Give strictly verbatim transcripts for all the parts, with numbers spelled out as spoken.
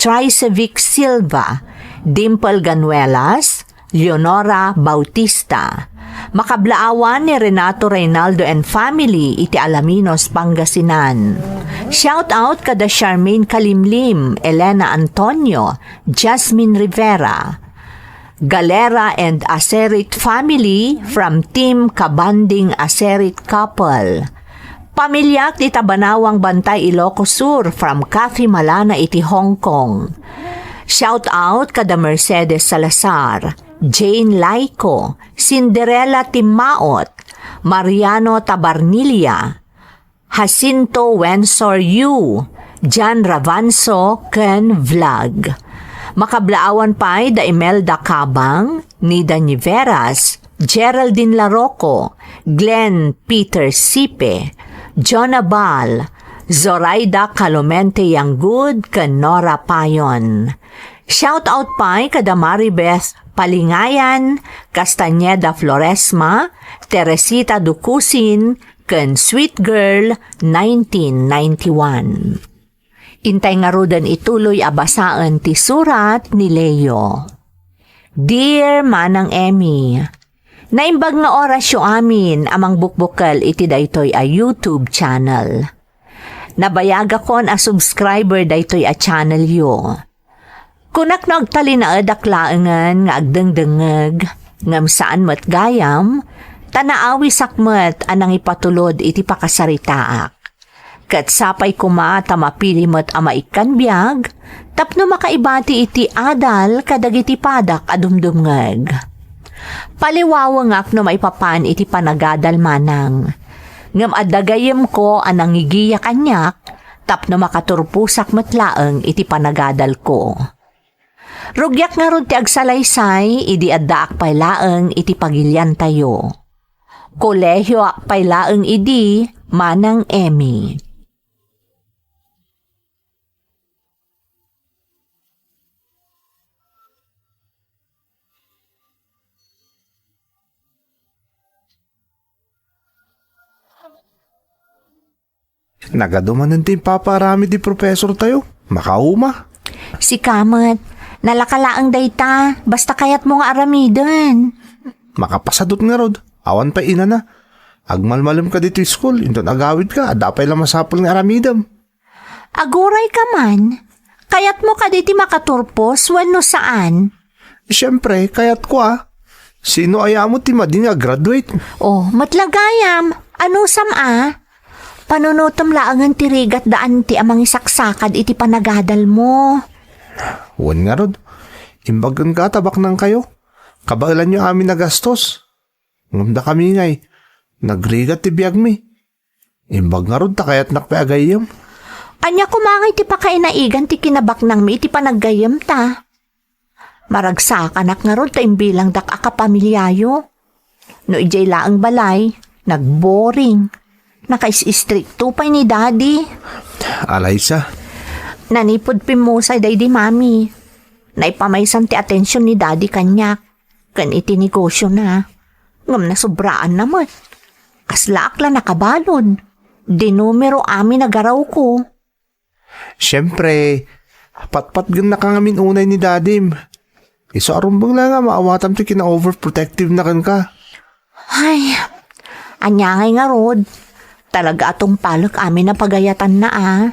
Tricevic Silva, Dimple Ganuelas, Leonora Bautista. Makablaawan ni Renato Reynaldo and family iti Alaminos, Pangasinan. Shout out kada Charmaine Kalimlim, Elena Antonio, Jasmine Rivera. Galera and Aserit family from Team Kabanding Aserit couple. Pamilyak ti Tabanawang Bantay, Ilocos Sur, from Cathy Malana iti Hong Kong. Shout out kada Mercedes Salazar, Jane Laico, Cinderella Timaot, Mariano Tabarnilla, Jacinto Wensor Yu, Jan Ravanso, ken Vlog. Makablaawan pay da Imelda Cabang, Nida Niveras, Geraldine Laroco, Glenn Peter Sipe, Jonah Bal, Zoraida Calomente Yanggud, ken Nora Payon. Shout out pay kada Maribeth Palingayan, Castañeda Floresma, Teresita Ducusin, ken Sweet Girl nineteen ninety-one. Intay ngaruden ituloy a basaen ti surat ni Leo. Dear Manang Emmy, naimbag nga orasyo amin a mangbukbukel iti daytoy a YouTube channel. Nabayagakon a subscriber daytoy a channelyo. Kunak no agtalinaedak laengen nga agdengdengngeg, ngem saan met gayam, ta naawisak met a nangipatulod iti pakasaritaak. Ket sapay koma ta mapili met a maikkan biag tapno makaibati iti adal kadagiti padak a dumdumngeg. Paliwawengak no maipapan iti panagadal manang. Ngem adda gayyemko a nangigiya kaniak tapno makaturposak met laeng iti panagadalko. Rugiak ngarud ti agsalaysay idi addaak pay laeng iti pagiliantayo. Kolehiyoak pay laeng idi, Manang Emmy. Nagadu manen ti impapaaramid ti professor tayo. Makauma. Sika met, nalaka laeng dayta, basta kayatmo nga aramiden. Makapasadut ngarud, awan pay inana. Agmalmalem ka ditoy school, inton agawid ka, adda pay la masapul nga aramidem. Aguray ka man, kayatmo kadi ti makaturpos wenno saan? Siyempre, kayatko a. Sino aya mo ti madi nga graduate? Oh, met la gayam, anusam a? Panunotem laengen ti rigat da anti a mangisaksakad iti panagadalmo. Wen ngarud, imbag kenka ta baknangkayo. Kabaelanyo amin a gastos. Ngem dakami ngay, nagrigat ti biagmi. Imbag ngarud ta kayatnak pay a gayyem. Ania koma ngay ti pakainaigan ti kinabaknangmi iti panaggayyemta? Maragsakanak ngarud ta imbilangdak a kapamiliayo. No idiay laeng balay, nagboring. Nakais-istrikto pay ni Daddy. Alaysa. Nanipud pimmusay daydi Mami. Naipamaysan ti atensiyon ni Daddy kaniak ken iti negosiona. Ngem nasobraanna met. Kaslaak la nakabalud. Dinumero amin a garawko. Siyempre, patpatgennaka ngamin unay ni Dadim. Isu a rumbeng la nga maawatam ti kina-overprotective na kenka. Ay, ania ngay ngarud? Talaga a tungpalek amin a pagayatanna a.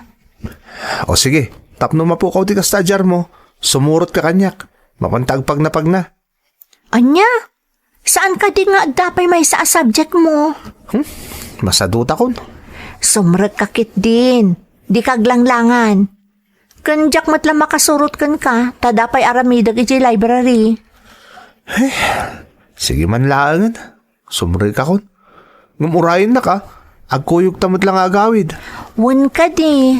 O sige, tapno mapukaw ti kasta a diarmo, sumurot ka kaniak. Mapanta agpagnapagna. Ania? Saan kadi nga adda pay maysa a subject mo? Hmm? Masadutakon. Sumrek ka ketdin. Di kaglanglangan. Ken diak met la makasurot kenka, ta adda pay aramidek idiay library. Eh, sige man laengen. Sumrekakon. Ngem urayennak a, agkuyogta met la nga agawid. Wen kadi.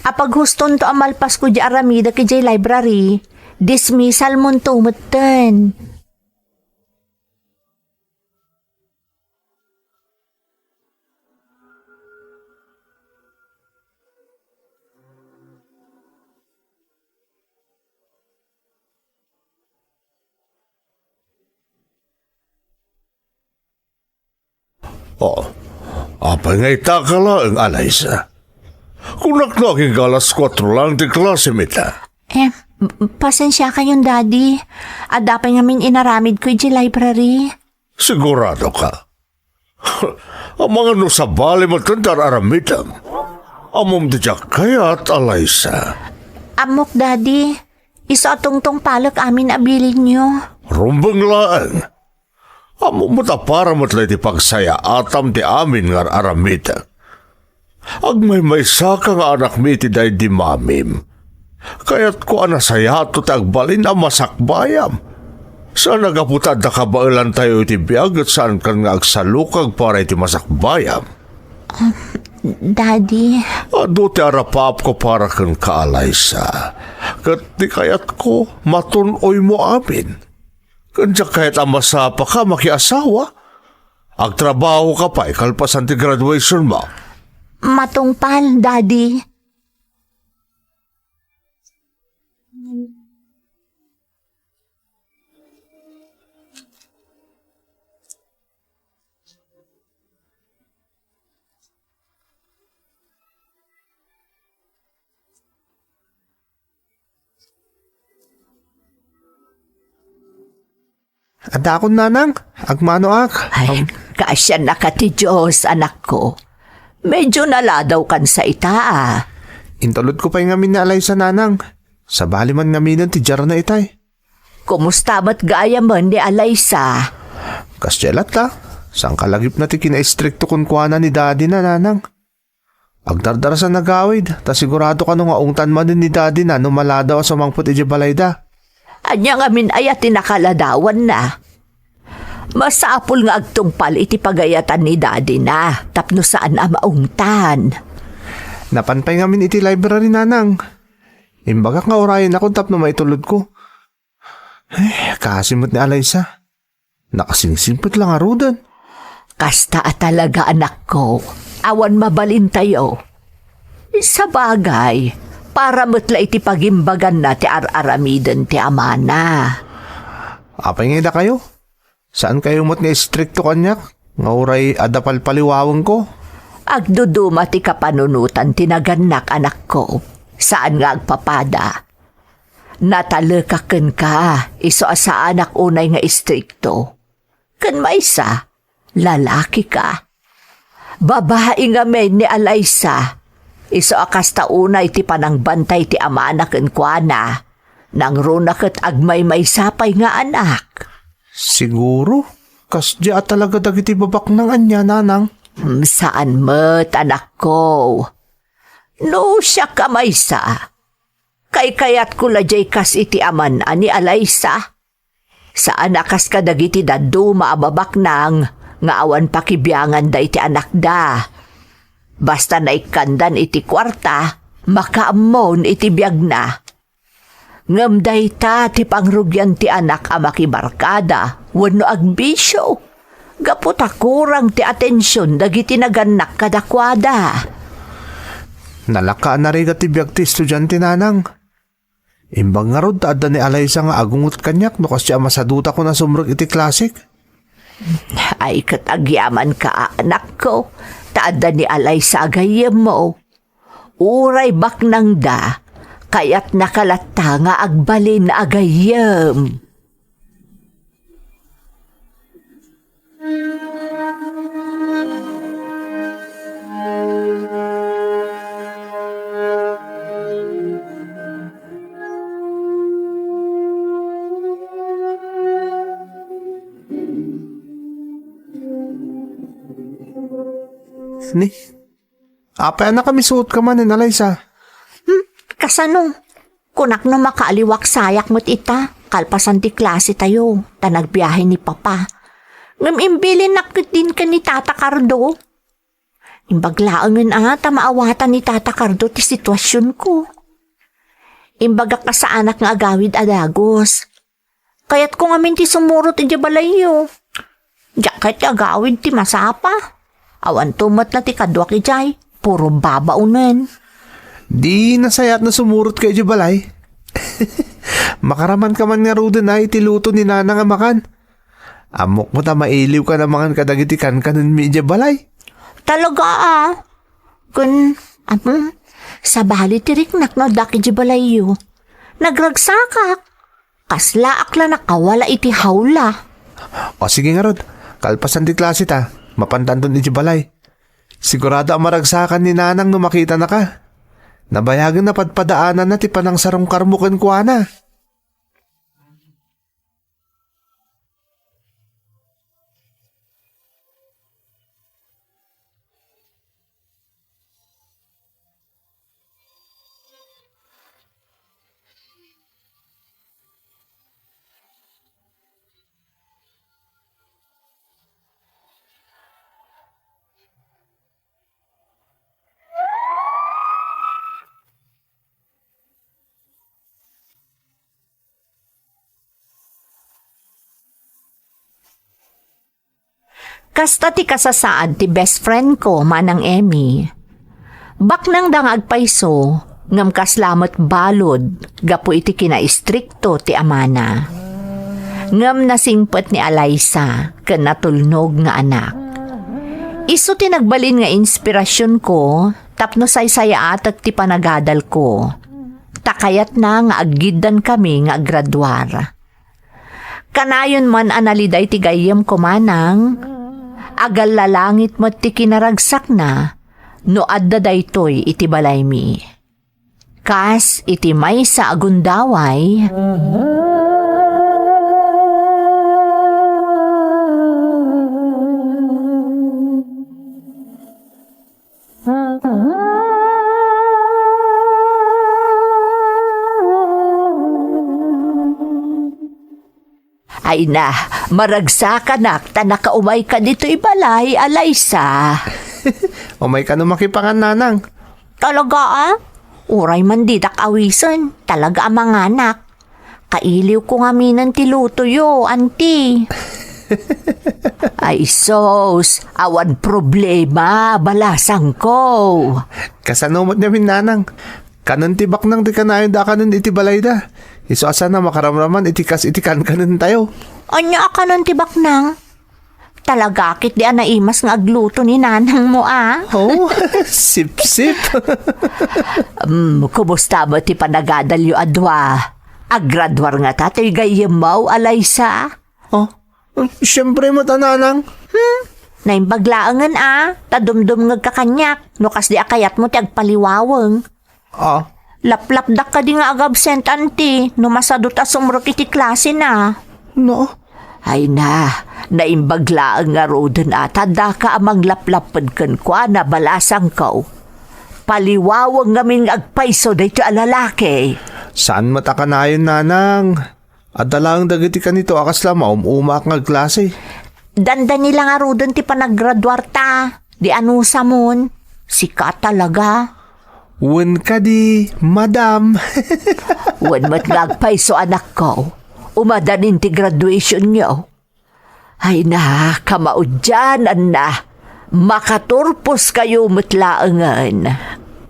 Apaghustonto a malpasko di aramidek idiay library, dismissal monto metten. Oh, apay nga ita ka laeng, Alaysa? Kunak no agingga alas kuatro lang ti klasem ita. Eh, pasensiakayon, Daddy. Adda pay ngamin inaramidko idiay library. Sigurado ka? Amangan no sabali met ti ar-aramidem. Ammom ti diak kayat, Alaysa. Ammok, Daddy. Isu a tungtungpalek amin a bilinyo. Rumbeng laeng. Ammom met a para met la iti pagsayaatam ti amin nga ar-aramidek. Agmaymaysaka nga anakmi iti daydi mamim. Kayatko a nasayaatto ti agbalin a masakbayam. Saan a gapu ta adda kabaelantayo iti biag ket saankan nga agsalukag para iti masakbayam. Daddy. Adu ti arapaapko para kenka, Alaysa. Ket ti kayatko, matun-oymo amin. Ken diak kayat a masapaka makiasawa. Agtrabahoka pay kalpasan ti graduationmo. Matungpal, Daddy. Adakon, Nanang. Agmanoak. Ay, kaasiannaka ti Dios, anakko. Medyo naladawkan sa ita, a. Intulodko pay ngamin ni Alaysa, Nanang. Sabali man ngaminen ti diarna itay. Kumusta met gayamen ni Alaysa? Kasdiay latta. Sangkalagipna ti kinaistrikto kenkuana ni dadina, Nanang. Agdardarasa nagawid, ta sigurado kano nga ungtan manen ni dadina no maladaw a sumangpet idiay balayda. Ania ngamin aya ti nakaladawanna? Masapul nga agtungpal iti pagayatan ni dadina tapno saan a maungtan. Napan pay ngamin iti library, Nanang. Imbagak nga urayenakon tapno maitulodko. Ay, kaasi met ni Alaysa. Nakasingsingpet la ngaruden. Kasta a talaga, anakko. Awan mabalintayo. Sabagay, para met la iti pagimbaganna ti ar-aramiden ti amana. Apay nga idakayo? Saan kayo met nga istrikto kaniak nga uray adda palpaliwawengko? Agduduma ti kapanunotan ti nagannak, anakko. Saan nga agpapada. Natalekak kenka, isu a saanak unay nga istrikto. Ken maysa, lalakika. Babai ngamin ni Alaysa, isu a kasta unay ti panangbantay ti amana kenkuana. Nangruna ket agmaymaysa pay nga anak. Siguro, kasdiay a talaga dagiti babaknang ania, Nanang? Hmm, saan met, anakko. No siak a maysa, kaykayatko la diay kas iti aman a ni Alaysa. Saan a kas kadagiti dadduma a babaknang nga awan pakibianganda iti anakda. Basta naikkandan iti kuarta, makaammon iti biagna. Ngem dayta ti pangrugian ti anak a makibarkada wenno agbisio, gapu ta kurang ti atension dagiti nagannak kadakuada. Nalaka a narigat ti biag ti estudiante, Nanang. Imbag ngarud ta adda ni Alaysa nga agungot kaniak no kasdiay a masadutakon a sumrek iti klasek. Ay, ket agyamanka, anakko, ta adda ni Alaysa a gayyemmo. Uray baknangda, kayatnaka latta nga agbalin a gayyem. Ni, apay a nakamisuotka manen, Alaysa? Hmm, kasano? Kunak no makaaliwak sayak met ita, kalpasan ti klasetayo, ta nagbiahe ni Papa. Ngem imbilinnak ketdin ken ni Tata Cardo. Imbag laengen a ta maawatan ni Tata Cardo ti situasionko. Imbagak a saanak nga agawid a dagus. Kayatko ngamin ti sumurot idiay balayyo. Diak kayat ti agawid ti masapa. Awanto met la ti kaduak idiay, puro babaonen. Di nasayaat no sumurotka idiay balay. Makaramanka man ngaruden a iti luto ni Nanang a makan. Ammok met a mailiwkan a mangan kadagiti kankanenmi idiay balay. Talaga a? Ken, ammom, sabali ti riknak no addak idiay balayyo. Nagragsakak. Kaslaak la nakawala iti hawla. O sige ngarud, kalpasan ti klase ta, mapantanton iti balay. Sigurado a maragsakan ni Nanang no makitanaka. Nabayagen a padpadaananna ti panangsarungkarmo kenkuana. Kasta ti kasasaad ti best friend ko, Manang Emmy. Baknangda nga agpayso, ngem kasla met balud gapu iti kinaistrikto ti amana. Ngem nasingpet ni Alaysa ken natulnog nga anak. Isu ti nagbalin nga inspirasionko tapno saysayaatek ti panagadalko. Ta kayatna nga aggiddankami nga aggraduar. Kanayon man a naliday ti gayyemko, Manang, agallalangit met ti kinaragsakna no adda daytoy iti balaymi. Kas iti maysa a gundaway, Ay na, maragsakanak ta nakaumayka ditoy balay, Alaysa. Umayka no makipangan, Nanang. Talaga, a? Uray man didak awisen, talaga a manganak. Kailiwko ngaminen ti lutoyo, anti. Ay sus, awan problema, balasangko. Kasano met ngamin, Nanang? Kanen ti baknang ti kanayonda a kanen iti balayda. Isu a saan a makaramraman iti kas iti kankanentayo. Ania a kanen ti baknang? Talaga ketdi a naimas nga agluto ni nanangmo, a? Oh, sipsip. Mm, kumusta met ti panagadalyo a dua? Aggraduar ngata toy gayyemmo, Alaysa? Oh, siyempre met a, Nanang. Hmm? Naimbag laengen, a, ta dumdumngegka kaniak no kasdi a kayatmo ti agpaliwaweng. Ah? Laplapdak kadi nga agabsent, anti, no masadut a sumrek iti klasena. No? Ay na, naimbag laeng ngaruden a ta addaka a manglaplapped kenkuana, balasangko. Paliwaweng ngamin nga agpayso daytoy a lalaki. Saan met a kanayon, Nanang? Adda laeng dagiti kanito a kasla maum-umaak nga agklase. Dandani la ngaruden ti panaggraduarta. Di anusamon? Sika talaga? Wen kadi, madam. Wen met nga agpayso, anakko. Umadanin ti graduationyo. Ay na, kamaudian, anna. Makaturpos kayo met laengen.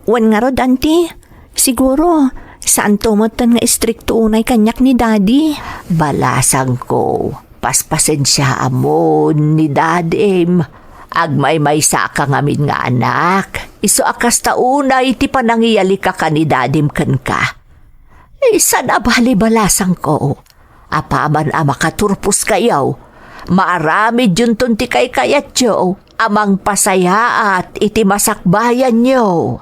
Wen ngarud, anti? Siguro, saanto metten nga istrikto unay kaniak ni Daddy. Balasangko, paspasensiaamon ni Dadim. Agmaymaysaka ngamin nga anak. Isu a kasta unay ti panangiyalikaka ni Dadim kenka. Ay, saan a bali, balasangko. Apaman a makaturpos kayo, maaramidyonton ti kaykayatyo a mangpasayaat iti masakbayanyo.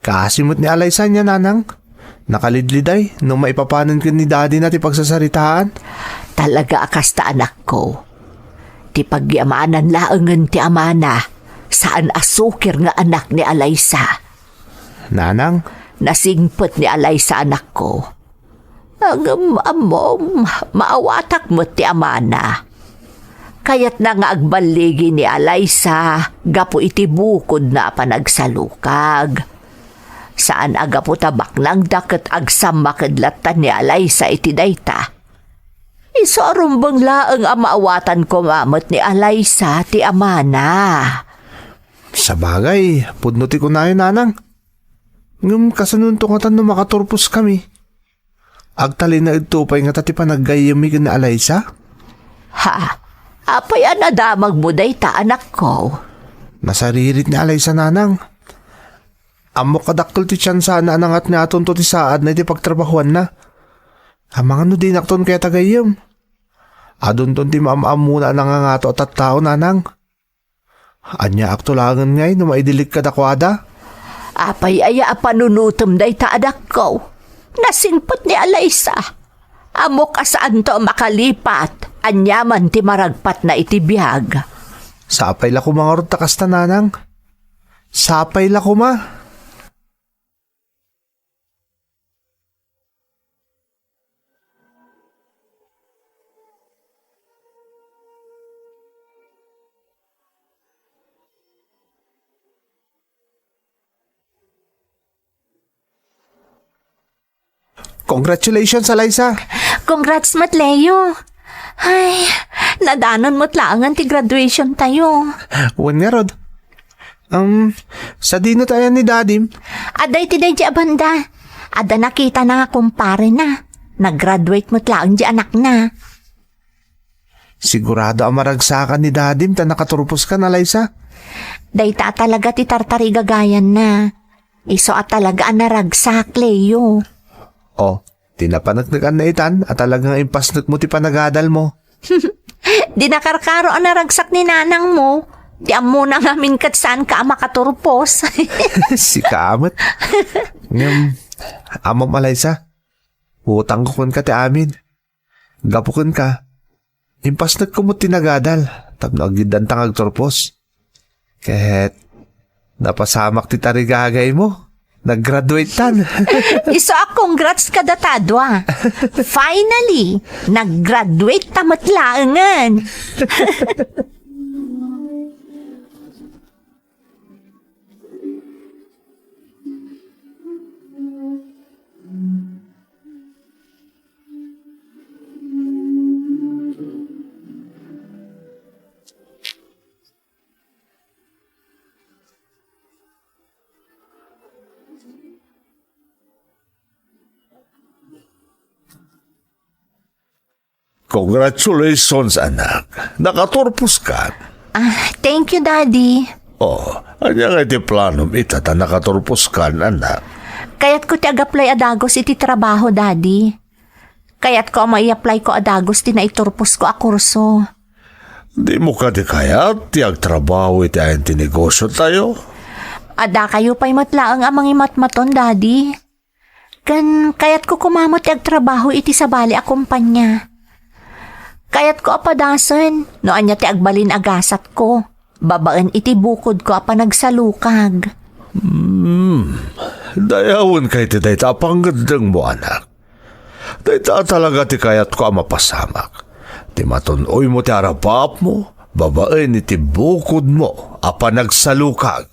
Kaasi met ni Alaysa nia, nanang. Nakalidliday no maipapanen ken ni dadina ti pagsasaritaan. Talaga a kasta, anakko. Ti pagyamanan laengen ti amana, saan a sukir nga anak ni Alaysa. Nanang? Nasingpet ni Alaysa, anakko. Ngem ammom, maawatak met ti amana. Kayatna nga agballigi ni Alaysa gapu iti bukodna a panagsalukag. Saan a gapu ta baknangda ket agsammaked latta ni Alaysa iti dayta. Isu a rumbeng laeng a maawatan koma met ni Alaysa ti amana. Sabagay, pudno ti kunayo, nanang. Ngem kasanonto ngatan no makaturposkami? Agtalinaedto pay ngata ti panaggayyemmi ken ni Alaysa? Ha? Apay a nadamagmo dayta, anakko? Nasaririt ni Alaysa, nanang. Ammok a dakkel ti tiansana a nangatngatonto ti saadna iti pagtrabahuanna. Amangan no dinakton kayat a gayyem. Adunton ti maam-ammona a nangangato a tattao, nanang. Aniaakto laengen ngay no maidilik kadakuada? Apay aya a panunotem dayta, anakko? Nasingpet ni Alaysa. Ammok a saanto a makalipat, aniaman ti maragpatna iti biag. Sapay la koma ngarud ta kasta, nanang. Sapay la koma. Congratulations, Alaysa! Congrats met, Leo! Ay, nadanon met laengen ti graduation tayo. Wen ngarud. Um, sadino tayo ni Dadim? Adda iti daydi a banda. Adda nakitana nga kumparena. Nag-graduate met laeng di anakna. Sigurado a maragsakan ni Dadim ta nakaturposkan, Alaysa? Dayta a talaga ti tartarigagayanna. Isu a talaga a naragsak, Leo. Oh, ti napaneknekanna itan a talaga nga impasnekmo ti panagadalmo. Di nakarkaro a naragsak ni nanangmo. Ti ammona ngamin ket saanka a makaturpos. Sika met. Ngem, ammom, Alaysa, utangko kenka ti amin. Gapu kenka, impasnekko met ti nagadal tapno aggiddanta nga agturpos. Ket napasamak ti tarigagaymo. Nag-graduate tan. Isu a congrats kadata a dua. Finally, nag-graduate ta met laengen. Congratulations, anak. Nakaturpos ka. Ah, thank you, Daddy. Oh, ania nga iti planom ita ta nakaturpos ka, anak? Kayatko ti ag-apply a dagus iti trabaho, Daddy. Kayatko a mai-apply ko a dagus ti naiturposko a kurso. Di mo kadi kayat ti agtrabaho iti ayan ti negosyo tayo? Adda kayo pay met laeng a mangimatmaton, Daddy. Ken kayatko koma met ti agtrabaho iti sabali a kompania. Kayatko a padasen no ania ti agbalin a gasatko babaen iti bukodko a panagsalukag. Hmm, dayawenka iti dayta a pangngeddengmo, anak. Dayta a talaga ti kayatko a mapasamak. Ti matun-oymo ti arabaapmo babaen iti bukodmo a panagsalukag.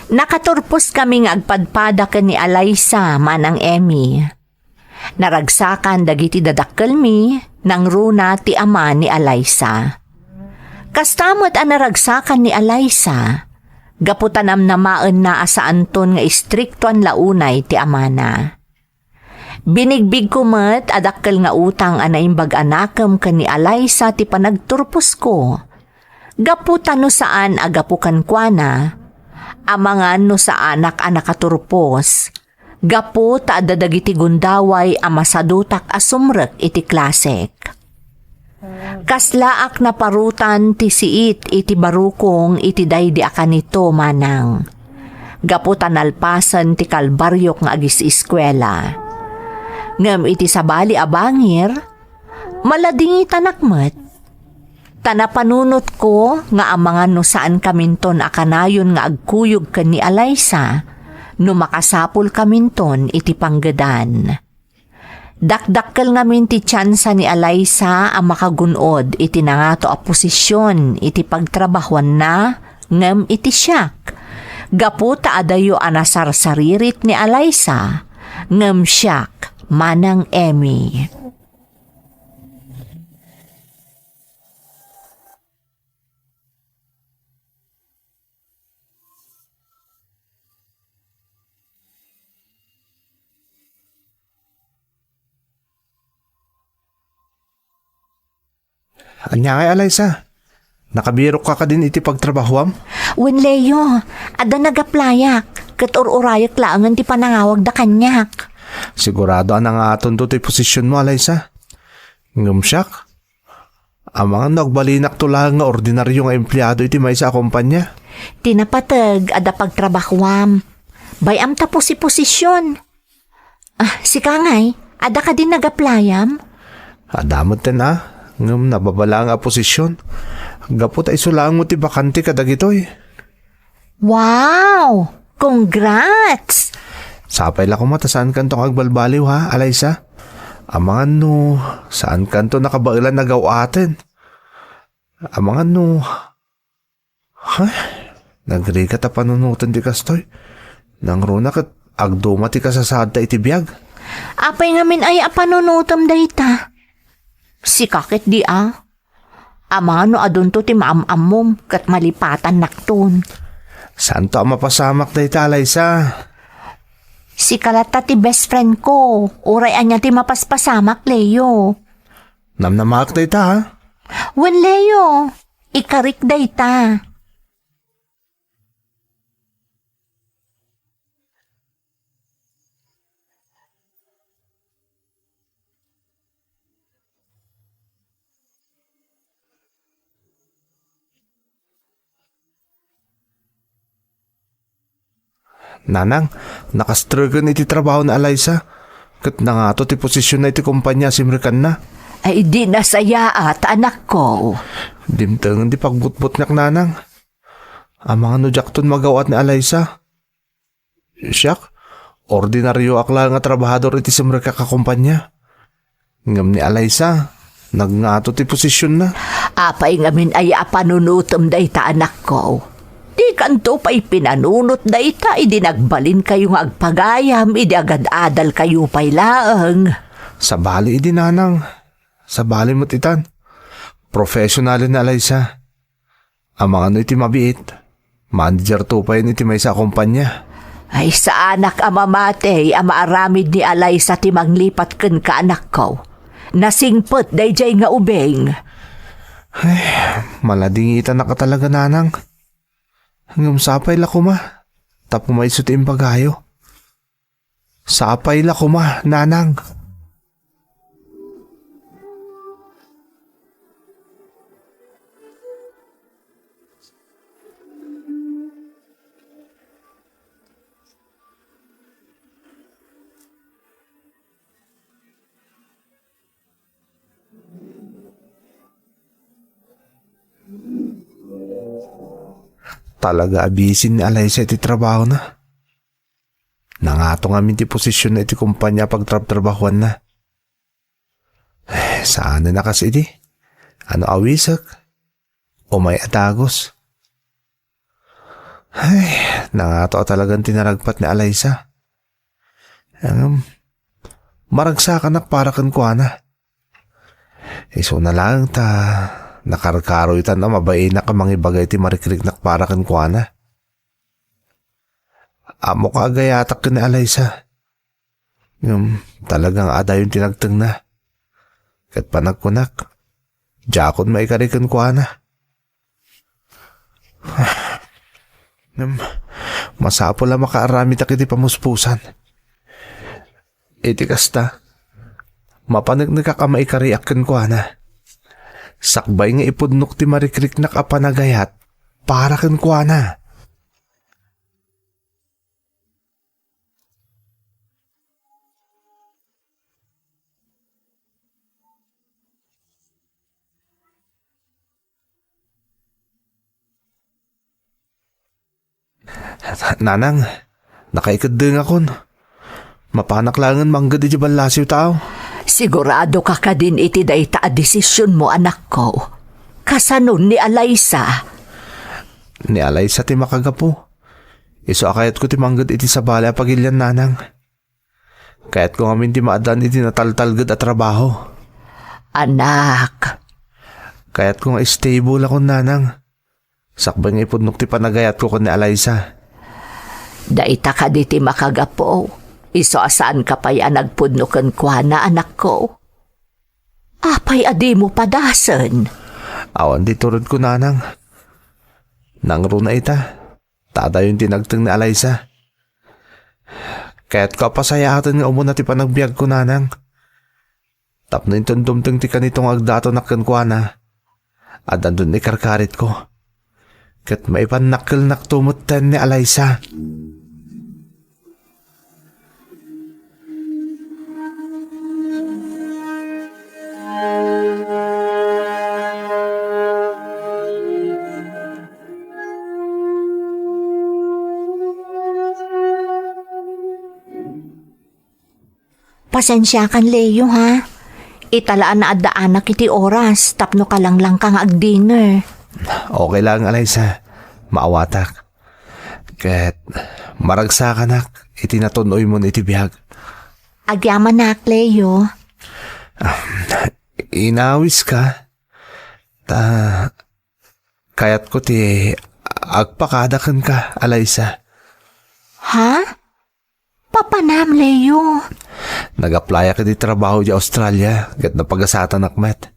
Nakaturposkami nga agpadpada ken ni Alaysa, Manang Emmy. Naragsakan dagiti dadakkelmi, nangruna ti ama ni Alaysa. Kasta met a naragsakan ni Alaysa, gapu ta namnamaenna a saanton nga istriktoan la unay ti amana. Binigbigko met a dakkel nga utang a naimbag a nakem ken ni Alaysa ti panagturposko. Gapu ta no saan a gapu kenkuana, amangan no saanak a nakaturpos, gapu ta adda dagiti gundaway a masadutak a sumrek iti klasek. Kaslaak naparutan ti siit iti barukong iti daydi a kanito, manang. gapu ta nalpasen ti kalbariok nga agis-eskuela. Ngem iti sabali a bangir, maladingitanak met. Ta napanunotko nga amangan no saankaminton a kanayon nga agkuyog ken ni Alaysa, no makasapulkaminton iti panggedan. Dakdakkel ngamin ti tiansa ni Alaysa a makagun-od iti nangato a posision iti pagtrabahuanna ngem iti siak. Gapu ta adayo a nasarsaririt ni Alaysa, ngem siak, Manang Emmy. Ania ngay, Alaysa? Nakabirokka kadin iti pagtrabahuam? Wen, Leo, adda nagaplayak, ket ur-urayek laengen ti panangawagda kaniak. Sigurado a nangatonto ti posisionmo, Alaysa. Ngem siak, amangan no agbalinakto laeng nga ordinario nga empleado iti maysa a kompania. Ti napateg, adda pagtrabahuam. Bay-am ta posi-posision. Ah, sika ngay, adda kadin nagaplayam? Adda metten a, ngem nababa laeng a posision. Gapu ta isu laeng met ti bakante kadagitoy. Wow! Congrats! Sapay la koma ta saankanto nga agbalbaliw, ha, Alaysa? Amangan no saankanto nakabaelan a gaw-aten. Amangan no Ay, nagrigat a panunoten ti kastoy. Nangruna ket agduma ti kasasaadta iti biag. Apay ngamin aya a panunotem dayta? Sika ketdi a. Amangan no adunto ti maam-ammom ket malipatannakton. Saanto a mapasamak dayta, Alaysa? Sika latta ti best friend ko. Uray ania ti mapaspasamak, Leo. Namnamaak dayta, ha? Wen, Leo. Ikarik dayta. Nanang, nakastreken iti trabaho ni Alaysa, ket nangato ti posisionna iti kompania a simrekanna. Ay, di nasayaat, anakko. Dimtengen ti pagbutbutngak, nanang. Amangan no diakton magaw-at ni Alaysa. Siak, ordinarioak laeng a trabahador iti simrekak a kompania. Ngem ni Alaysa, nagngato ti posisionna. Apay ngamin aya a panunotem dayta, anakko? Dikanto pay pinanunot dayta idi nagbalinkayo nga agpagayam idi agad-adalkayo pay laeng. Sabali idi, nanang. Sabali met itan. Professionalen ni Alaysa. Amangan no iti mabiit, managerto payen iti maysa a kompania. Ay, saanak a mamati a maaramid ni Alaysa ti manglipat kenka, anakko. Nasingpet daydiay nga ubing. Ay, maladingitanak a talaga, nanang. Ngem sapay la koma, ta pumayso ti imbagayo. Sapay la koma, nanang. Talaga a busy ni Alaysa iti trabahona. Nangato ngamin ti posisionna iti kompania a pagtrabtrabahuanna. Saanen a kas idi. Ano awisek? Umay a dagus. Ay, nangato a talagan ti naragpat ni Alaysa. Ngem, maragsakanak para kenkuana. Isuna laeng ta nakarkaroytan a mabainak a mangibaga iti marikriknak para kenkuana. Ammok a agayatak ken ni Alaysa. Ngem talaga nga adayon ti nagtengna. Ket panagkunak, diakon maikari kenkuana. Ngem masapul a makaaramidak iti pamuspusan. Iti kasta, mapaneknekak a maikariak kenkuana. Sakbay nga ipudnok ti marikriknak a panagayat para kenkuana. Nanang, nakaikeddengakon. Mapanak laengen mangged iti ballasiw tao. Sigurado ka kadin iti dayta a desisionmo, anakko? Kasanon ni Alaysa? Ni Alaysa ti makagapu. Isu a kayatko ti mangged iti sabali a pagilian, nanang. Kayatko ngamin ti maaddaan iti nataltalged a trabaho. Anak. Kayatko nga stable akon, nanang. Sakbay nga ipudnok ti panagayatko ken ni Alaysa. Dayta kadi ti makagapu. Isu a saanka pay a nagpudno kenkuana, anakko. Apay a dimo padasen? Awan ti turodko, nanang. Nangruna ita. Ta adayon ti nagteng ni Alaysa. Kayatko a pasayaaten nga umuna ti panagbiagko, nanang. Tapno inton dumteng ti kanito nga agdatonak kenkuana, addanto ni karkaritko. Ket maipannakkelnakto metten ni Alaysa. Pasensiakan, Leo, ha? Ita la a naaddaanak iti oras tapno kalanglangka nga agdinner. Okay lang, Alaysa. Maawatak. Ket maragsakanak iti natun-oymo iti biag. Agyamanak, Leo. Inawiska? Ta kayatko ti agpakada kenka, Alaysa. Ha? Papanam, Leo? Nag-applyak iti trabaho idiay Australia, ket napagasatanak met.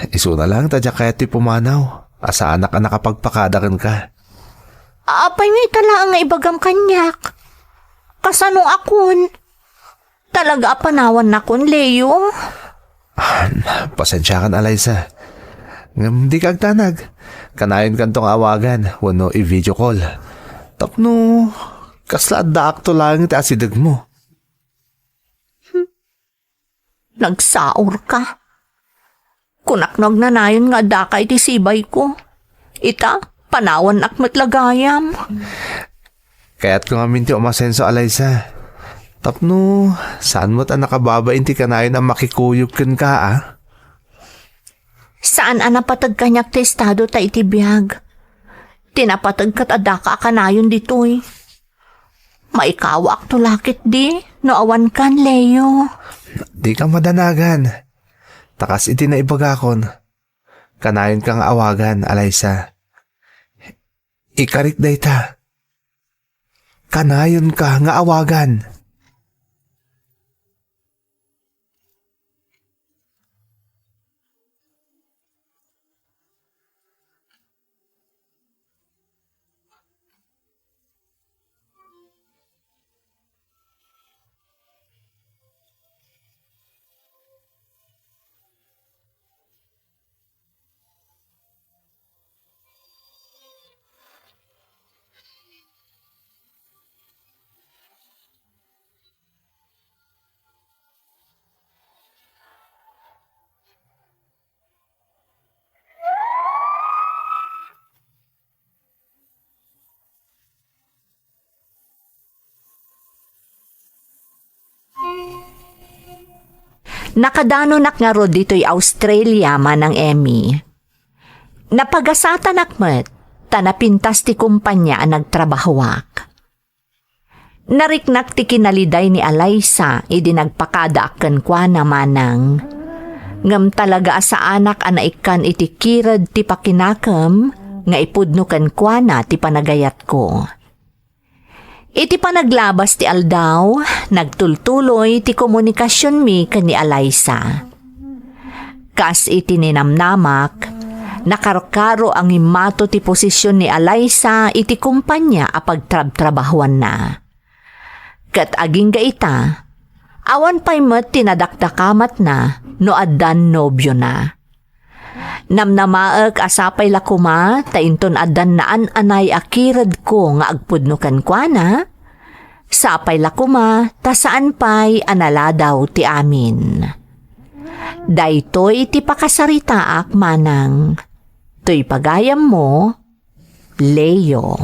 Isuna lang ta diak kayat ti pumanaw, a saanak a nakapagpakada kenka. Apay nga ita laeng nga ibagam kaniak? Kasano akon? Talaga a panawannakon, Leo? Ah, pasensiakan, Alaysa. Ngem dika agdanag. Kanayonkanto nga awagan wenno i-video call. Tapno kasla addaakto laeng iti asidegmo. Nagsaorka. Kunak no agnanayon nga addaka iti sibayko. Ita, panawannak met la gayam. Kayatko ngamin ti umasenso, Alaysa. Tapno saan met a nakababain ti kanayon a makikuyog kenka, a? Saan a napateg kaniak ti estado ta iti biag. Ti napateg ket addaka a kanayon ditoy. Maikawaakto la ketdi no awankan, Leo. Dika madanagan. Ta kas iti naibagakon, kanayonka nga awagan, Alaysa. Ikarik dayta. Kanayonka nga awagan. Nakadanonak ngarud ditoy Australia, Manang Emmy. Napagasatanak met, ta napintas ti kumpanya a nagtrabahoak. Nariknak ti kinaliday ni Alaysa idi nagpakadaak kenkuana, Manang. Ngem talaga a saanak a naikkan iti kired ti pakinakem nga ipudno kenkuana ti panagayatko. Iti panaglabas ti aldaw, nagtultuloy ti komunikasionmi ken ni Alaysa. Kas iti ninamnamak, nakarkaro a ngimmato ti posisyon ni Alaysa iti kumpanya a pagtrabtrabahoanna. Ket agingga ita, awan pay met ti nadakdakamatna no addan nobiona. Namnamaek a sapay la koma ta inton addan naan-anay a kiredko nga agpudno kenkuana, sapay la koma ta saan pay a naladaw ti amin. Daytoy ti pakasaritaak, Manang. Toy pagayammo, Leo.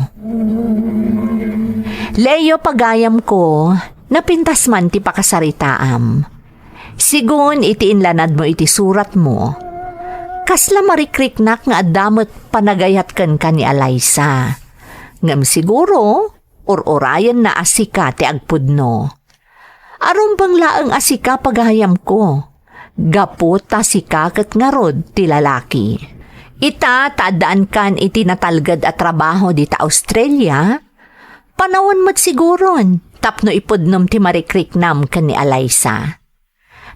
Leo, pagayamko, napintas man ti pakasaritaam. Sigun iti inlanadmo iti suratmo, kasla marikriknak nga adda met panagayat kenka ni Alaysa. Ngem siguro, ur-urayenna a sika ti agpudno. Arumbeng laeng a sika, pagayamko, gapu ta sika ket ngarud ti lalaki. Ita ta addaankan iti natalged a trabaho dita Australia, panawen met siguron tapno ipudnom ti marikriknam ken ni Alaysa.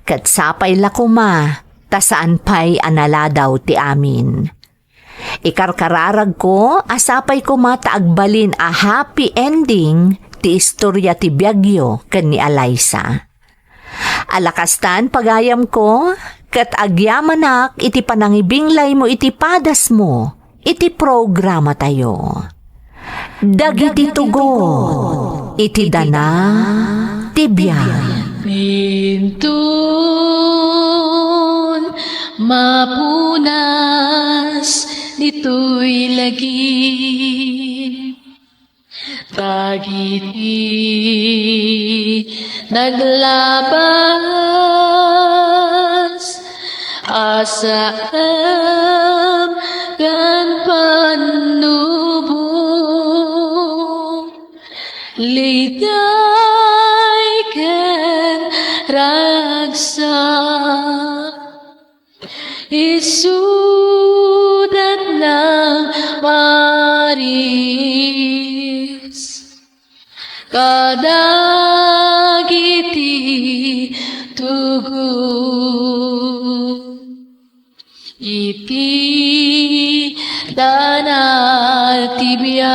Ket sapay la koma, ta saan pay a naladaw ti amin. Ikarkararagko a sapay koma ta agbalin a happy ending ti istoria ti biagyo ken ni Alaysa. Ala kastan, pagayamko, ket agyamanak iti panangibinglaymo iti padasmo iti programatayo. Dagiti tugot iti dana ti biag. Inton mapunas ditoy lagip, dagiti naglabas a saem ken pannubo, liday ken ragsak. Isudat nang maris kadagiti tugot iti dana ti biag.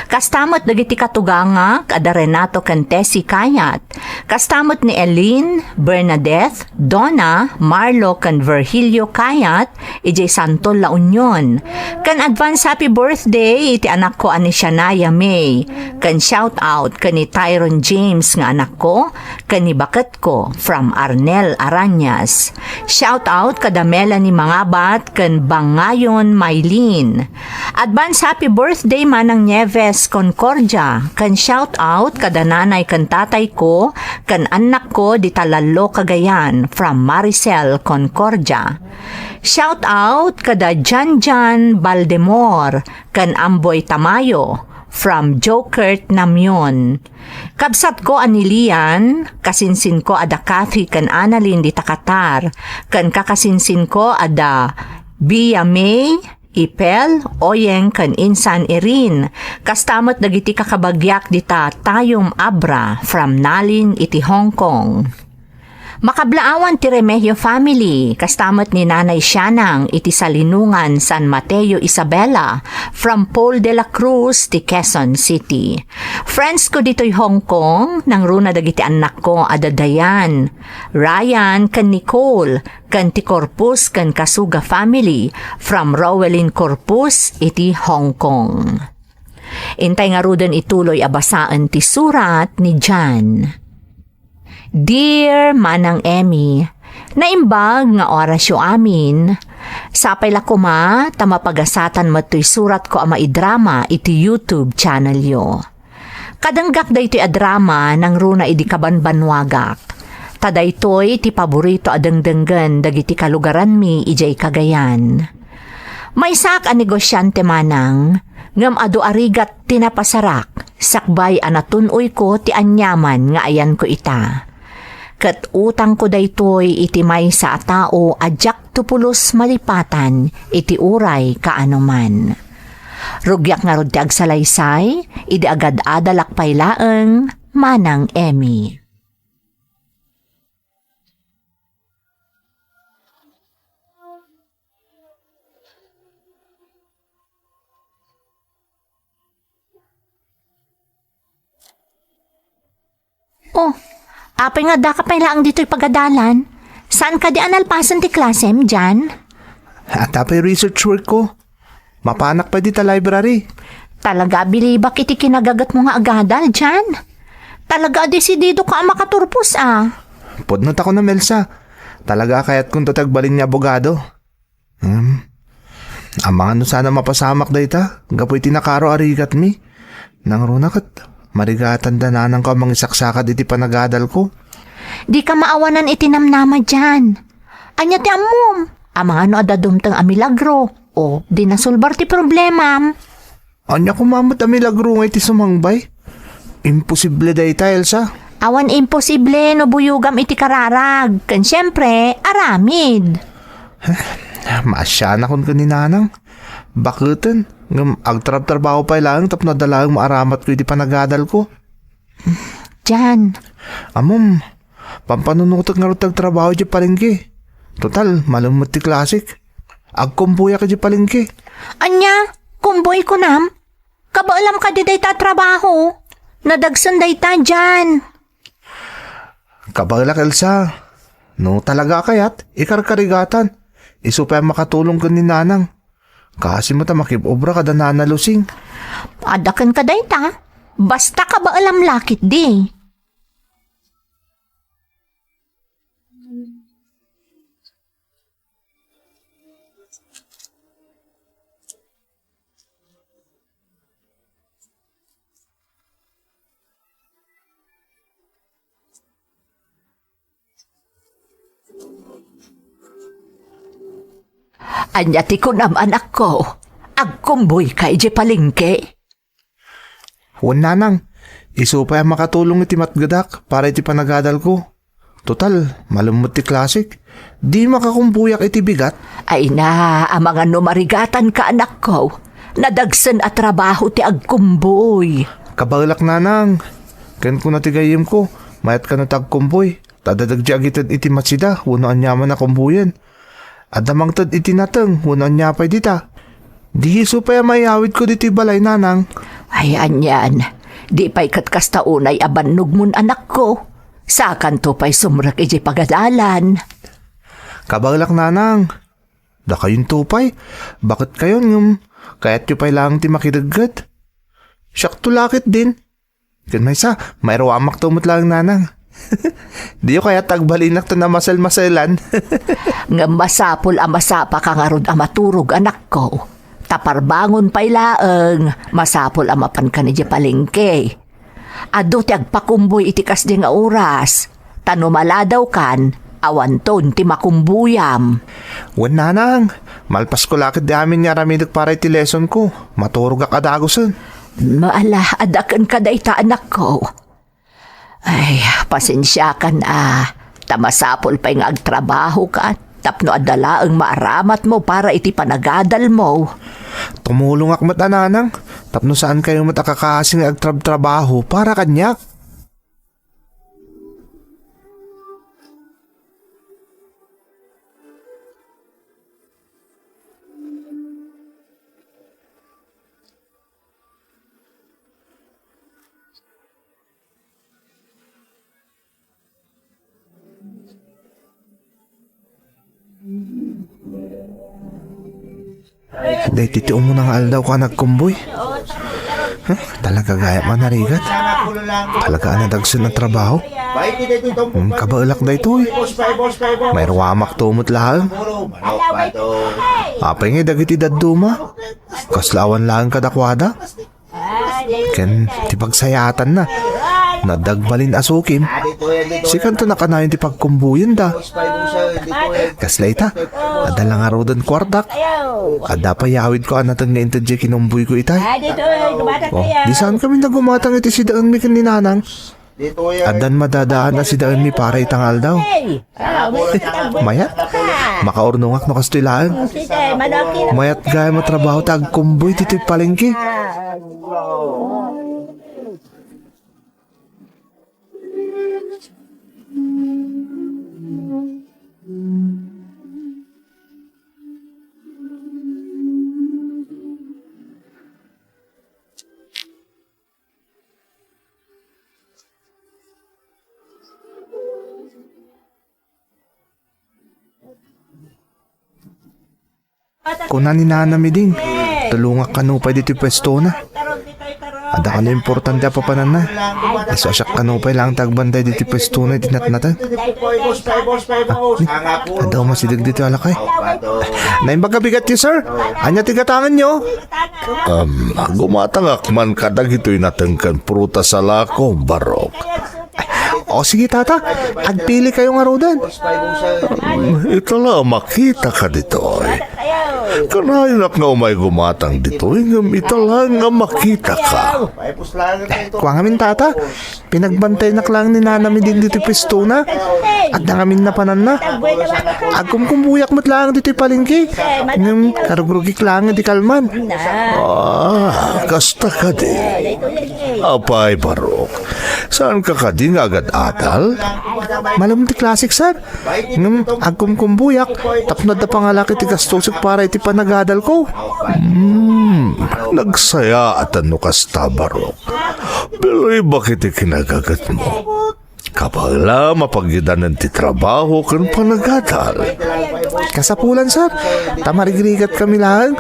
Kasta met dagiti katugangak a da Renato ken Tessie Kayat. Kasta met ni Eileen, Bernadette, Donna, Marlo, ken Virgilio Kayat, idiay Santol, La Union. Ken advance happy birthday iti anakko a ni Shania May. Ken shout out ken ni Tyron James nga anakko, ken ni baketko from Arnel Arañas. Shout out kada Melanie Mangabat ken Bangayon Mylene. Advance happy birthday Manang Nieves Concordia, ken shout out kada nanay ken tatay ko ken annak ko dita Lallo, Cagayan, from Maricel Concordia. Shout out kada Janjan Baldemor ken Amboy Tamayo from Jokert, Namion. Kabsatko a ni Lian, kasinsinko a da Kathy ken Annalyn dita Qatar, ken kakasinsinko a da Bia May, Ipel, Oyeng, ken insan Irene, kasta met dagiti kakabagiak dita Tayum Abra from Nalin iti Hong Kong. Makablaawan ti Remehio family, kasta met ni Nanay Sianang iti Salinungan, San Mateo, Isabela, from Paul de la Cruz ti Quezon City. Friends ko ditoy Hong Kong, nangruna dagiti annakko a da Dayan, Ryan, ken Nicole, ken ti Corpus ken Kasuga family from Rowelyn Corpus iti Hong Kong. Intay ngaruden ituloy a basaen ti surat ni Jan. Dear Manang Emmy, naimbag nga orasyo amin. Sapay la koma ta mapagasatan met toy suratko a maidrama iti YouTube channelyo. Kadenggak daytoy a drama nangruna idi kabanbannuagak. Ta daytoy ti paborito a dengdenggen dagiti kalugaranmi idiay Cagayan. Maysaak a negosiante, Manang, ngem adu a rigat ti napasarak sakbay a natun-oyko ti aniaman nga ayanko ita. Ket utangko daytoy iti maysa a tao a diak to pulos malipatan iti uray kaanoman. Rugiak ngarud ti agsalaysay idi agad-adalak pay laeng, Manang Emmy. Oh, apay nga addaka pay laeng ditoy pagadalan? Saan kadi a nalpasen ti klasem, Jan? Adda pay research work ko. Mapanak pay dita library. Talaga a bilibak iti kinagagetmo nga agadal, Jan. Talaga a desididoka a makaturpos, a. Pudno ta kunam, Elsa. Talaga a kayatkonto ti agbalin nga abogado. Hmm. Amangan no saan a mapasamak dayta, gapu iti nakaro a rigatmi. Nangruna ket, marigatanda nanangko a mangisaksakad iti panagadalko. Dika maawanan iti namnama, Jan. Ania ti ammom? Amangan no adda dumteng a milagro, o di nasolbar ti problemam. Ania koma met a milagro nga iti sumangbay? Imposible dayta, Elsa. Awan imposible no buyogam iti kararag, ken siempre, aramid. Maasianakon ken ni Nanang. Baketen, ngem agtrabtrabaho pay laeng tapno adda laeng maaramatko iti panagadalko. Jan. Ammom, pampanunotek ngarud ti agtrabaho idiay palengke. Total, malem met ti klasek. Agkumboyak idiay palengke. Ania? Kumboy kunam? Kabaelam kadi dayta a trabaho? Nadagsen dayta, Jan. Kabaelak, Elsa. No talaga a kayat, ikarkarigatan. Isu pay a makatulong ken ni Nanang. Kaasi met a makib-obra kada Nana Lusing. Adda kenka dayta. Basta kabaelam la ketdi. Ania ti kunam, anakko? Agkumboyka idiay palengke? Wen, Nanang, isu pay a makatulong iti matgedak para iti panagadalko. Total, malem met ti klasek. Di makakumboyak iti bigat. Ay na, amangan no marigatanka, anakko. Nadagsen a trabaho ti agkumboy. Kabaelak, Nanang. Ken kuna ti gayyemko, mayat kano ti agkumboy. Ta adda dagiti agited iti matsida wenno aniaman a kumboyen. Adda mangted iti nateng wenno ania pay dita. Di isu pay a maiyawidko ditoy balay, Nanang. Ay, anian. Di pay ket kasta unay a bannogmon, anakko. Sakanto pay sumrek idiay pagadalan. Kabaelak, Nanang. Dakayonto pay. Baket kayon ngem kayatyo pay laeng ti makidegget. Siakto la ketdin. Ken maysa, mairuamakto met laeng, Nanang. Diyo kayat agbalinak ta namaselmaselan? Ngem masapul a masapaka ngarud a maturog, anakko. Ta parbangon pay laeng, masapul a mapankan idiay palengke. Adu ti agpakumboy iti kasdi nga oras. Ta no maladawkan, awanton ti makumboyam. Wen, Nanang, malpasko la ketdi amin nga aramidek para iti lesonko. Maturogak a dagusen. Ala, adda kenka dayta, anakko. Ay, pasensiakan a. Ta masapul pay nga agtrabahoka tapno adda laeng maaramatmo para iti panagadalmo. Tumulongak met a, Nanang, tapno saankayo met a kakaasi nga agtrabtrabaho para kaniak. Daytoy ti umuna nga aldawko a nagkumboy. Huh? Talaga gayam a narigat. Talaga a nadagsen a trabaho. Hmm, kabaelak daytoy. Mairuamakto met laeng. Apay ngay dagiti dadduma? Kasla awan laeng kadakuada? Ken ti pagsayaatanna, no adda agbalin a sukim, sikanto nakanayon ti pagkumboyenda. Kasla ita, adda la ngaruden kuartak. Adda pay yawidko a nateng nga inted diay kinumboyko itay. Oh, di saankami nagumatang iti sidaenmi ken ni Nanang. Addan madadaan a sidaenmi para ita nga aldaw. Mayat? Makaurnongak no kastoy laeng. Mayat gayam a trabaho ti agkumboy ditoy palengke. Kuna ni Nana Miding, tulongak kano pay ditoy puestona. Adda kano importante a papananna. Isu a siak kano pay laeng ti agbantay ditoy puestona iti natnateng. Ah, ni, adda umasideg ditoy a lakay. Naimbag a bigatyo, sir. Ania ti gatangenyo? Um, gumatangak man kadagitoy nateng ken prutas a lakom, Barok. O, sige, tata. Agpili kayo ngaruden. Um, ita la a makitaka ditoy. Kanayonak nga umay gumatang ditoy, ngem ita laeng a makitaka. Kua ngamin, tata. Pinagbantaynak laeng ni Nana Miding ditoy puestona. Adda ngamin napananna. Agkumkumbuyak met laeng ditoy palengke. Ngem karugrugik laeng idi kalman. Ah, kasta kadi. Apay, Barok. Saanka kadi nga agad-adal? Malem ti klasek, sir. Ngem agkumkumbuyak tapno adda pangalak iti gastosek para iti panagadalko. Hmm, nagsayaatan no kasta, Barok. Bilibak iti kinagagetmo. Kabaelam a pagidanen ti trabaho ken panagadal. Kasapulan, sir, ta marigrigatkami laeng.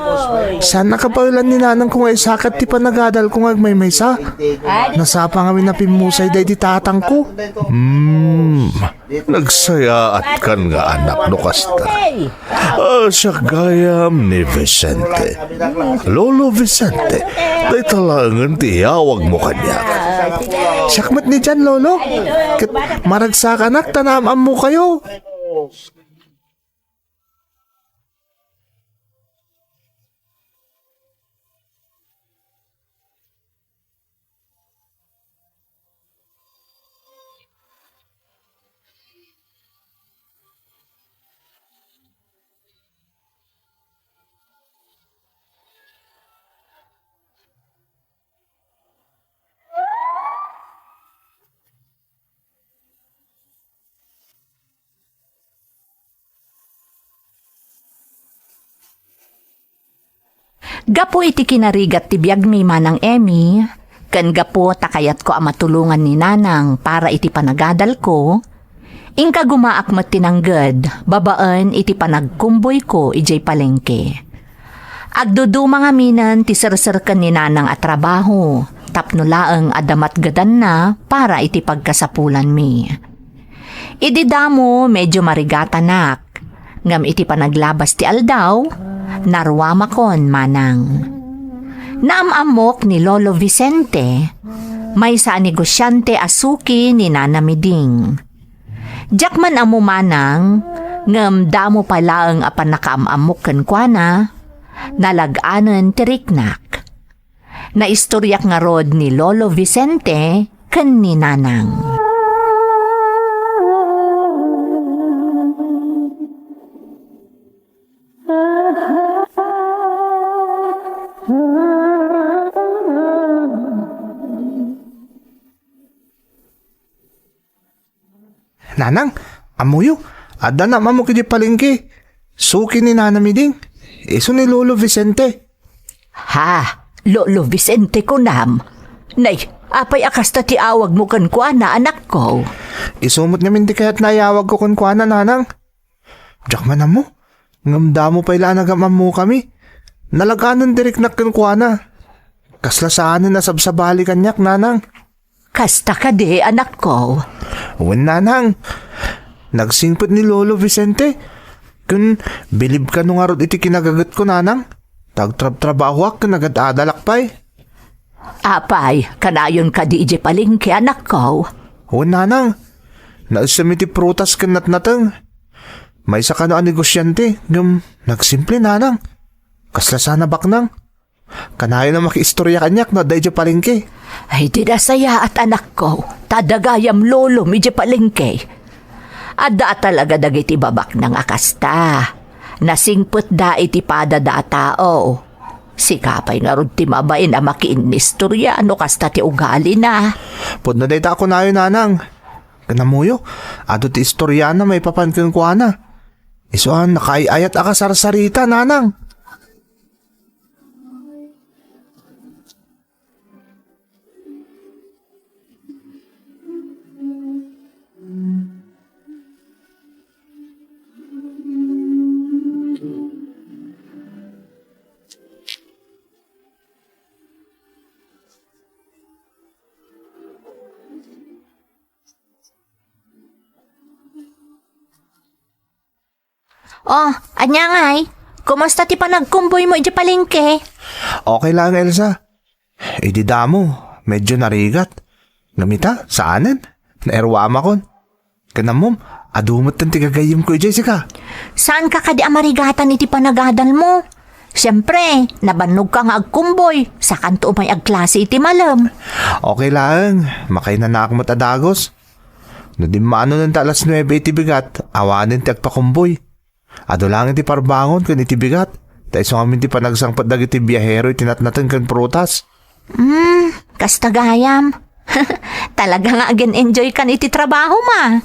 Saan a kabaelan ni nanangko nga isakat ti panagadalko nga agmaymaysa. Nasapa ngamin a pimmusay daydi tatangko. Hmm, nagsayaatkan nga anak no kasta. Ah, siak gayam ni Vicente. Lolo Vicente, dayta laengen ti iyawagmo kaniak. Siak met ni Jan, Lolo. Ket maragsakanak ta naam-ammokayo. Gapu iti kinarigat ti biagmi, Manang Emmy, ken gapu ta kayatko a matulongan ni Nanang para iti panagadalko, inkagumaak met ti nangged babaen iti panagkumboyko idiay palengke. Agduduma ngaminen ti serserken ni Nanang a trabaho tapno laeng adda matgedanna para iti pagkasapulanmi. Idi damo, medio marigatanak, ngem iti panaglabas ti aldaw, naruamakon manang. Naam-ammok ni Lolo Vicente, maysa a negosiante a suki ni Nana Miding. Diak man ammo manang, ngem damo pay laeng a pannakaam-ammok kenkuana, nalag-anen ti riknak. Naistoriak ngarud ni Lolo Vicente ken ni Nanang. Nanang, ammoyo, adda naam-ammok idiay palengke. Suki ni Nana Miding. Isu ni Lolo Vicente. Ha? Lolo Vicente kunam? Nay, apay a kasta ti awagmo kenkuana, anakko? Isu met ngamin ti kayatna a iyawagko kenkuana, Nanang. Diak man ammo. Ngem damo pay la a nagam-ammokami. Nalag-anen ti riknak kenkuana. Kasla saanen a sabsabali kaniak, Nanang. Kasta kadi, anakko? Wen, Nanang. Nagsingpet ni Lolo Vicente. Ken bilib kano ngarud iti kinagagetko, Nanang. Ta agtrabtrabahoak ken agad-adalak pay. Apay, kanayon kadi idiay palengke, anakko? Wen, Nanang. Naessem iti prutas ken natnateng. Maysa kano a negosiante, ngem nagsimple, Nanang. Kasla saan a baknang. Kanayon a makiistoria kaniak no adda idiay palengke. Ay, di nasayaat, anakko, ta adda gayam lolom idiay palengke. Adda a talaga dagiti babaknang a kasta. Nasingpetda iti padada a tao. Sika pay ngarud ti mabain a makiinnistorya no kasta ti ugalina. Pudno dayta a kunayo, Nanang. Ken ammoyo, adu ti istoriana maipapan kenkuana. Isu a nakaay-ayat a kasarsarita, Nanang. Oh, ania ngay? Kumusta ti panagkumboymo idiay palengke? Okay lang, Elsa. Idi damo, medyo narigat. Ngem ita, saanen. Nairwamakon. Ken ammom, adu metten ti gagayyemko idiay sika. Saanka kadi a marigatan iti panagadalmo? Siempre, nabannogka nga agkumboy, sakanto umay agklase iti malem. Okay laeng, makainanaak met a dagus. No dimmanonen ta alas nuebe iti bigat, awanen ti agpakumboy. Adu laeng iti parbangon ken iti bigat, ta isu ngamin ti panagsangpet dagiti biahero iti natnateng ken prutas. Hmm, kasta gayam. Talaga nga agin-enjoy kan iti trabaho ma.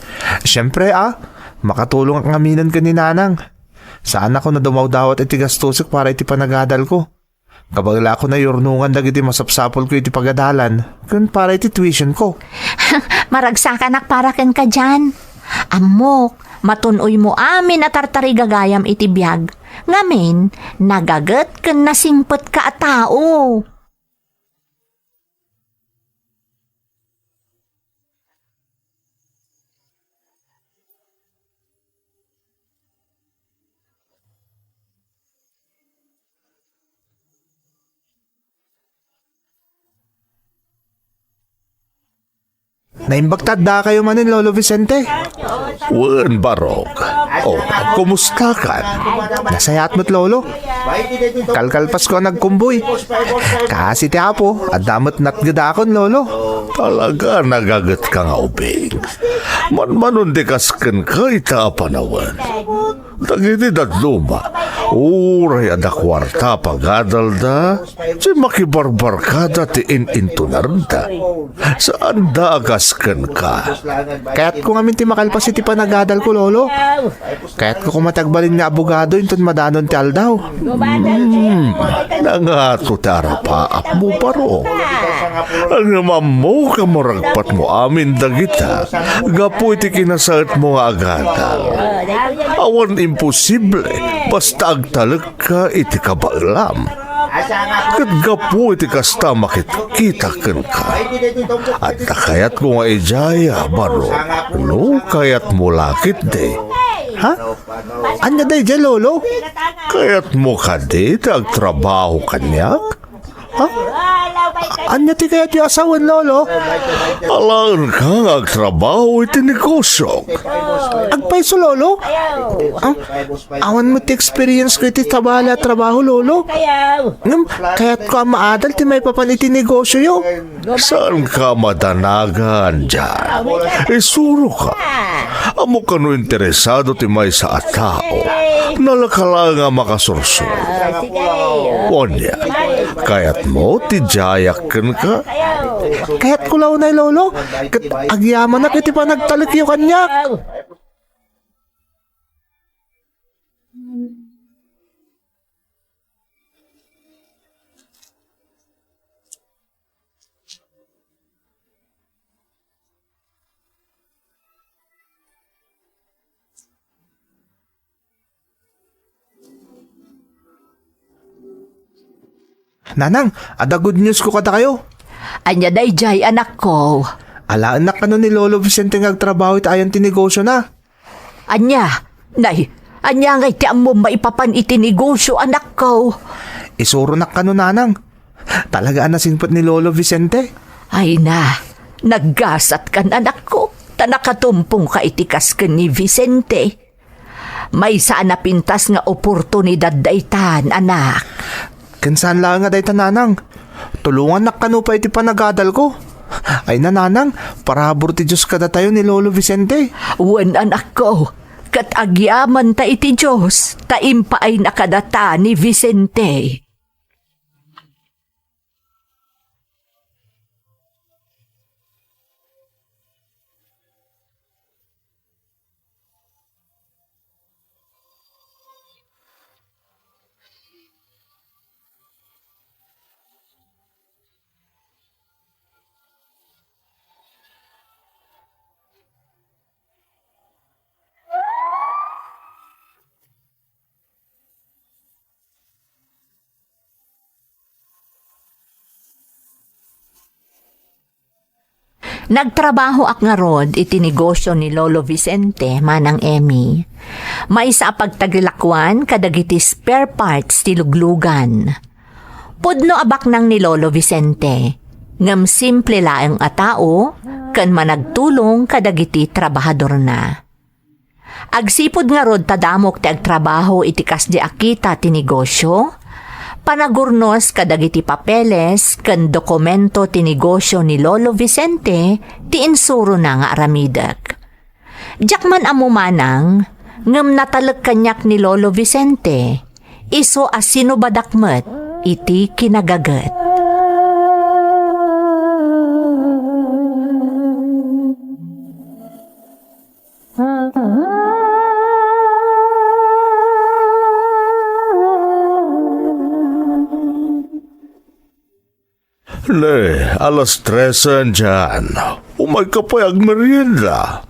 Siyempre, ah, makatulongak ngaminen ken ni Nanang. Saanakon a dumawdawat iti gastosek para iti panagadalko. Kabaelakon a yurnongan dagiti masapsapulko iti pagadalan ken para iti tuitionko. Maragsakanak para kenka dian. Ammok, matun-oymo amin a tartarigagayam iti biag. Ngamin, nagaget ken nasingpetka a tao. Naimbag ta addakayo manen, Lolo Vicente. Wen, Barok. Oh, kumustakan? Nasayaat met, Lolo. Kalkalpasko a nagkumboy. Kaasi ti Apo, adda met natgedakon, Lolo. Talaga, nagagetka nga ubing. Manmanon ti kas kenka ita a panawen. Dagiti dadduma, uray adda kuarta a pagadalda, ti makibarbarkada ti in-intunarda. Saanda a kas kenka. Kayatko ngamin ti makalpas iti panagadalko, Lolo. Kayatko koma ti agbalin nga abogado inton madanon ti aldaw. Hmm, nangato ti arapaapmo, Barok. Ngem ammok a maragpatmo amin dagita gapu iti kinasaetmo nga agadal. Awan imposible basta agtalekka iti kabaelam. Ket gapu iti kasta, makitkita kenka. Adda kayatko nga idiay, Barok, no kayatmo la ketdi. Ha? Ania daydiay, Lolo? Kayatmo kadi ti agtrabaho kaniak? Ha? Ania ti kayatyo a sawen, Lolo? Alaenka nga agtrabaho iti negosiok. Agpayso, Lolo? Ah, awan met ti experience ko iti tabala a trabaho, Lolo. Ngem, kayatko a maadal ti maipapan iti negosioyo. Saanka madanagan diay. Isuroka. Ammok no interesado ti maysa a tao. Nalaka laeng a makasursuro. Ania, kayatmo ti diayak kenka? Kayatko la unay, Lolo. Ket agyamanak iti panagtalekyo kaniak. Nanang, adda good news ko kadakayo. Ania daydiay, anakko? Alaennak kano ni Lolo Vicente nga agtrabaho iti ayan ti negosiona. Ania? Nay, ania ngay ti ammom maipapan iti negosio, anakko? Isuronak kano, Nanang. Talaga a nasingpet ni Lolo Vicente. Ay na, naggasatkan, anakko, ta nakatumpongka iti kas ken ni Vicente. Maysa a napintas nga oportunidad daytan, anak. Ken saan laeng a dayta, Nanang. Tulongannak kano pay iti panagadalko. Ay na, Nanang, parabur ti Dios kadatayo ni Lolo Vicente. Wen, anakko, ket agyamanta iti Dios ta impaayna kadata ni Vicente. Nagtrabahoak ngarud iti negosio ni Lolo Vicente, Manang Emmy. Maysa a pagtagilakuan kadagiti spare parts ti luglugan. Pudno a baknang ni Lolo Vicente, ngem simple laeng a tao ken managtulong kadagiti trabahadorna. Agsipud ngarud ta damok ti agtrabaho iti kasdi a kita ti negosio, panagurnos kadagiti papeles ken dokumento ti negosio ni Lolo Vicente ti insurona nga aramidek. Diak man ammo manang, ngem natalek kaniak ni Lolo Vicente, isu a sinubadak met iti kinagaget. Ne, alas tresen, Jan. Umayka pay agmerienda.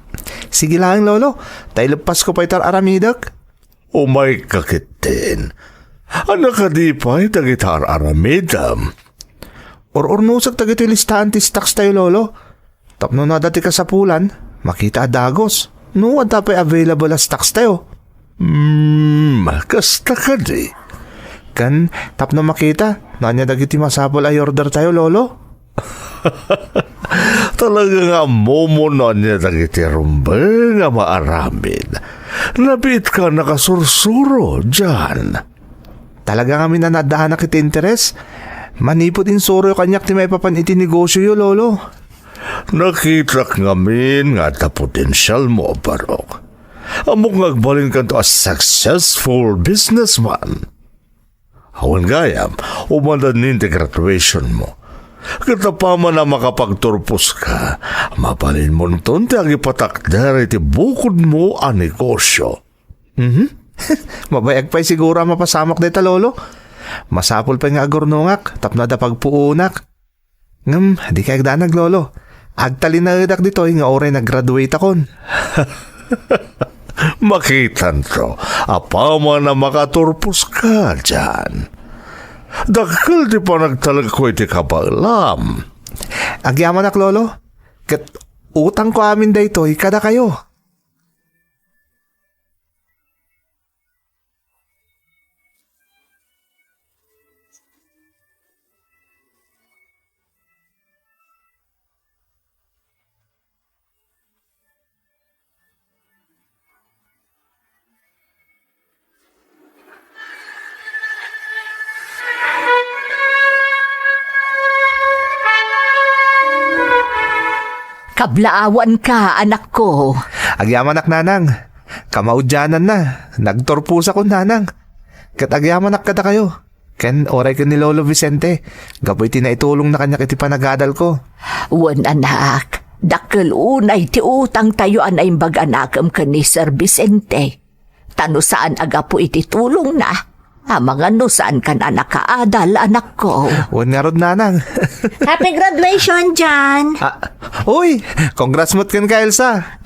Sige laeng, Lolo. Ta ileppasko pay ti ar-aramidek. Umayka ketdin. Ania kadi pay dagiti ar-aramidem? Ur-urnosek dagiti listaan ti stocks tayo, Lolo. Tapno no adda ti kasapulan, makita a dagos. No adda pay available a stocks tayo. Hmm, kasta kadi. Ken tapno makita, no ania dagiti masapul a i-order tayo, Lolo? Talaga nga ammom no ania dagiti rumbeng a maaramid. Nabiitka a nakasursuro, Jan. Talaga ngamin a naddaanak iti interes. Manipud insuroyo kaniak ti maipapan iti negosioyo, Lolo. Nakitak ngamin nga adda potensialmo, Barok. Ammok nga agbalinkanto a successful businessman. Awan gayam, umandan ni ti graduationmo. Ket apaman a makapagturposka, mabalinmonton ti agipatakder iti bukodmo a negosio. Mhm. Mabayag pay siguro a mapasamak dayta, Lolo. Masapul pay nga agurnongak tapno adda pagpuonak. Ngem, dika agdanag, Lolo. Agtalinaedak ditoy nga uray nag-graduateakon. Makitanto, apaman a makaturposka, Jan. Dakkel ti panagtalekko iti kabaelam. Agyamanak, Lolo. Ket utangko amin daytoy kadakayo. Kablaawanka, anakko. Agyamanak, nanang. Kamaudiananna, nagturposakon, nanang. Ket agyamanak kadakayo. Ken uray ken ni Lolo Vicente, gapu iti naitulongna kaniak iti panagadalko. Wen, anak, dakkel unay ti utangtayo a naimbag a nakem ken ni Sir Vicente. Ta no saan a gapu iti tulongna, amangan no saankan a nakaadal, anakko. Wen ngarud, nanang. Happy graduation, Jan! Ah, uy! Congrats met kenka, Elsa!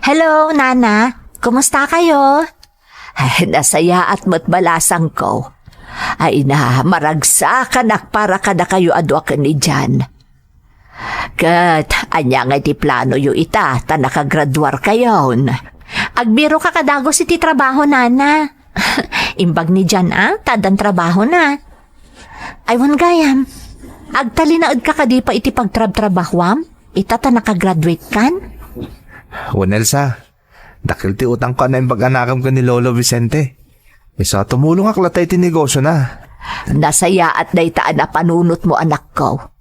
Hello, Nana. Kumusta kayo? Ay, nasayaat met balasangko. Ay na, maragsakanak para kadakayo a dua ken ni Jan. Ket ania ngay ti planoyo ita ta nakagraduarkayon? Agbiroka kadagos iti trabaho, nana. Imbag ni Jan a, ta addan trabahona. Ay, wen gayam, agtalinaedka kadi pay iti pagtrabtrabahuam ita ta nakagraduatekan? Wen, Elsa, dakkel ti utangko a naimbag a nakem ken ni Lolo Vicente. Isu a tumulongak latta iti negosiona. Nasayaat dayta a napanunotmo, anakko.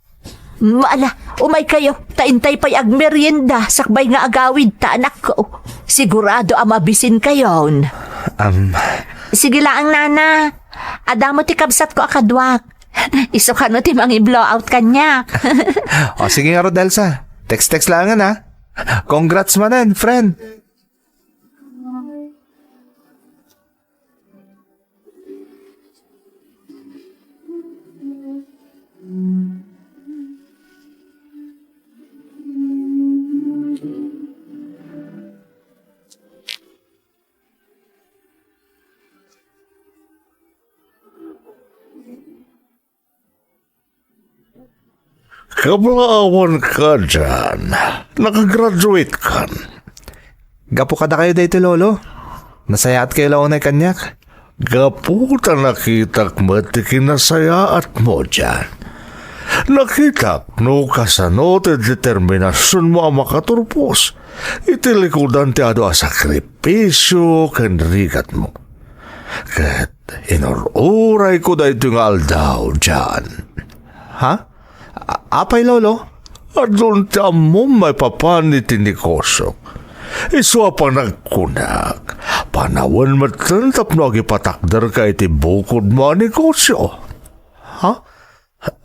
Mm, ala, umaykayo, ta intay pay agmerienda sakbay nga agawidta, anakko. Sigurado a mabisinkayon. Am. Sige laeng, nana. Adda met ti kabsatko a kaduak. Isu kano ti mangi-blowout kaniak. O, sige ngarud, Elsa. Text-text laengen, ha? Congrats manen, friend. Kablaawanka, John. Nakagraduate kan. Gapu kadakayo daytoy, Lolo. Nasayaat kayo la unay kaniak. Gapu ta nakitak met ti kinasayaatmo, John. Nakitak no kasano ti determinasionmo a makaturpos iti likudan ti adu a sakripisio ken rigatmo. Ket inur-urayko daytoy nga aldaw, John. Ha? A-, apay, Lolo? Adun ti ammom maipapan iti negosiok. Isu a panagkunak, panawen metten tapno agipatakderka iti bukodmo a negosio. Ha?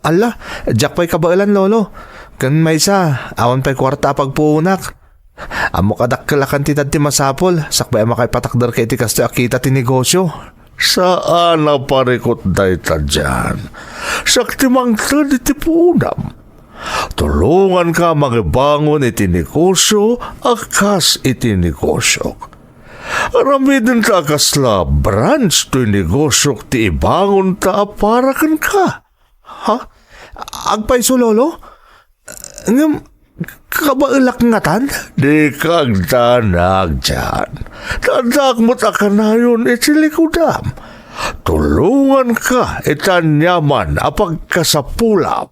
Alla, diak pay kabaelan, Lolo. Ken maysa, awan pay kuarta a pagpuonak. Ammok a dakkel a kantidad ti masapul, sakbay a makaipatakderka iti kastoy a kita ti negosio. Saan a parikut dayta, John. Siak ti mangted iti puonam. Tulonganka a mangibangon iti negosio a kas iti negosiok. Aramidenta a kasla branch toy negosiok ti ibangonta a para kenka. Ha? Agpayso, Lolo? Ngem, kabaelak ngatan? Dika agdanag, John. Ta addaak met a kanayon iti likudam. Tulonganka iti aniaman a pagkasapulam.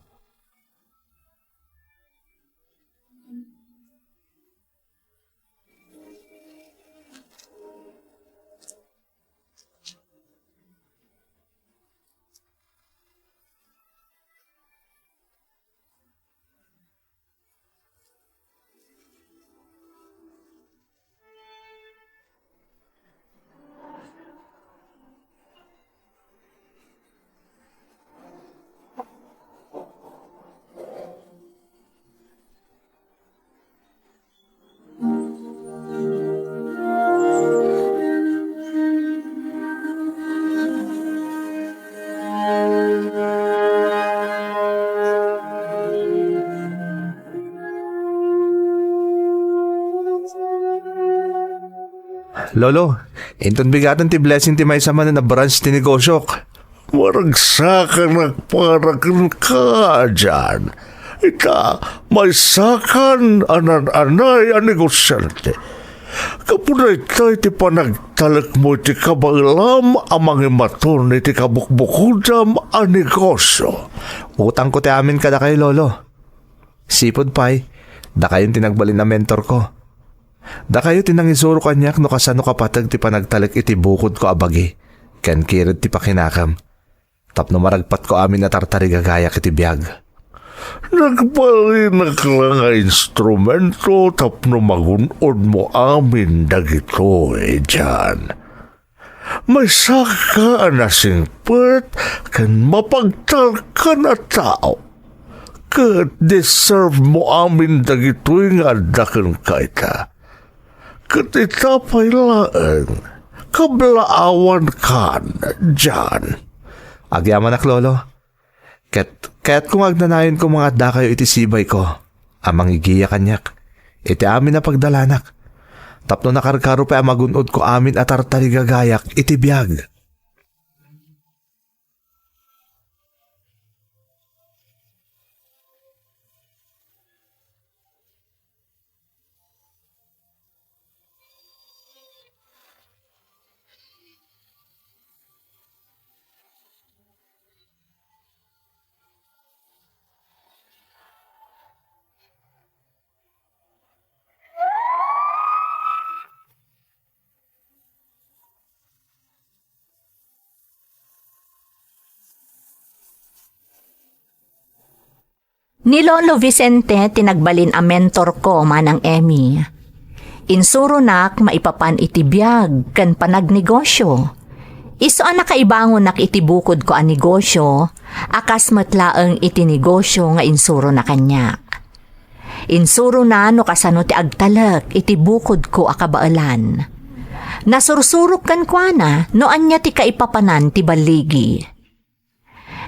Lolo, inton bigaten ti blessing ti maysa manen a branch ti negosiok. Maragsakanak para kenka, John. Ita, maysakan a nan-anay a negosiante. Gapu daytoy ti panagtalekmo iti kabaelam a mangimaton iti kabukbukodam a negosio. Utangko ti amin kadakayo, Lolo. Sipud pay, dakayon ti nagbalin a mentorko. Dakayo ti nangisuro kaniak no kasano kapateg ti panagtalek iti bukodko a bagi, ken kired ti pakinakam, tapno maragpatko amin a tartarigagayak iti biag. Nagbalinak la nga instrumento tapno magun-odmo amin dagitoy, John. Maysaka a nasingpet ken mapagtalkan a tao, ket deserve mo amin dagitoy nga adda kenka ita. Ket ita pay laeng, kablaawankan, John. Agyamanak, Lolo. Ket kayatko nga agnanayonko nga addakayo iti sibayko a mangigiya kaniak iti amin a pagdalanak, tapno nakarkaro pay a magun-odko amin a tartarigagayak iti biag. Ni Lolo Vicente ti nagbalin a mentor ko, Manang Emmy. Insuronak maipapan iti biag ken panagnegosio. Isu a nakaibangonnak iti bukodko a negosio, a kas met laeng iti negosio nga insurona kaniak. Insurona no kasano ti agtalek iti bukodko a kabaelan. Nasursurok kenkuana no ania ti kaipapanan ti balligi.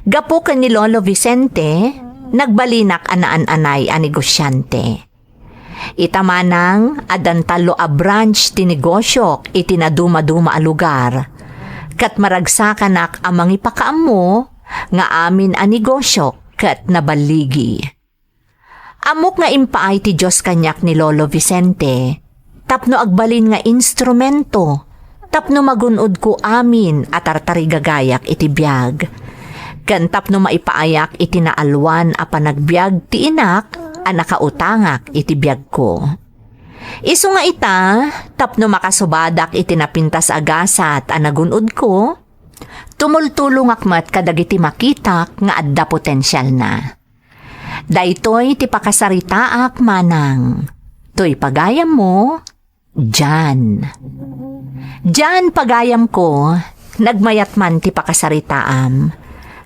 Gapu ken ni Lolo Vicente, nagbalinak a naan-anay a negosiante. Ita manang, addan tallo a branch ti negosiok iti nadumaduma a lugar, ket maragsakanak a mangipakaammo nga amin a negosiok ket naballigi. Ammok nga impaay ti Dios kaniak ni Lolo Vicente tapno agbalin nga instrumento tapno magun-odko amin a tartarigagayak iti biag, ken tapno maipaayak iti naalwan a panagbiag ti inak a nakautangak iti biagko. Isu nga ita, tapno makasubadak iti napintas a gasat a nagun-odko, tumultulongak met kadagiti makitak nga adda potensialna. Daytoy ti pakasaritaak, manang. Toy pagayammo, Jan. Jan, pagayamko, nagmayat man ti pakasaritaam.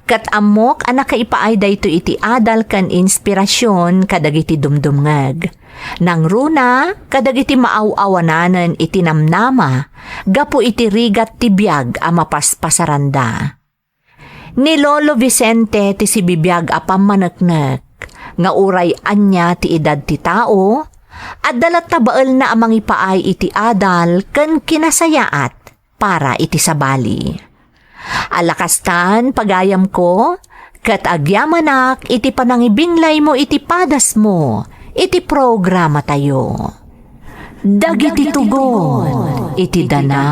Ket ammok a nakaipaay daytoy iti adal ken inspirasion kadagiti dumdumngeg. Nangruna kadagiti maaw-awananen iti namnama gapu iti rigat ti biag a mapaspasaranda. Ni Lolo Vicente ti sibibiag a pammaneknek nga uray ania ti edad ti tao, adda latta baelna a mangipaay iti adal ken kinasayaat para iti sabali. Ala kastan, pagayamko, ket agyamanak iti panangibinglaymo iti padasmo iti programatayo. Dagiti tugon iti dana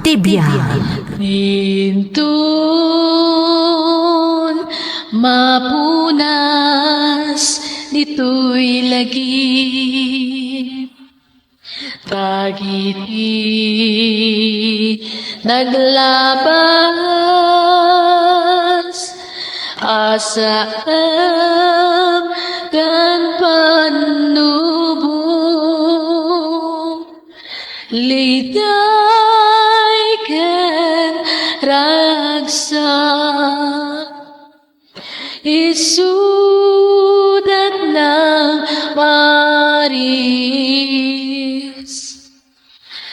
ti biag. Inton mapunas ditoy lagip, dagiti naglabas a saem ken pannubo. Liday ken ragsak, isudat nang maris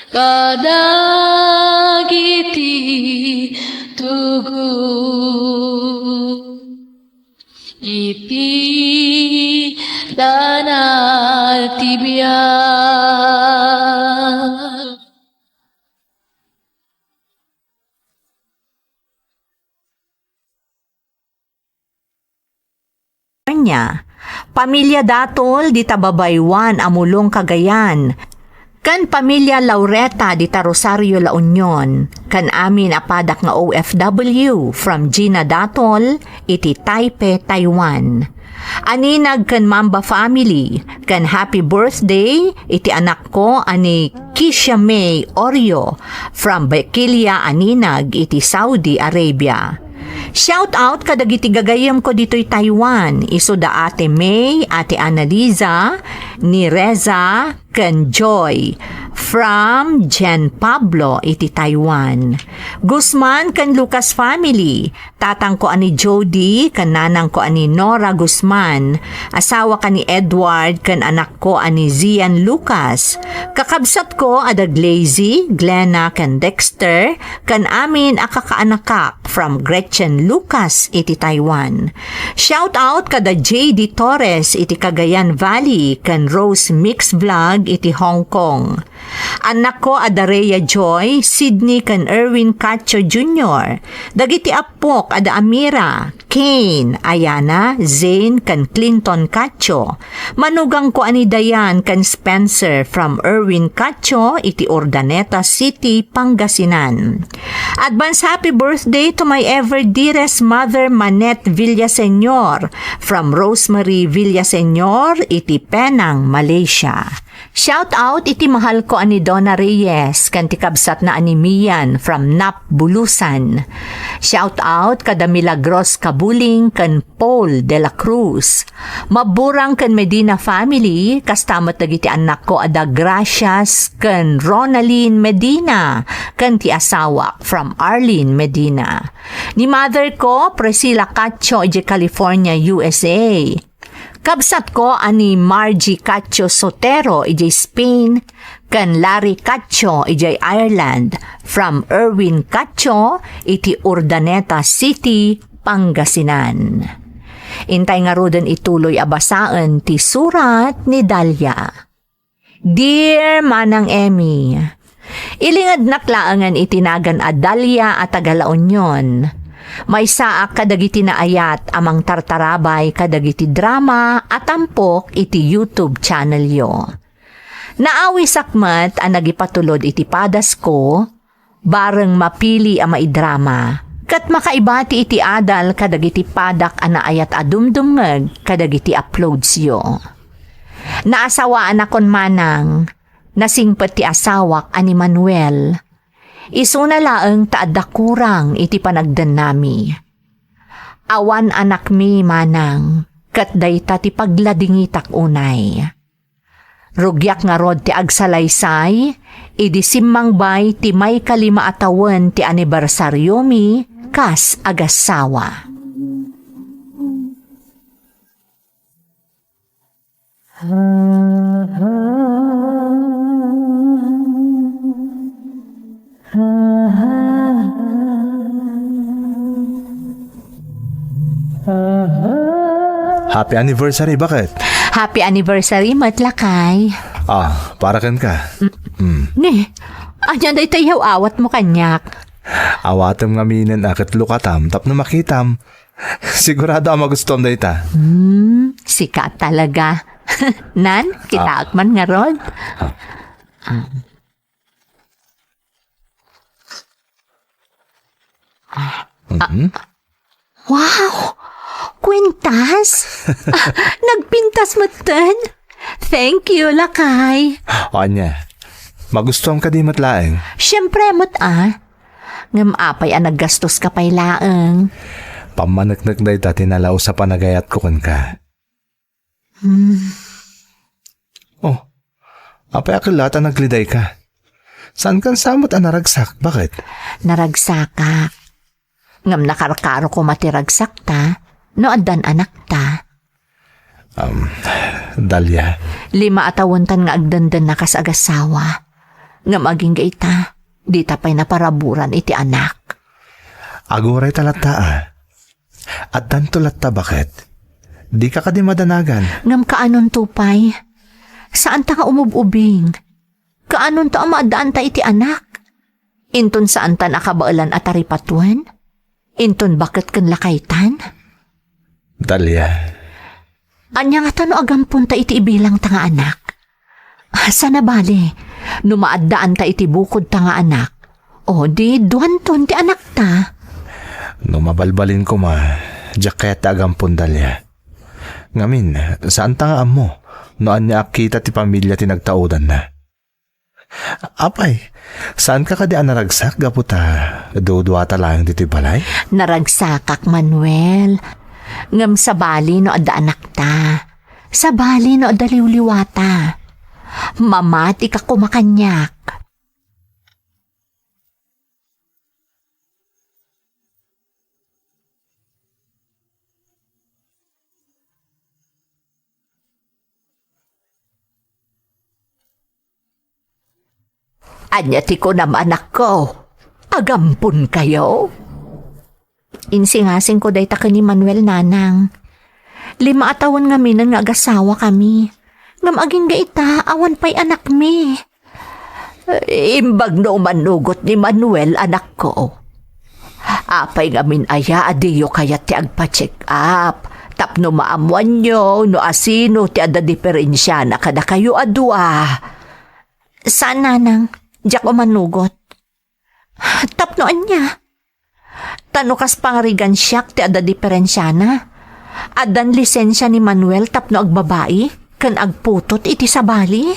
kadagiti tugon iti dana ti biag. Pamilia Datol dita babaywan a Mulong, Cagayan, ken pamilia Laureta dita Rosario, La Union, ken amin a padak nga O F W from Gina Datol iti Taipei, Taiwan. Aninag ken Mamba family, ken happy birthday iti anakko a ni Kisha May Oreo from Bekilia, Aninag iti Saudi Arabia. Shout out kadagiti gagayyemko ditoy Taiwan, isu da Ate May, Ate Annaliza, ni Reza, ken Joy from Jen Pablo iti Taiwan. Guzman ken Lucas family, tatangko a ni Jody ken nanangko a ni Nora Guzman, asawak a ni Edward ken anakko a ni Zian Lucas, kakabsatko a da Glazy, Glenna ken Dexter, ken amin a kakaanakak from Gretchen Lucas iti Taiwan. Shout out kada J D Torres iti Cagayan Valley ken Rose Mix Vlog iti Hong Kong. Annakko a da Rhea Joy, Sydney ken Erwin Cacho Junior, dagiti appok a da Amira, Kane, Ayana, Zane, ken Clinton Cacho. Manugangko a ni Dayan ken Spencer from Erwin Cacho iti Urdaneta City, Pangasinan. Advance happy birthday to my ever dearest mother, Manette Villaseñor, from Rosemary Villaseñor iti Penang, Malaysia. Shout out iti mahalko a ni Donna Reyes ken ti kabsatna a ni Mian from Nap, Bulusan. Shout out kada Milagros Kabuling ken Paul de la Cruz. Maburang ken Medina family, kasta met dagiti annakko a da Gracias ken Ronaldine Medina ken ti asawak from Arlene Medina. Ni mother ko, Priscilla Cacho, idiay California, U S A. Kabsatko a ni Margie Cacho Sotero idiay Spain, ken Larry Cacho idiay Ireland, from Erwin Cacho iti Urdaneta City, Pangasinan. Intay ngaruden ituloy a basaen ti surat ni Dalia. Dear Manang Emmy, ilingednak laengen iti nagan a Dalia a taga La Union. Maysaak kadagiti naayat a mangtartarabay kadagiti drama a tampok iti YouTube channelyo. Naawisak met a nagipatulod iti padasko, bareng mapili a maidrama, ket makaibati iti adal kadagiti padak a naayat a dumdumngeg kadagiti uploadsyo. Naasawaanakon manang, nasingpet ti asawak a ni Manuel. Isuna laeng ta adda kurang iti panagdennami. Awan anakmi manang, ket dayta ti pagladingitak unay. Rugiak ngarud ti agsalaysay idi simmangbay ti maikalima a tawen ti anibersariomi kas agassawa. Happy anniversary, baket? Happy anniversary met, lakay. Ah, para kenka. Mm. Ne, ania dayta iyaw-awatmo kaniak? Awatem ngaminen a ket lukatam tapno makitam. Sigurado a magustuam dayta. Hmm, sika talaga. Nan, kitaek man ngarud. Ah. Mhm. Wow! Kwintas? Nagpintas metten? Thank you, lakay. O, ania? Magustuam kadi met laeng? Siempre met, ah. Ngem apay a naggastoska pay laeng? Pammaneknek dayta ti nalaus a panagayatko kenka. Hmm. Oh, apay a kellat a nagledayka? Saankan sa met a naragsak? Baket? Naragsakak. Ngem nakarkaro koma ti ragsakta no addan anakta. Um, Dalia. Lima a tawentan nga agdendenna kas agassawa. Ngem agingga ita, dita pay naparaburan iti anak. Aguray ta latta, a. Addanto latta, baket? Dika kadi madanagan? Ngem kaanonto pay? Saanta nga umub-ubing. Kaanonto a maaddaanta iti anak? Inton saantan a kabaelan a taripatuen? Inton baket ken lakaytan? Dalia. Ania ngata no agamponta iti ibilangta nga anak? Sana bale, no maaddaanta iti bukodta nga anak, o di duanton ti anakta. No mabalbalin koma, diak kayat ti agampon, Dalia. Ngamin, saanta nga ammo no ania a kita ti pamilia ti nagtaudanna. Apay, saanka kadi a naragsak gapu ta duduata laeng ditoy balay? Naragsakak, Manuel. Ngem sabali no adda anakta. Sabali no adda liwliwata. Mamatika koma kaniak. Ania ti kunam, anakko? Agamponkayo? Insingasingko dayta ken ni Manuel, nanang. Lima a tawen ngaminen nga agasawakami. Ngem agingga ita, awan pay anakmi. Imbag no umanugot ni Manuel, anakko. Apay ngamin aya a diyo kayat ti agpa-check up tapno maammoanyo no asino ti adda diferensiana kadakayo a dua? Saan, nanang, diak umanugot. Tapno ania? Ta no kas pangarigan siak ti adda diferensiana, addan lisensia ni Manuel tapno agbabai ken agputot iti sabali?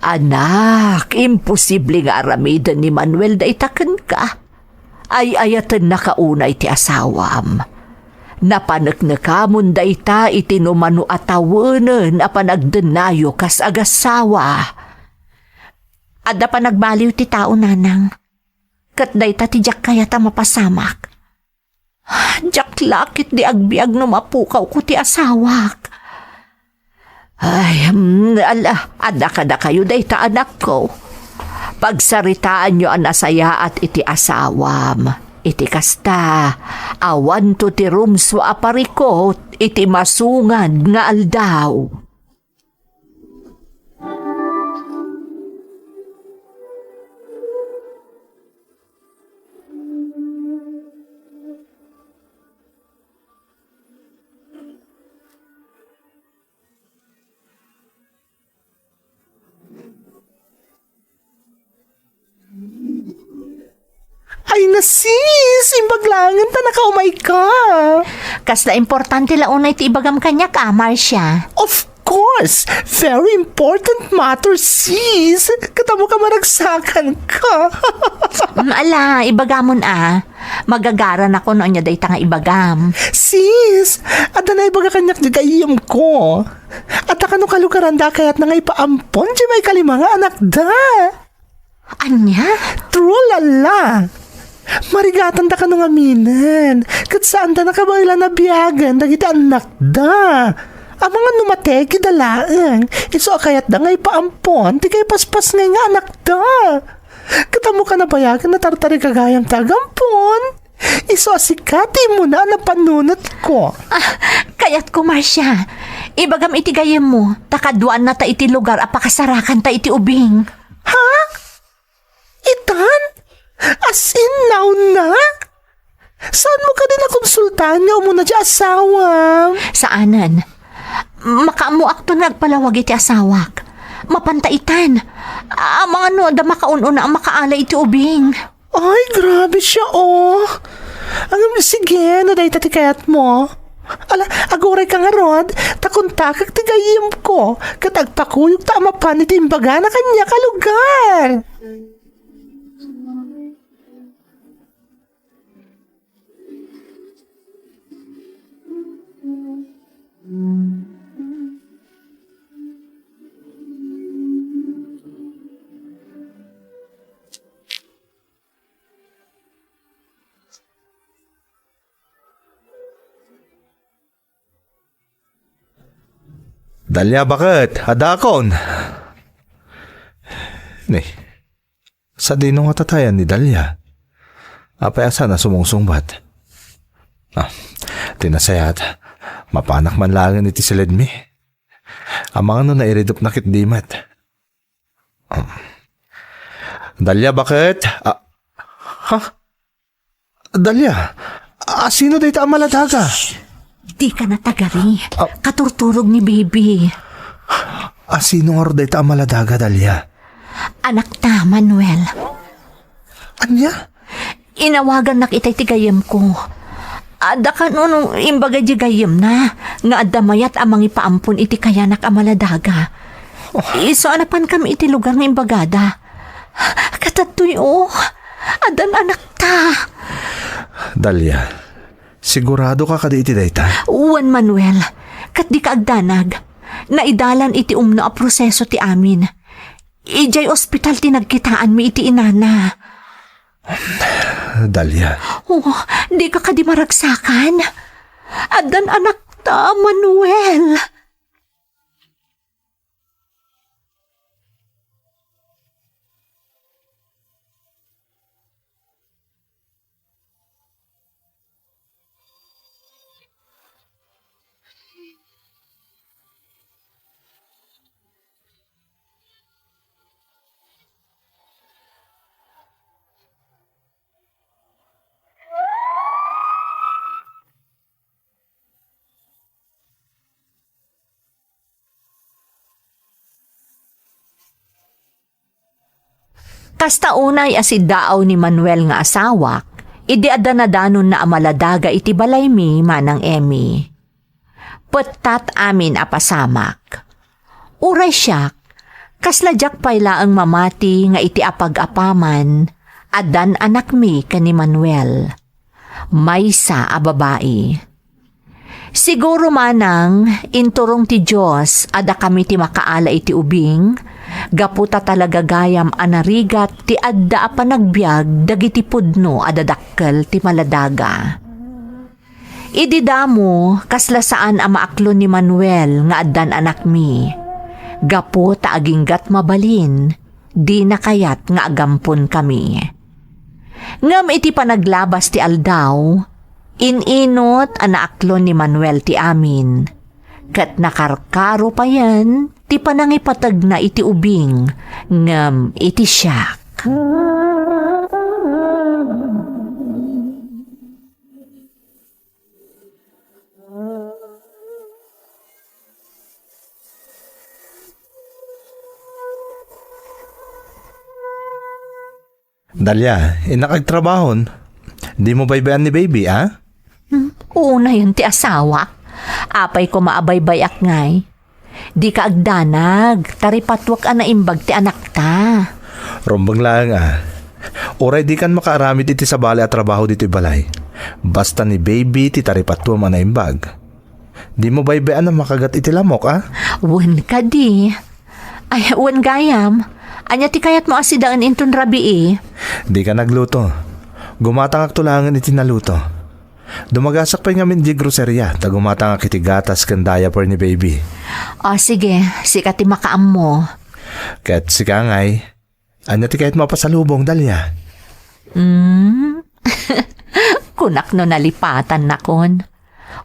Anak, imposible nga aramiden ni Manuel dayta kenka. Ay-ayatennaka unay ti asawam. Napaneknekamon dayta iti no mano a tawenen a panagdennayo kas agassawa. Adda panagbaliw ti tao, nanang. Ket dayta ti diak kayat a mapasamak. Diak la ketdi agbiag no mapukawko ti asawak. Ay, mm, ala, adda kadakayo dayta, anakko. Pagsaritaanyo a nasayaat iti asawam. Iti kasta, awanto ti rumsua a parikut iti masungad nga aldaw. Sis, imbag laengen ta nakaumayka. Kasla importante la unay ti ibagam kaniak, a, Marcia. Of course, very important matter, sis. Ket ammoka maragsakanka. Mm, ala, ibagamon, a. Magagaranakon no ania dayta nga ibagam. Sis, adda naibaga kaniak diay gayyemko. Adda kano kalugaranda a kayatna nga ipaampon diay maikalima nga anakda. Ania? True, lala. Marigatanda kano ngaminen. Ket saanda nakabaelan a biagen dagiti annakda. Amangan no mategi da laeng, isu a kayatda nga ipaampon ti kaipaspasngay nga anakda. Ket ammoka nabayagen a tartarigagayam ti agampon. Isu a sika ti immuna a napannunotko. Ah, kayatko, Marcia. Ibagam iti gayyemmo, ta kaduaannata iti lugar a pakasarakanta iti ubing. Ha? Itan? As in, now na? Saanmo kadi nakonsultaan nga umuna ti asawam? Saanen. Makaammoakton nga agpalawag iti asawak. Mapanta itan. Amangan no adda makaun-una a makaala iti ubing. Ay, grabe siya, oh. Ngem, sige, no dayta ti kayatmo. Ala, agurayka ngarud, ta kontakak ti gayyemko, ket agpakuyogta a mapan iti imbagana kaniak a lugar. Dalia, baket, adakon. Ni, sadino nga tatayan ni Dalia? Apay a saan a sumungsungbat? Ah, ti nasayaat, mapanak man laengen iti siledmi. Amangan no nairidupna ketdi met. Um, Dalia, baket? Ah, ha? Dalia, a, sino dayta a maladaga? Dika natagari. Ah. Katurturog ni Bibi. A, sino ngarud dayta a maladaga, Dalia? Anakta, Manuel. Ania? Inawagannak itay ti gayyemko. Adda kano no imbaga di gayyemna nga adda mayat a mangipaampon iti kayanak a maladaga. Oh. Isu a napankami iti lugar nga imbagada. Ket adtoy, oh, addan anakta. Dalia, siguradoka kadi iti dayta? Wen, Manuel, ket dika agdanag. Naidalan iti umno a proseso ti amin. Idiay ospital ti nagkitaanmi iti inana. Dalia. Oh, dika kadi maragsakan? Addan anakta, Manuel. Kasta unay a siddaaw ni Manuel nga asawak, idi adda nadanonna a maladaga iti balaymi, Manang Emmy. Pettat amin a pasamak. Uray siak, kasla diak pay laeng mamati nga iti apag-apaman, addan anakmi ken ni Manuel. Maysa a babai. Siguro manang inturong ti Dios a dakami ti makaala iti ubing, gapu ta talagagayam a narigat ti adda a panagbiag dagiti pudno a dadakkel ti maladaga. Idi damo, kasla saan a maaklon ni Manuel nga addan anakmi. Gapu ta aginggat mabalin, dina kayat nga agamponkami. Ngem iti panaglabas ti aldaw, in-inut a naaklon ni Manuel ti amin, ket nakarkaro payen ti panangipategna iti ubing ngem iti siak. Dalia, innak agtrabahon. Dimo baybay-an ni baby, a? Hmm, unayen ti asawak. Apay koma a baybay-ak ngay? Dika agdanag, ta ripatuek a naimbag ti anakta. Rumbeng laeng a. Uray dikan makaaramid iti sabali a trabaho ditoy balay. Basta ni baby ti taripatuem a naimbag. Dimo baybay-an a makagat iti lamok, a? Wen kadi. Ay, wen gayam. Ania ti kayatmo a sidaen inton rabii? Dika nagluto. Gumatangakto laengen iti naluto. Dumagasak pay ngamin idiay groceria, ta gumatangak iti gatas ken diaper ni baby. O, sige, sika ti makaammo. Ket sika ngay, ania ti kayatmo a pasalubong, Dalia? Hmm? Kunak no nalipatannakon.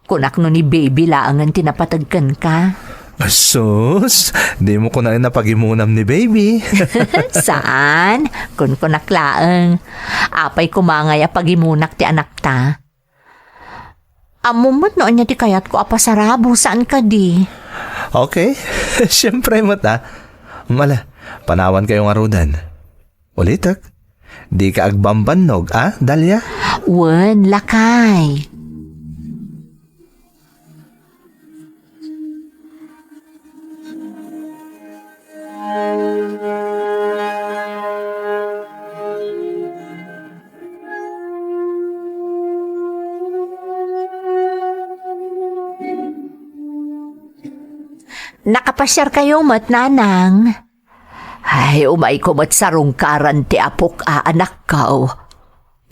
Kunak no ni baby laengen ti napateg kenka. Asus, dimo kunaen a pagimunam ni baby. Saan? Kunkunak laeng. Apay koma ngay a pagimunak ti anakta? Ammom met no ania ti kayatko a pasarabo, saan kadi? Okay. Siempre met, a. Mala, panawankayo ngaruden. Ulitek, dika agbambannog, a, Dalia? Wen, lakay. Nakapasiarkayo met, Nanang? Ay, umayko met sarungkaran ti apok a anakko.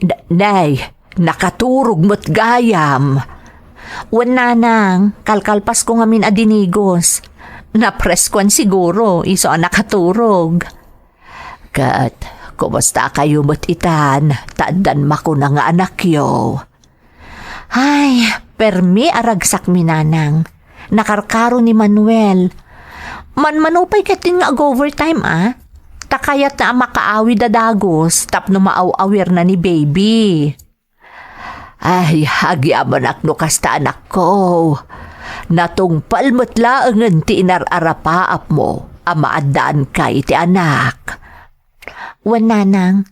N-, nay, nakaturog met gayam. Wen, Nanang, kalkalpasko ngamin a dinigos. Napreskoan siguro, isu a nakaturog. Ket, kumustakayo met itan, ta addan makuna nga anakyo? Ay, permi a ragsakmi, Nanang. Nakarkaro ni Manuel. Manmano pay ketdin nga ag-overtime, a? Ta kayatna a makaawid a dagus tapno maaw-awirna ni baby. Ay, agyamanak no kasta, anakko. Natungpal met laengen ti inar-arapaapmo a maaddaanka iti anak. Wen, Nanang,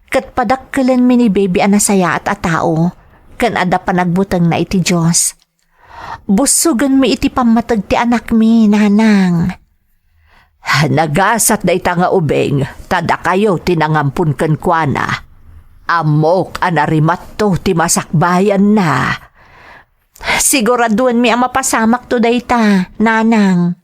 ket padakkelenmi ni baby a nasayaat a tao, ken adda panagbutengna iti Dios. Bussogenmi iti pammateg ti anakmi, Nanang. Nagasat dayta nga ubing, ta dakayo ti nangampon kenkuana. Ammok a narimatto ti masakbayanna. Siguraduenmi a mapasamakto dayta, Nanang.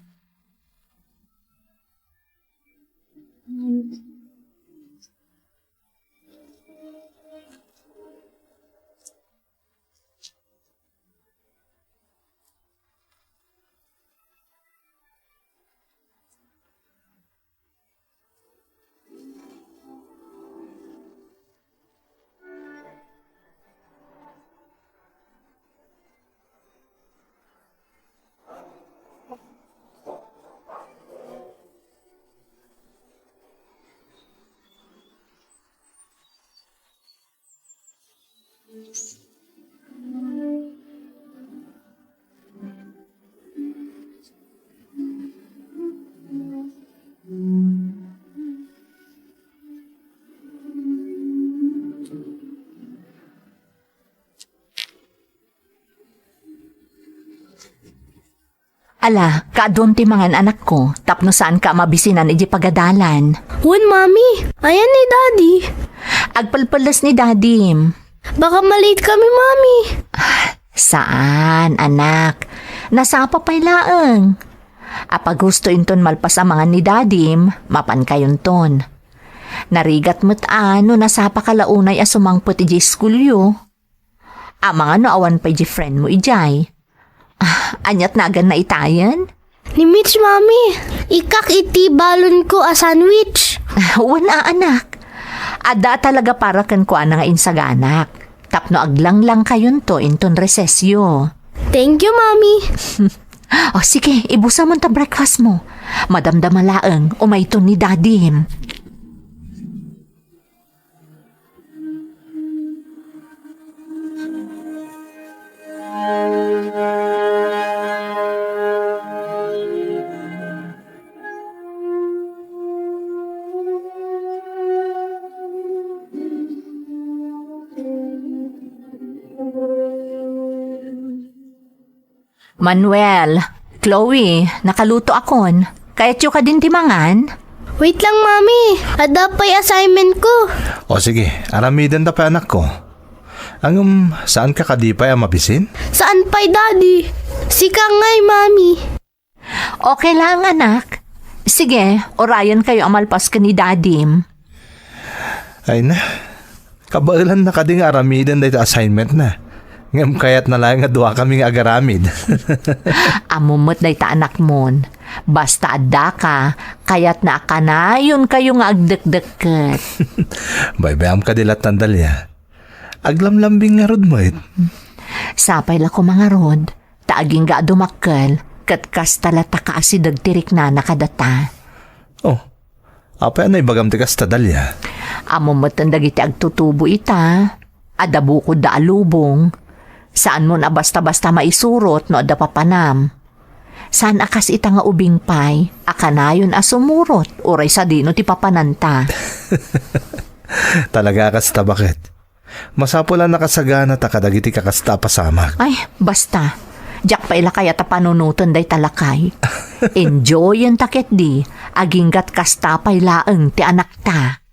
Ala, kaaduam ti mangan, anakko, tapno saanka a mabisinan idiay pagadalan. Wen, Mami. Ayan ni Daddy? Agpelpeles ni Dadim. Baka ma-late kami, Mami. Saan, anak. Nasapa pay laeng. Apay gusto inton malpas a mangan ni Dadim, mapankayonton. Narigat met a no nasapaka la unay a sumangpet idiay iskulyo. Amangan no awan pay di friend mo idiay. Ah, aniat naganna itayen? Ni Mitch, Mami. Ikak iti balon ko a sandwich. Ah, wen a, anak. Adda talaga para kenkuana nga insaganak. Tapno aglanglang kayonto inton resesyo. Thank you, Mami. O sige, ibusam ta breakfast mo. Madamdama laeng, umayton ni Dadim. Manuel, Chloe, nakalutoakon. Kayatyo kadin ti mangan? Wait lang, Mami. Adda pay assignment ko. O sige, aramiden ta pay, anakko. Ngem, saan ka kadi pay a mabisin? Saan pay, Daddy? Sika ngay, Mami. Okay lang, anak. Sige, urayen kayo a malpas ken ni Dadim. Ay na, kabaelan na kadi nga aramiden dayta assignment na. Ngem kayat na laeng nga dua kami nga agaramid. Ammom met dayta, anakmon. Basta adda ka, kayat na a kanayon kayo nga agdekdekket. Baybay-am kadi lattan, Dalia. Aglamlambing ngarud met. Sapay la koma ngarud, ta agingga a dumakkel, ket kasta la ta kaasideg ti riknana kadata. Oh, apay a naibagam ti kasta, Dalia? Ammom metten dagiti agtutubo ita, adda bukodda a lubong. Saanmon a basta-basta maisurot no adda papanam. Saan a kas ita nga ubing pay, a kanayon a sumurot, uray sadino ti papananta. Talaga a kasta, baket. Masapul a nakasagana ta kadagiti kakasta a pasamak. Ay, basta. Diak pay la kayat a panunoten dayta lakay. Enjoyen ta ketdi, aginggat kasta pay laeng ti anakta.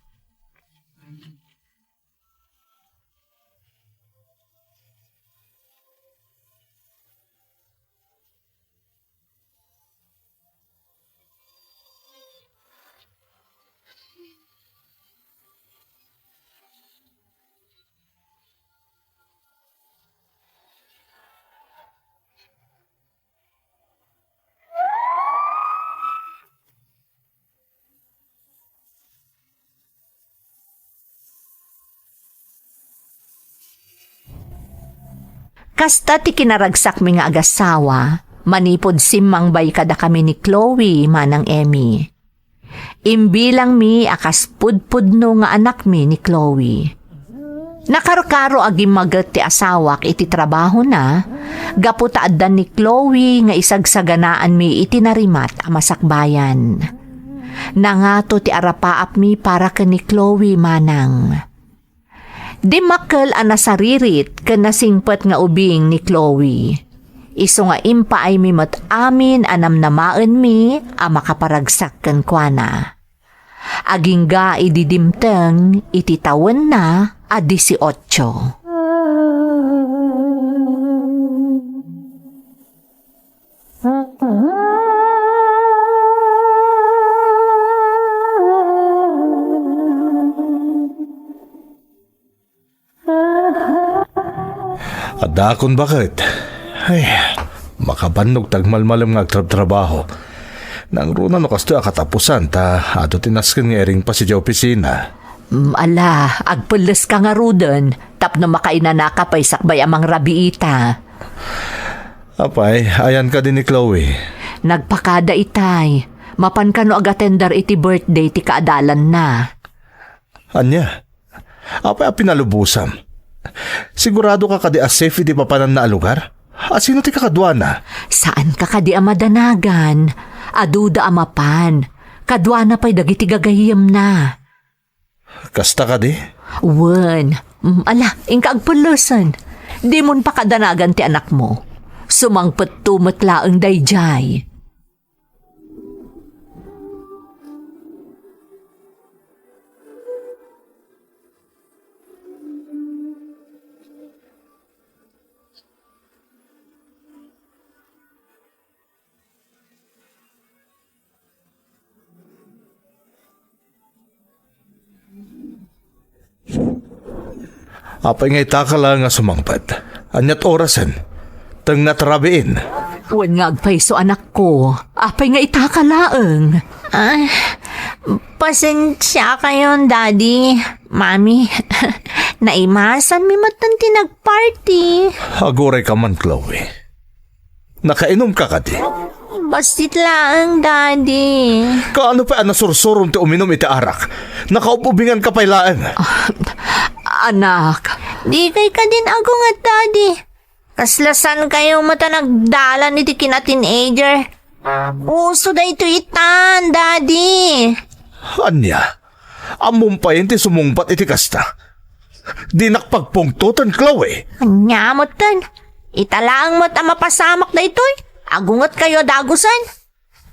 Kasta ti kinaragsakmi nga agassawa, manipud simmangbay kadakami ni Chloe manang Emmy. Imbilangmi a kas pudpudno nga anakmi ni Chloe. Nakarkaro a gimmaget ti asawak iti trabahona, gapu ta adda ni Chloe nga isagsaganaanmi iti narimat a masakbayan. Nangato ti arapaapmi para ken ni Chloe manang. Dimmakkel a nasaririt ken nasingpet nga ubing ni Chloe. Isu nga impaaymi met amin a namnamaenmi a makaparagsak kenkuana. Agingga idi dimteng iti tawenna a disiotso. Addaakon, baket. Ay, makabannog ti agmalmalem nga agtrabtrabaho. Nangruna no kastoy a katapusan ta adu ti nasken nga iring pa sadiay opisina. Mm, ala, agpelleska ngaruden tapno makainanaka pay sakbay a mangrabii ita. Apay, ayan kadi ni Chloe? Nagpakada itay. Mapan kano agatender iti birthday ti kaadalanna. Ania? Apay a pinalubosam? Sigurado ka kadi a safe iti papananna a lugar? A sino ti kakaduana? Saan ka kadi a madanagan? Aduda a mapan. Kaduana pay dagiti gagayyemna. Kasta kadi? Wen. Mm, ala, inka agpellesen. Dimon pakadanagan ti anakmo. Sumangpetto met laeng daydiay. Apay nga itaka laeng a sumangpet? Ania't orasen? Tengna ti rabiin. Wen nga agpayso, anakko. Apay nga itaka laeng? Ah, pasensiakayon, Daddy, Mami. Naimasanmi met ti nagparty. Aguray ka man, Chloe. Nakainom ka kadi? Bassit laeng, Daddy. Kaano pay a nasursurom ti uminom iti arak? Nakaub-ubingan ka pay laeng. Ah, anak. Dikay kadin agunget, Daddy. Kasla saan kayo met a nagdalan iti kina-teenager. Uso daytoy itan, Daddy. Ania? Ammom payen ti sumungbat iti kasta? Dinak pagpungtoten, Chloe. Ania metten? Ita laeng met a mapasamak daytoy. Agungetkayo a dagusen.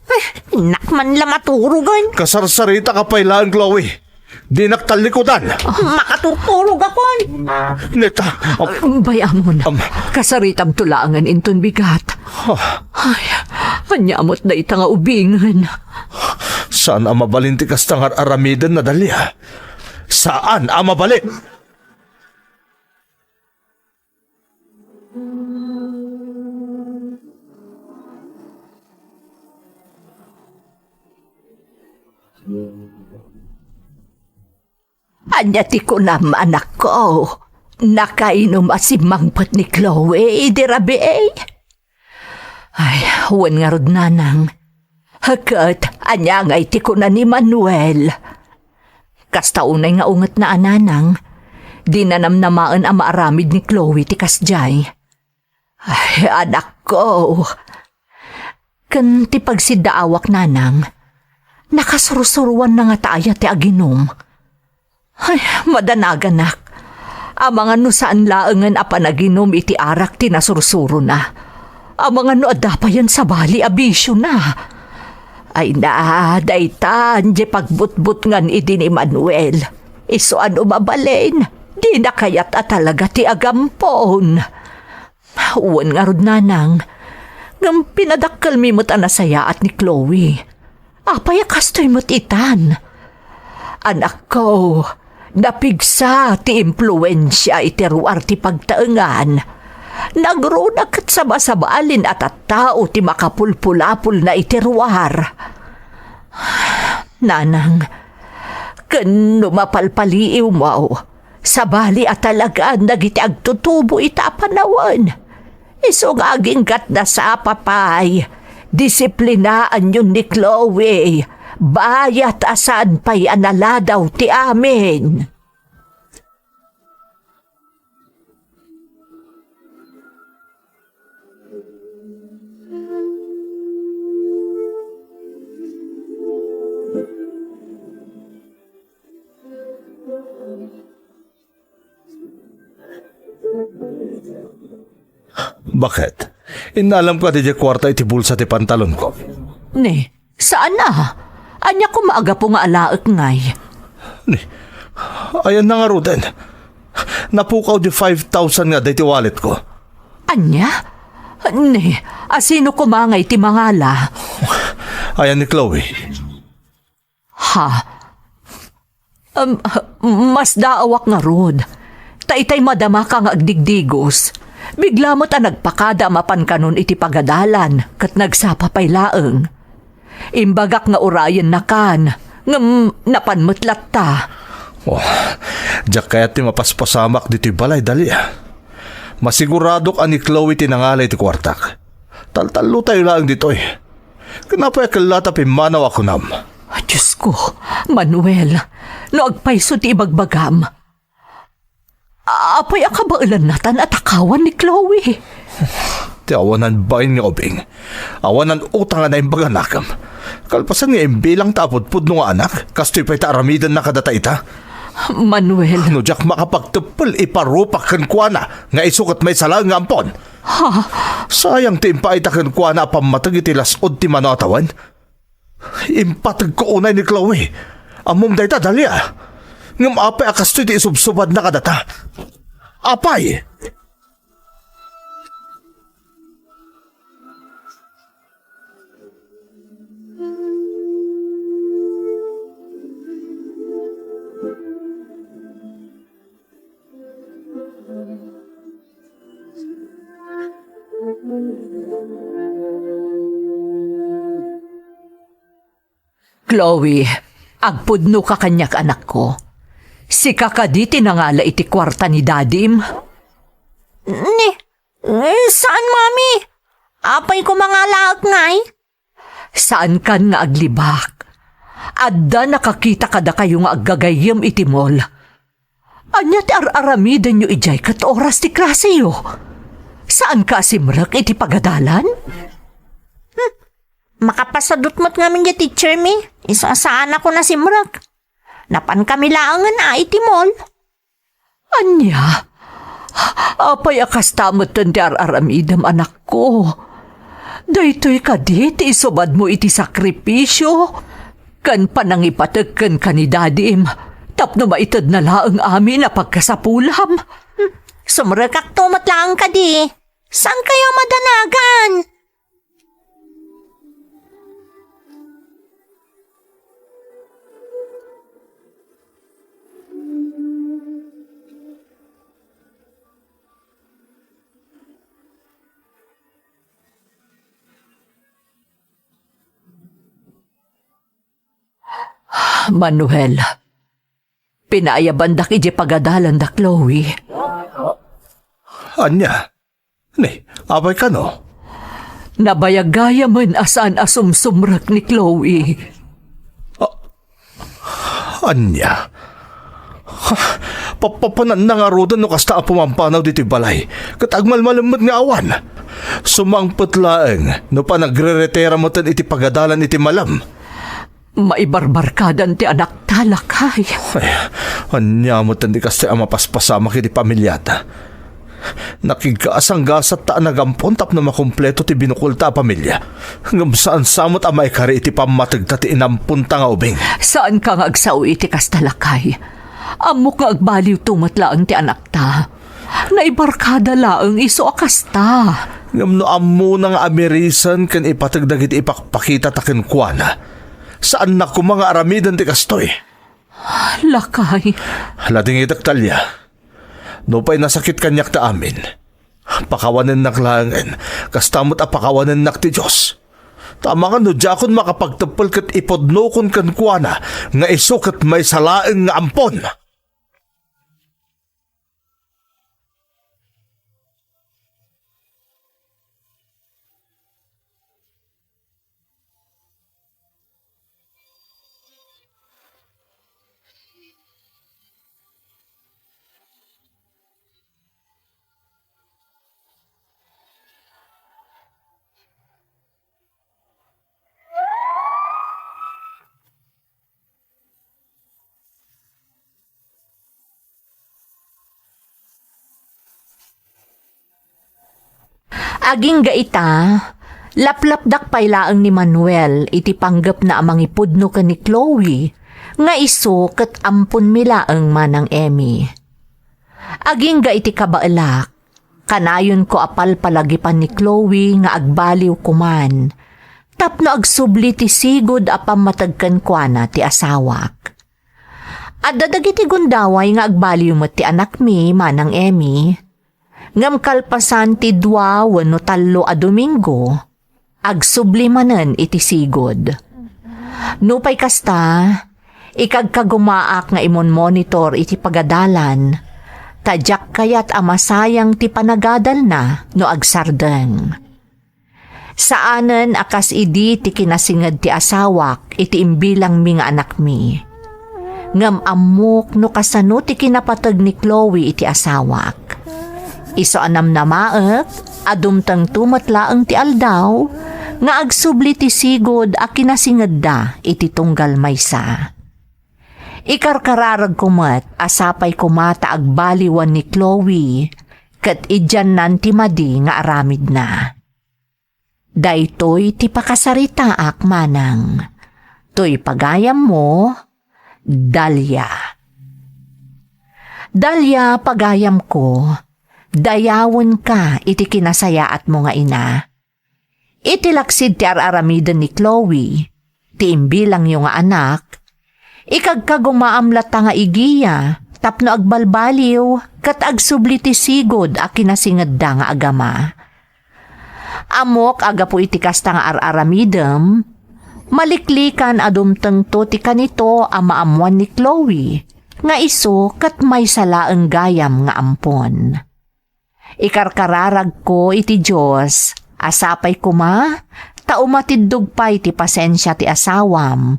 Eh, innak man la maturogen. Kasarsarita ka pay laeng, Chloe. Dinak tallikudan. Makaturturogakon. Neta, am- Bay-amon. Am- Kasaritamto laengen inton bigat. Ah. Ay, ania met dayta nga ubingen? Saan a mabalin ti kasta nga ar-aramidenna, Dalia. Saan a mabalin. Ania ti kunam, anakko? Nakainom a simmangpet ni Chloe idi rabii? Ay, wen ngarud, nanang. Ket ania ngay ti kuna ni Manuel? Kasta unay nga ungetna a, nanang, dina namnamaen a maaramid ni Chloe ti kasdiay. Ay, anakko. Ken ti pagsiddaawak, nanang, nakasursuroanna ngata aya ti aginum? Ay, madanaganak. Amangan no saan laengen a panaginum iti arak ti nasursurona. Amangan no adda payen sabali a bisiona. Ay na, daytan diay pagbutbutngan idi ni Manuel. Isu a no mabalin, dina kayat a talaga ti agampon. Wen ngarud, nanang, ngem pinadakkelmi met a nasayaat ni Chloe. Apay a kastoy met itan? Anakko, napigsa ti impluensia iti ruar ti pagtaengan. Nagruna ket sabasabalin a tattao ti makapulpulapolna iti ruar. Nanang, ken no mapalpaliiwmo, sabali a talagaan dagiti agtutubo ita a panawen. Isu nga aginggatna sapa pay, disiplinaanyon ni Chloe, bayat a saan pay a naladaw ti amin. Baket? Innalam kadi diay kuarta iti bulsa ti pantalonko? Ne, saan a. Ania koma a gapu nga alaek ngay? Ni, ayanna ngaruden? Napukaw di five thousand nga adda iti walletko. Ania? Ne, a sino koma ngay ti mangala? Ayan ni Chloe. Ha? Em, masdaawak ngarud. Ta itay madamaka nga agdigdigos, bigla met a nagpakada a mapan kanon iti pagadalan ket nagsapa pay laeng. Imbagak nga urayennakan, ngem napan met latta. Oh, diak kayat ti mapaspasamak ditoy balay, Dalia. Masiguradok a ni Chloe ti nangala iti kuartak. Taltallotayo laeng ditoy. Ken apay a kella ta pimmanaw a kunam? Diosko, Manuel, no agpayso ti ibagbagam, apay a kabaelanna tan a takawan ni Chloe? Ti awanan bain nga ubing, awanan utang a naimbag a nakem. Kalpasan nga imbilang ta apudpudno nga anak, kastoy pay ta aramidenna kadata ita? Manuel. No diak makapagteppel, iparupak kenkuana nga isu ket maysa laeng nga ampon. Ha? Sayang ti impaayta kenkuana a pammateg iti las-ud ti mano a tawen. Impategko unay ni Chloe. Ammom dayta, Dalia. Ngem apay a kastoy ti isubsubadna kadata? Apay? Chloe, agpudnoka kaniak, anakko. Sika kadi ti nangala iti kuarta ni dadim? Ni, eh, saan, Mami? Apay koma nga alaek ngay? Saankan nga aglibak. Adda nakakita kadakayo nga aggagayyem iti mall. Ania ti ar-aramidenyo idiay ket oras ti klaseyo? Saanka a simrek iti pagadalan? Hmm. Makapasadut met ngamin diay teacher mi. Isu a saanakon a simrek. Napankami laengen a iti mall. Ania? Apay a kasta metten ti ar-aramidem, anakko? Daytoy kadi ti isubadmo iti sakripisio ken panangipateg kenka ni dadim tapno maitedna laeng amin a pagkasapulam? Sumrekakto met laeng kadi. Saankayo madanagan? Manuel, pinaayabandak idiay pagadalan da Chloe. Ania? Ni, apay kano? Nabayag gayamen a saan a sumsumrek ni Chloe. A-, ania? Ha, papapananna ngaruden no kasta a pumampanaw ditoy balay, ket agmalmalem met nga awan. Sumangpet laeng no panagreretera metten iti pagadalan iti malem. Maibarbarkadan ti anakta, lakay. Ay, ania met ti kastoy a mapaspasamak iti pamiliata? Nakigkaasanggasatta a nagampon tapno makumpleto ti binukolta a pamilia. Ngem saan sa met a maikari iti pammategta ti inamponta nga ubing. Saanka nga agsao iti kasta, lakay. Ammok nga agbaliwto met laeng ti anakta. Naibarkada laeng isu a kasta. Ngem no ammona nga amirisen ken ipateg dagiti ipakpakitata kenkuana, saanna koma nga aramiden ti kastoy. Lakay. Ladingitek, Talia. Nupay nasakit kaniak ta amin, pakawanennak laengen, kasta met a pakawanennak ti Dios. Ta amangan no diakon makapagteppel ket ipudnokon kenkuana nga isu ket maysa laeng nga ampon. Agingga ita, laplapdak pay laeng ni Manuel iti panggepna a mangipudno ken ni Chloe nga isu ket amponmi laeng, Manang Emmy. Agingga iti kabaelak, kanayonko a palpalagipan ni Chloe nga agbaliw koman tapno agsubli ti sigud a pammateg kenkuana ti asawak. Adda dagiti gundaway nga agbaliw met ti anakmi, Manang Emmy. Ngem kalpasan ti dua wenno tallo a Domingo, agsubli manen iti sigud. Nupay kasta, ikagkagumaak nga imonmonitor iti pagadalan, ta diak kayat a masayang ti panagadalna no agsardeng. Saanen a kas idi ti kinasinged ti asawak iti imbilangmi nga anakmi. Ngem ammok no kasano ti kinapateg ni Chloe iti asawak. Isu a namnamaek a dumtengto met laeng ti aldaw nga agsubli ti sigud a kinasingedda iti tunggal maysa. Ikarkararagko met a sapay koma ta agbaliwan ni Chloe ket idiannan ti madi nga aramidna. Daytoy ti pakasaritaak, Manang. Toy pagayammo, Dalia. Dalia, pagayamko, dayawenka iti kinasayaatmo nga ina. Iti laksid ti ar-aramiden ni Chloe, ti imbilangyo nga anak, ikagkagumaam latta nga igiya tapno agbalbaliw ket agsubli ti sigud a kinasingedda nga agama. Ammok a gapu iti kasta nga ar-aramidem, maliklikan a dumtengto ti kanito a maammoan ni Chloe nga isu ket maysa laeng gayam nga ampon. Ikarkararagko iti Dios a sapay koma ta umatiddog pay ti pasensia ti asawam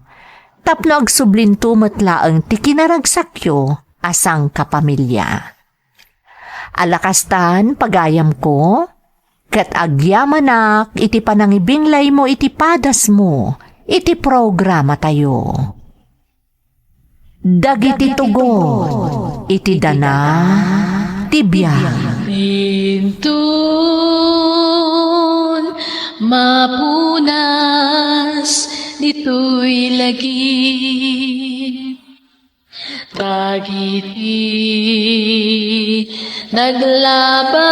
tapno agsublinto met laeng ti kinaragsakyo a sangkapamilia. Ala kastan, pagayamko, ket agyamanak iti panangibinglaymo iti padasmo iti programatayo. Dagiti tugot iti dana ti biag. Inton mapunas ditoy lagip, dagiti naglabas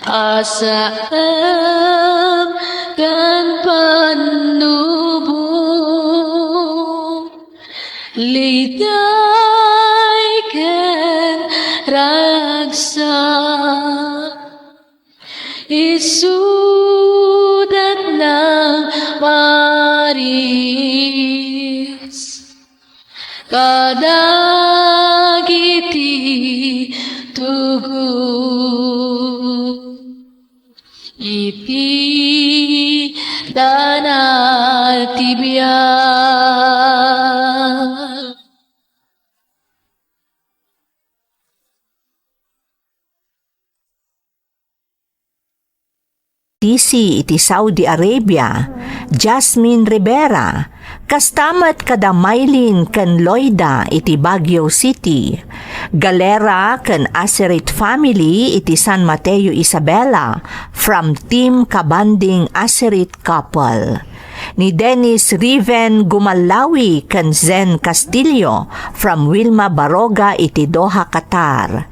a saem ken pannubo, liday ken ragsak. Isudatna maris kadagiti tugot iti danal ti biag. Tisi iti Saudi Arabia, Jasmine Rivera, kasta met kada Mylene ken Loida iti Baguio City, Galera ken Acerit family iti San Mateo Isabela, from Team Kabanding Acerit couple. Ni Dennis Riven Gumallawi ken Zen Castillo from Wilma Baroga iti Doha, Qatar.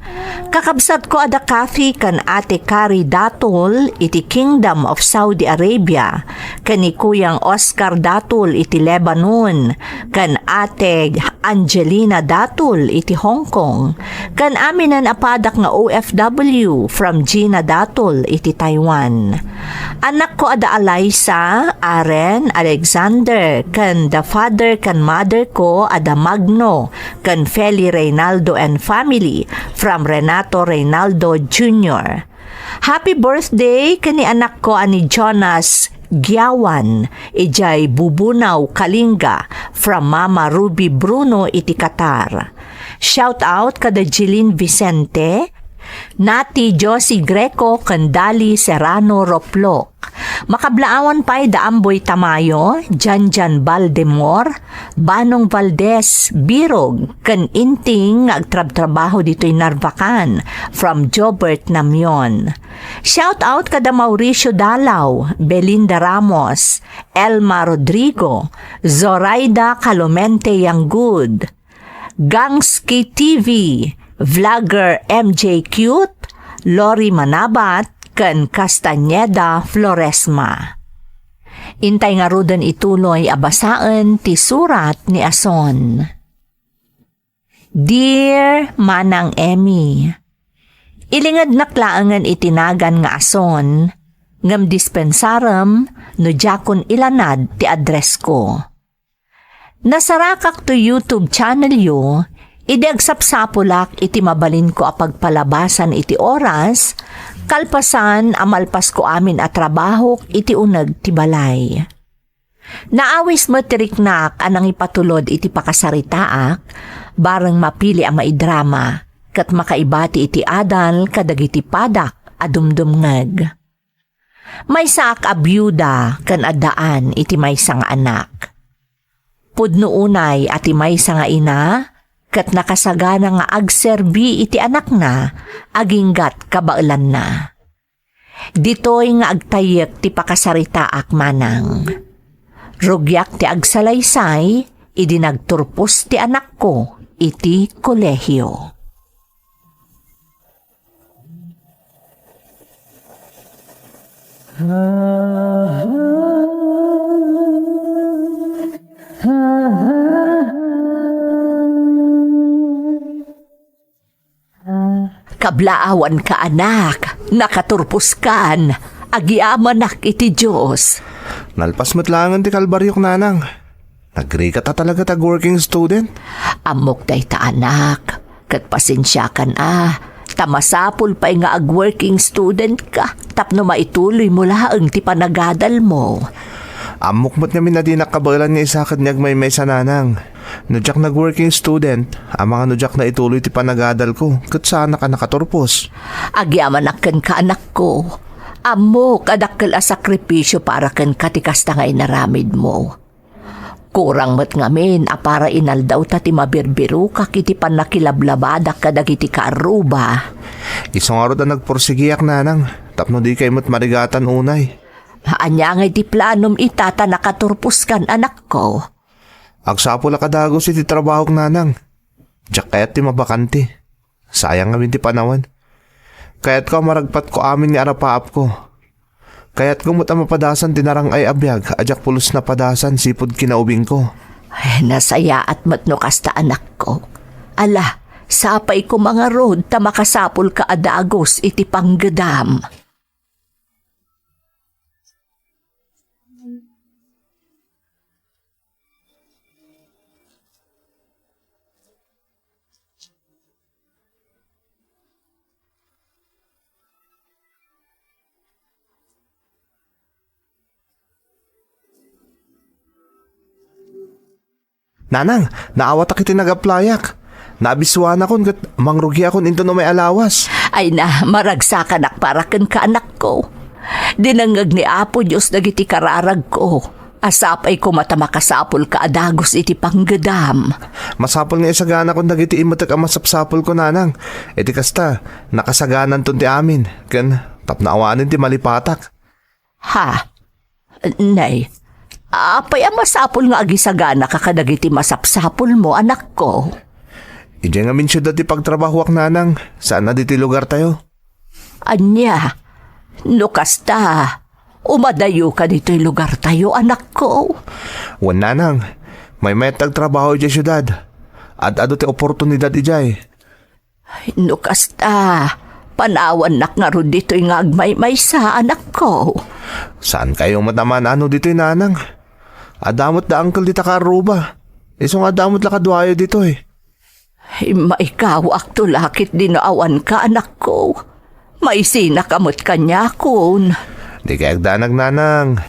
Kakabsatko a da Kathy ken Ate Kari Datul iti Kingdom of Saudi Arabia, ken ni Kuyang Oscar Datul iti Lebanon, ken Ate Angelina Datul iti Hong Kong, ken aminen a padak nga O F W from Gina Datul iti Taiwan. Anakko a da Alaysa, Aren, Alexander, ken da father ken mother ko a da Magno, ken Feli Reynaldo and family from Renato Reynaldo Junior. Happy birthday ken ni anakko a ni Jonas Giawan, idiay Bubunaw, Kalinga, from Mama Ruby Bruno iti Qatar. Shout out kada Jeline Vicente, Nati Josie Greco ken Dali Serrano Roplok. Makablaawan pay da Amboy Tamayo, Janjan Baldemor, Banong Valdez Birog, ken Inting nga agtrabtrabaho ditoy Narvacan, from Jobert Namion. Shout out kada Mauricio Dalaw, Belinda Ramos, Elma Rodrigo, Zoraida Calomente Yanggud, Gangs K T V, vlogger M J Cute, Lori Manabat, ken Castañeda Floresma. Intay ngaruden ituloy a basaen ti surat ni Ason. Dear Manang Emmy, ilingednak laengen iti nagan nga Ason, ngem dispensarem no diakon ilanad ti addressko. Nasarakak to YouTube channelyo, idi agsapsapulak iti mabalinko a pagpalabasan iti oras, kalpasan a malpasko amin a trabahok iti uneg ti balay. Naawis met ti riknak a nangipatulod iti pakasaritaak, bareng mapili a maidrama, ket makaibati iti adal kadagiti padak a dumdumngeg. Maysaak a biuda ken addaan iti maysa nga anak. Pudno unay a ti maysa nga ina ket nakasagana nga agserbi iti anakna aginggat kabaelanna. Ditoy nga agtayyek ti pakasaritaak, Manang. Rugiak ti agsalaysay idi nagturpos ti anakko iti kolehio. Kablaawanka, anak, nakaturposkan. Agyamanak iti Dios. Nalpas met laengen ti kalbariok, Nanang. Nagrigat a talaga ti ag-working student. Ammok dayta, anak. Ket pasensiakan a, ta masapul pay nga ag-working student ka tapno maituloy mo laeng ti panagadal mo. Ammok met ngamin a dinak kabaelan nga isaked ni agmaymaysa, Nanang. No diak nag-working student, amangan no diak naituloy ti panagadal ko, ket saanak a nakaturpos. Agyamanak kenka, anakko. Ammok a dakkel a sakripisio para kenka ti kasta nga inaramid mo. Kurang met ngamin a para inaldawta ti mabirbirokak iti pannakilablabadak kadagiti kaarruba. Isu ngarud a nagpursigiak, nanang, tapno dikay met marigatan unay. Ania ngay ti planom ita ta nakaturposkan, anakko? Agsapulak a dagus iti trabahok, nanang. Diak kayat ti mabakanti. Sayang ngamin ti panawen. Kayatko a maragpatko amin nga arapaapko. Kayatko met a mapadasan ti narang-ay a biag a diak pulos napadasan sipud kinaubingko. Ay, nasayaat met no kasta, anakko. Ala, sapay koma ngarud ta makasapulka a dagus iti panggedam. Nanang, naawatak iti nagaplayak. Naabisuanakon ket mangrugiakon inton umay a lawas. Ay na, maragsakanak para kenka, anakko. Dinengngeg ni Apo Dios dagiti kararagko. A sapay koma ta makasapulka a dagus iti panggedam. Masapul nga isaganakon dagiti immetek a masapsapulko, nanang. Iti kasta, nakasagananton ti amin, ken tapno awanen ti malipatak. Ha? Nay, apay a masapul nga agisaganaka kadagiti masapsapulmo, anakko? Idiay ngamin siudad ti pagtrabahoak, nanang, saan a ditoy lugartayo. Ania? No kasta, umadayoka ditoy lugartayo, anakko? Wen, nanang, maymayat ti agtrabaho idiay siudad. Ad-adu ti oportunidad idiay. Ay, no kasta, panawannak ngarud ditoy nga agmaymaysa, anakko. Saankayo met a maan-ano ditoy, nanang. Adda met da uncle dita kaarruba. Isu nga adda met la kaduayo ditoy. Ay, maikawakto la ket dino awanka, anakko. Maisinaka met kaniakon. Dikay agdanag, nanang.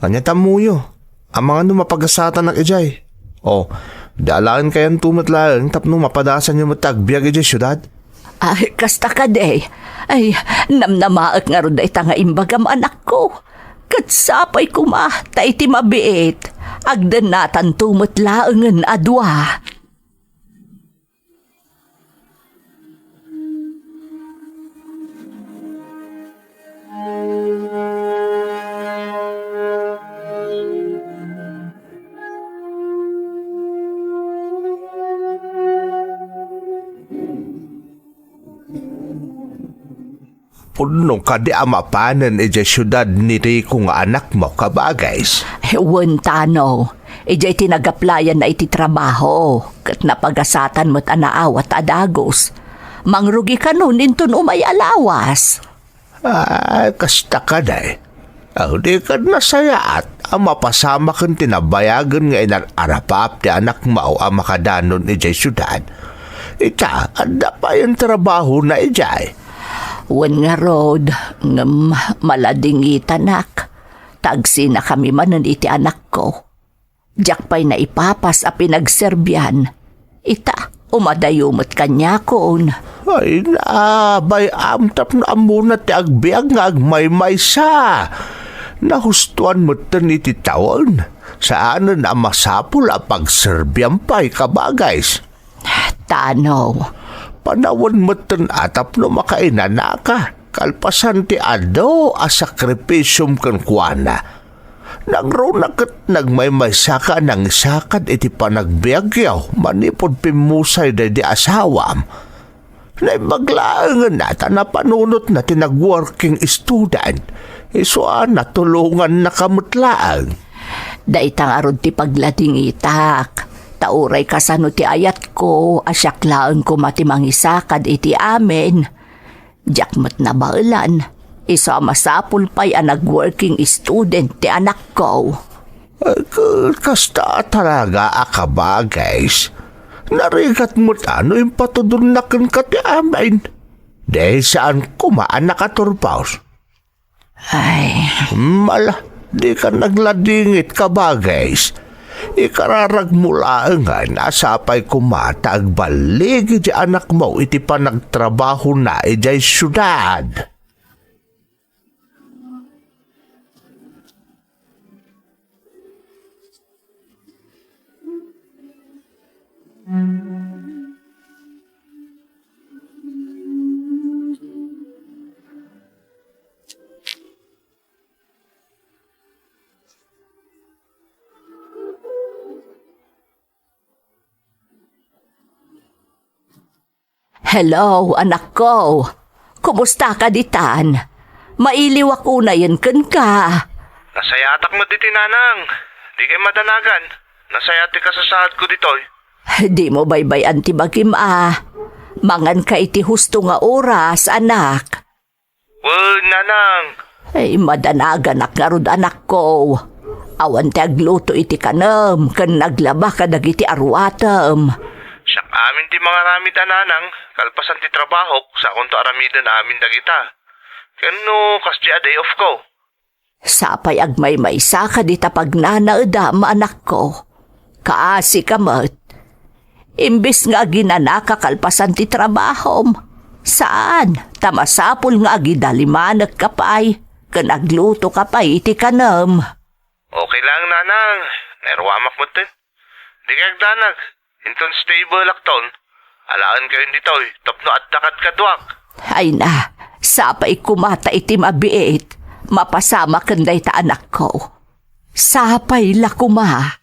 Ania ti ammoyo? Amangan no mapagasatanak idiay. O, di alaen kayanto met laeng tapno mapadasanyo met ti agbiag idiay siudad? Ay, kasta kadi. Ay, namnamaek ngarud dayta nga imbagam, anakko. Ket sapay koma ta iti mabiit, agdennatanto met laengen a dua. Pudno kadi a mapanen idiay siudad ni Rico nga anakmo, kabagays? Wen, Tano. Idiay ti nagaplayanna iti trabaho, ket napagasatan met a naawat a dagus. Mangrugi kanon inton umay a lawas. Ay, kasta kadi. Aw, di kad nasayaat a mapasamaken ti nabayagen nga inar-arapaap ti anakmo a makadanon idiay siudad. Ita, adda payen trabahona idiay. Wen ngarud, ngem maladingitanak. Ta agsinakami manen iti anakko. Diak pay naipapas a pinagserbian. Ita, umadayo met kaniakon. Ay, naabay-am tapno ammona ti agbiag nga agmaymaysa. Nahustoan metten iti tawen. Saanen a masapul a pagserbiam pay, kabagays. Tano. Panawen metten a tapno makainanaka, kalpasan ti adu a sakripisiom kenkuana. Nangruna ket nagmaymaysaka a nangisakad iti panagbiagyo manipud pimmusay daydi asawam. Naimbag laengen a ta napanunotna ti nag-working student, isu a natulongannaka met laeng. Dayta ngarud ti pagladingitak, ta uray kasano ti ayatko a siak laeng koma ti mangisakad iti amin. Diak met nabaelan, isu a masapul pay a nag-working student ti anakko. Ay, ka-, kasta a talaga a kabagays. Narigat met a no impatudonna kenka ti amin. Di saan koma a nakaturpos. Ay. Mala, dika nagladingit, kabagays. Ikararagmo laengen a sapay koma ta agballigi ti anakmo iti panagtrabahona idiay siudad. Hello, anakko. Kumusta ka ditan? Mailiwak unayen kenka. Nasayaatak met iti, nanang. Dikay madanagan. Nasayaat ti kasasaadko ditoy. Dimo baybay-an ti bagim a. Manganka iti husto nga oras, anak. Wen, nanang. Ay, madanaganak ngarud, anakko. Awan ti agluto iti kanem ken naglaba kadagiti aruatem. Siak amin ti mangaramid a, nanang, kalpasan ti trabahok, sakonto aramiden amin dagita. Ken no kasdi a day off ko. Sapay agmaymaysa ka dita pagnanaedam, anakko. Kaasi ka met. Imbes nga aginanaka kalpasan ti trabahom, saan, ta masapul nga agidalimanekka pay ken aglutoka pay iti kanem. Okay lang, nanang. Nairuamak metten. Dikay agdanag. Inton stable akton, alaenkayon ditoy tapno adda kadkaduak. Ay na, sapay koma ta iti mabiit, mapasamaken dayta, anakko. Sapay la koma.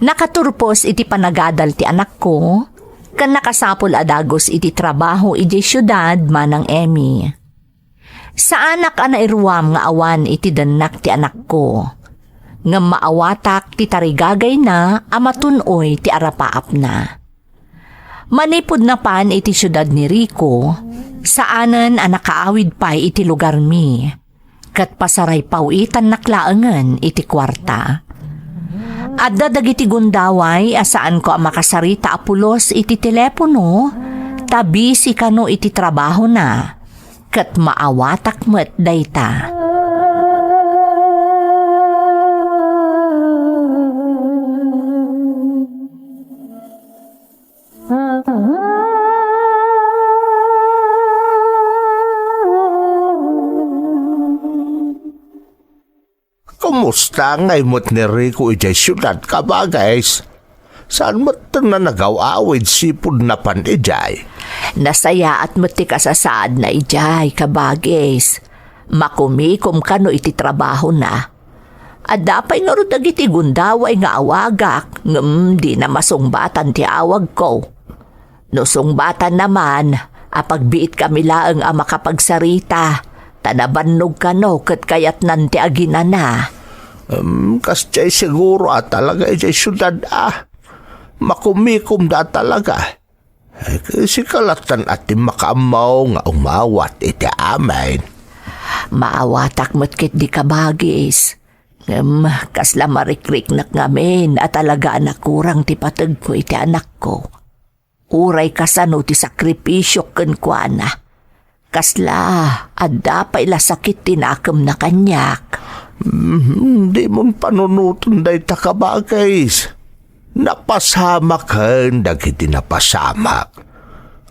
Nakaturpos iti panagadal ti anakko, ken nakasapul a dagus iti trabaho idiay siudad, Manang Emmy. Saanak a nairuam nga awan iti dennak ti anakko, ngem maawatak ti tarigagayna a matun-oy ti arapaapna. Manipud napan iti siudad ni Rico, saanen a nakaawid pay iti lugarmi, ket pasaray paw-itannak laengen iti kuarta. Adda dagiti gundaway a saanko a makasarita a pulos iti telepono, ta busy kano iti trabahona, ket maawatak met dayta. Kumusta ngay met ni Rico idiay siudad, kabagis? Saan met nga nagaw-awid sipud napan idiay? Nasayaat met ti kasasaadna idiay, kabagis. Makumikom kano iti trabahona. Adda pay ngarud dagiti gundaway nga awagak, ngem dina masungbatan ti awagko. No sungbatanna man, apagbiitkami laeng a makapagsarita, ta nabannog kano ket kayatnan ti aginana. Em, kasdiay siguro a talaga idiay siudad a. Makumikomda a talaga. Ay, sika lattan a ti makaammo nga umawat iti amin. Maawatak met ketdi, kabagis. Ngem, kasla marikriknak ngamin a talaga a nakurang ti pategko iti anakko. Uray kasano ti sakripisiok kenkuana. Kasla, adda pay la sakit ti nakemna kaniak. Mhm, dimon panunoten dayta, kabagis. Napasamaken dagiti napasamak.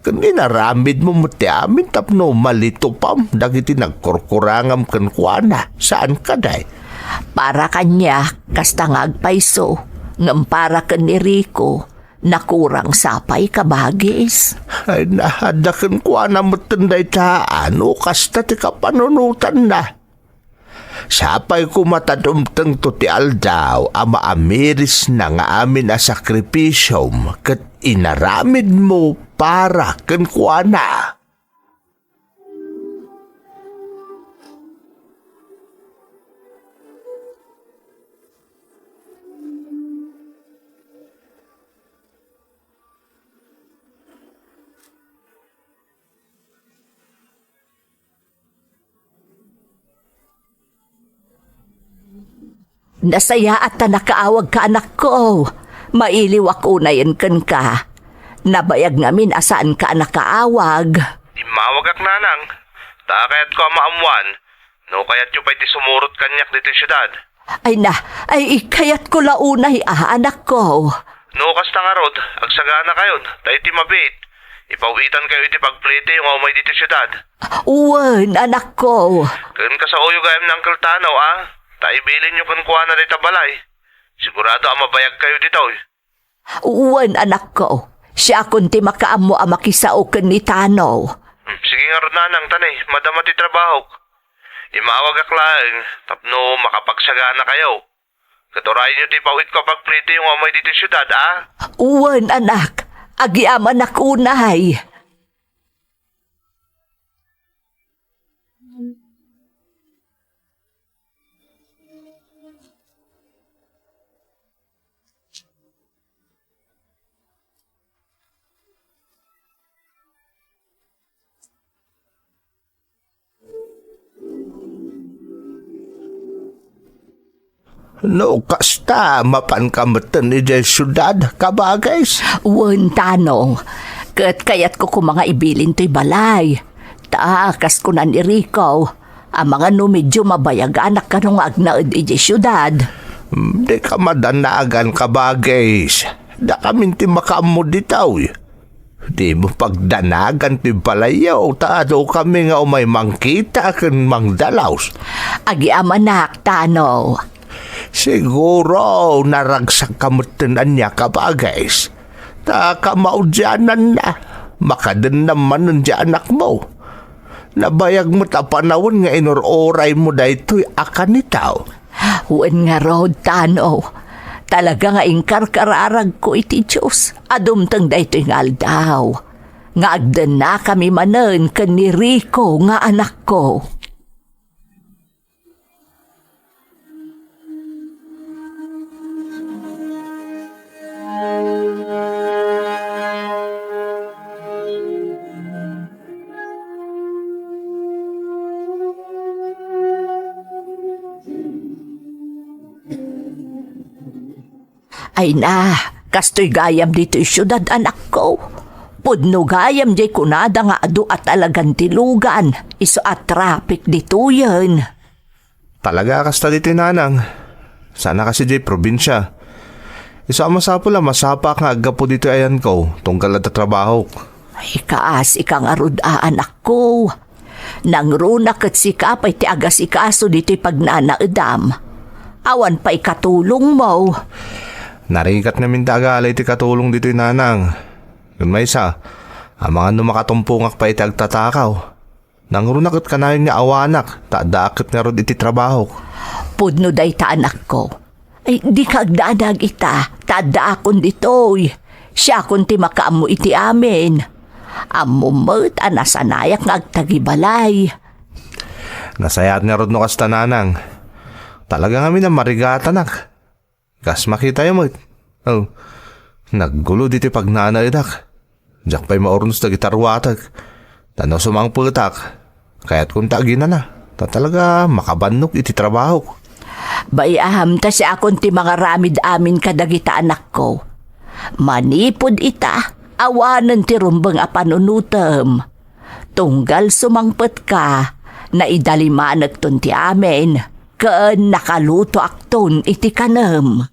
Ken inaramidmo met ti amin tapno malitupam dagiti nagkurkurangam kenkuana. Saan kadi? Para kaniak, kasta nga agpayso, ngem para ken ni Rico, nakurang sa pay, kabagis. Ay, na, adda kenkuana metten dayta, a no kasta ti kapanunotanna. Sapay koma ta dumtengto ti aldaw a maamirisna nga amin a sakripisiom ket inaramidmo para kenkuana. Nasayaat ta nakaawagka, anakko. Mailiwak unayen kenka. Nabayag ngamin a saanka a nakaawag. Immawagak, nanang, ta kayatko a maammoan no kayatyo pay ti sumurot kaniak ditoy siudad. Ay na, ay kayatko la unay a, anakko. No kasta ngarud, agsaganakayon, ta iti mabiit, ipaw-itankayo iti pagplitiyo nga umay ditoy siudad. Wen, anakko. Ken kasaoyo gayam ni Uncle Tano, a? Ta ibilinyo kenkuana dayta balay. Sigurado a mabayagkayo ditoy. Wen, anakko. Siakon ti makaammo a makisao ken ni Tano. Hmm, sige ngarud, nanang, ta ne, madama ti trabahok. Imawagak laeng tapno makapagsaganakayo. Ket urayonyo ti ipaw-itko a pagplitiyo nga umay ditoy siudad, a? Wen, anak. Agyamanak unay. No kasta, mapanka metten idiay siudad, kabagis? Wen, Tano. Ket kayatko koma nga ibilin toy balay. Ta, kas kuna ni Rico, amangan no medio mabayaganak kano nga agnaed idiay siudad. Hmm, dika madanagan, kabagis. Dakamin ti makaammo ditoy. Dimo pagdanagan ti balayyo, ta adukami nga umay mangkita ken mangdalaus. Agyamanak, Tano. Siguro, naragsakka metten ania, kabagis. Ta kamaudiananna, makadennam manen ti anakmo. Nabayag met a panawen nga inur-uraymo daytoy a kanitaw. Wen ngarud, Tano. Talaga nga inkarkararagko iti Dios a dumteng daytoy nga aldaw, nga agdennakami manen ken ni Rico nga anakko. Ay na, kastoy gayam ditoy siudad, anakko. Pudno gayam diay kunada nga adu a talagan ti lugan, isu a traffic ditoyen. Talaga a kasta ditoy, nanang. Saan a kas idiay probinsia. Isu a masapul a masapaak nga aggapu ditoy ayanko, tunggal adda trabahok. Ay, kaasika ngarud a, anakko. Nangruna ket sika pay ti agasikaso ditoy pagnanaedam. Awan pay katulongmo. Narigat ngamin ti agala iti katulong ditoy, nanang. Ken maysa, amangan no makatumpongak pay iti agtatakaw. Nangruna ket kanayon nga awanak, ta addaak ket ngarud iti trabahok. Pudno dayta, anakko. Ay, dika agdanag ita, ta addaakon ditoy. Siakon ti makaammo iti amin. Ammom met a nasanayak nga agtagibalay. Nasayaat ngarud no kasta, nanang. Talaga ngamin a marigatanak. Kas makitayo met. Oh, naggulo ditoy pagnanaedak. Diak pay maurnos dagiti ruatek. Ta no sumangpetak, kayatkon ta aginana. Ta talaga makabannok iti trabahok. Bay-am ta siakon ti mangaramid amin kadagita anakko. Manipud ita, awanen ti rumbeng a panunotem. Tunggal sumangpetka, naidalimanekton ti amin, ken nakalutoakton iti kanem.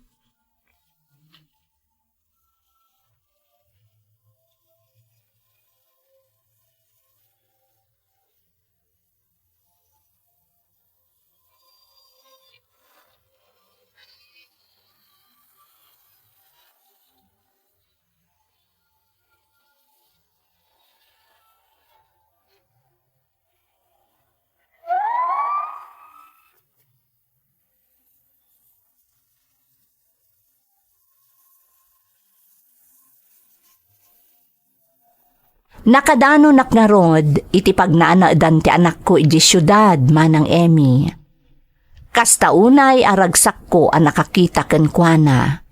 Nakadanonak ngarud iti pagnanaedan ti anakko idiay siudad, Manang Emmy. Kasta unay a ragsakko a nakakita kenkuana.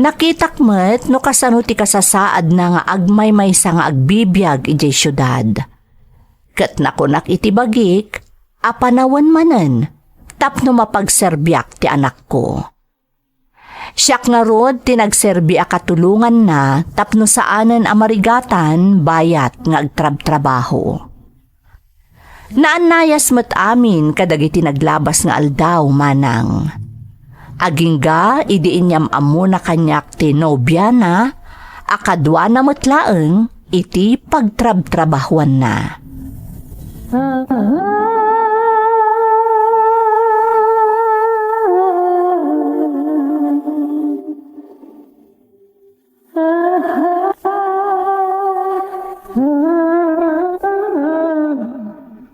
Nakitak met no kasano ti kasasaadna nga agmaymaysa nga agbibiag idiay siudad. Ket nakunak iti bagik a panawen manen tapno mapagserbiak ti anakko. Siak ngarud ti nagserbi a katulonganna tapno saanen a marigatan bayat nga agtrabtrabaho. Naannayas met amin kadagiti naglabas nga aldaw, manang. Agingga idi inyam-ammona kaniak ti nobiana, a kaduana met laeng iti pagtrabtrabahuanna.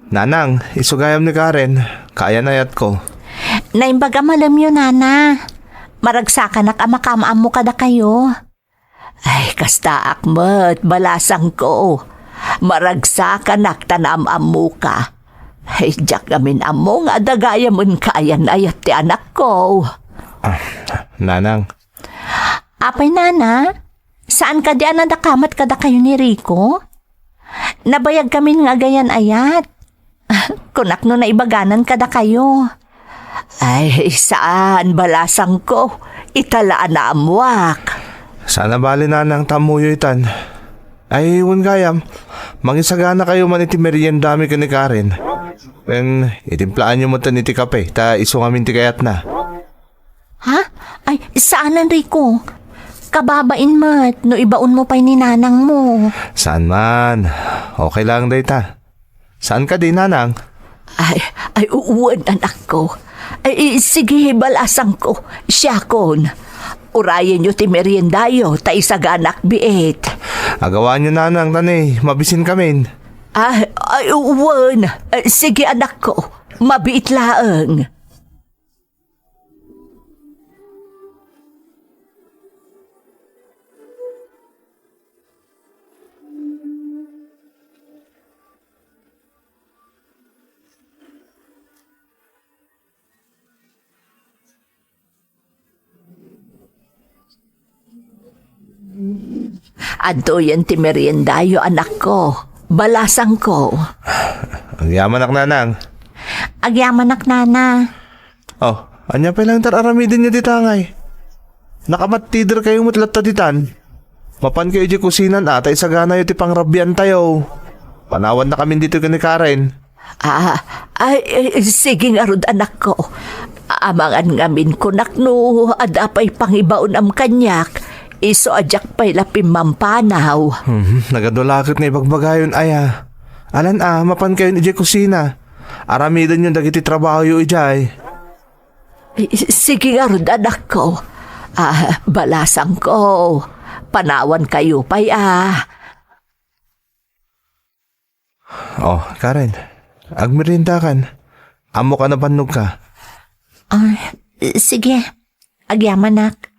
Nanang, isu gayam ni Karen, kaayan-ayatko. Naimbag a malemyo, Nana. Maragsakanak a makaam-ammo kadakayo. Ay, kastaak met, balasangko. Maragsakanak ta naam-ammoka. Ay, diak ngamin ammo nga adda gayamen kaayan-ayat ti anakko. Ah, Nanang. Apay, Nana? Saan kadi a nadakamat kadakayo ni Rico? Nabayag ngamin nga agayan-ayat. Kunak no naibaganan kadakayo. Ay, saan, balasangko. Ita la a naammoak. Saan a bale, Nanang, ta ammoyo itan. Ay, wen gayam, mangisaganakayo man iti meriendami ken ni Karen. Ken itimplaanyo metten iti kape, ta isu ngamin ti kayatna. Ha? Ay, saanen, Rico. Kababain met no ibaonmo pay ni nanangmo. Saan man. Okay lang dayta. Saan kadi, Nanang? Ay, ay, u-, wen, anakko. Ay, sige, balasangko. Siakon. Urayenyo ti meriendayo, ta isaganak biit. Agawanyo, Nanang, ta ne, mabisinkamin. Ah, ay, u-, wen. Ay, sige, anakko. Mabiit laeng. Adtoyen ti meriendayo, anakko. Balasangko. Agyamanak, Nanang. Agyamanak, Nana. Oh, ania pay lang tar-aramidenyo dita ngay? Nakamattiderkayo met latta ditan. Mapankayo idiay kusinan a, ta isaganayo ti pangrabiantayo. Panawannakamin ditoy ken ni Karen. Ah, ay, eh, sige ngarud, anakko. Amangan ngamin kunak no adda pay pangibaonam kaniak, isu a diak pay la pimmampanaw. Hmm, nagadu la ket nga ibagbagayon aya. Alan a, mapankayon idiay kusina. Aramidenyon dagiti trabahoyo idiay. I-, i-, sige ngarud, anakko. Ah, balasangko. Panawankayo pay a. Oh, Karen, agmeriendakan. Ammoka a nabannogka. Ah, sige. Agyamanak.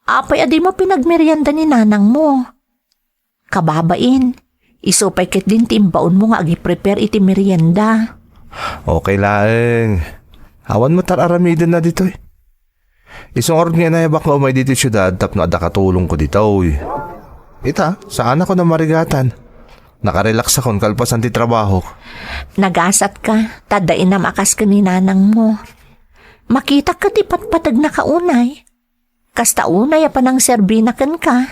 Apay a dimo pinagmerienda ni nanangmo? Kababain, isu pay ketdin ti imbaonmo nga agi-prepare iti merienda. Okay laeng. Awan met tar-aramidenna ditoy. Isu ngarud nga inayabak nga umay ditoy siudad tapno adda katulongko ditoy. Ita, saanakon a marigatan. Nakarelaksakon kalpasan ti trabahok. Nagasatka, ta adda inam a kas ken ni nanangmo. Makitak ket ipatpategnaka unay. Kasta unay a panangserbina kenka.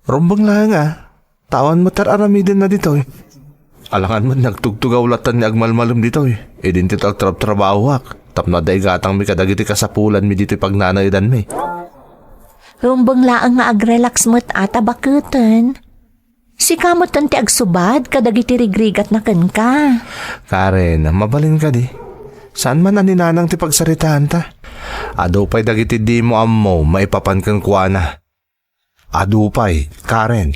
Rumbeng laeng a, ta awan met tar-aramidenna ditoy. Alangan met nagtugtugaw latta ni agmalmalem ditoy, idin ti agtrabtrabahoak, tapno adda igatangmi kadagiti kasapulanmi ditoy pagnanaedanmi. Rumbeng laeng nga agrelax met a ta baketen. Sika metten ti agsubad kadagiti rigrigatna kenka. Karen, mabalin kadi? Saan man a ni nanang ti pagsaritaanta? Adu pay dagiti dimo ammo maipapan kenkuana. Adu pay, Karen.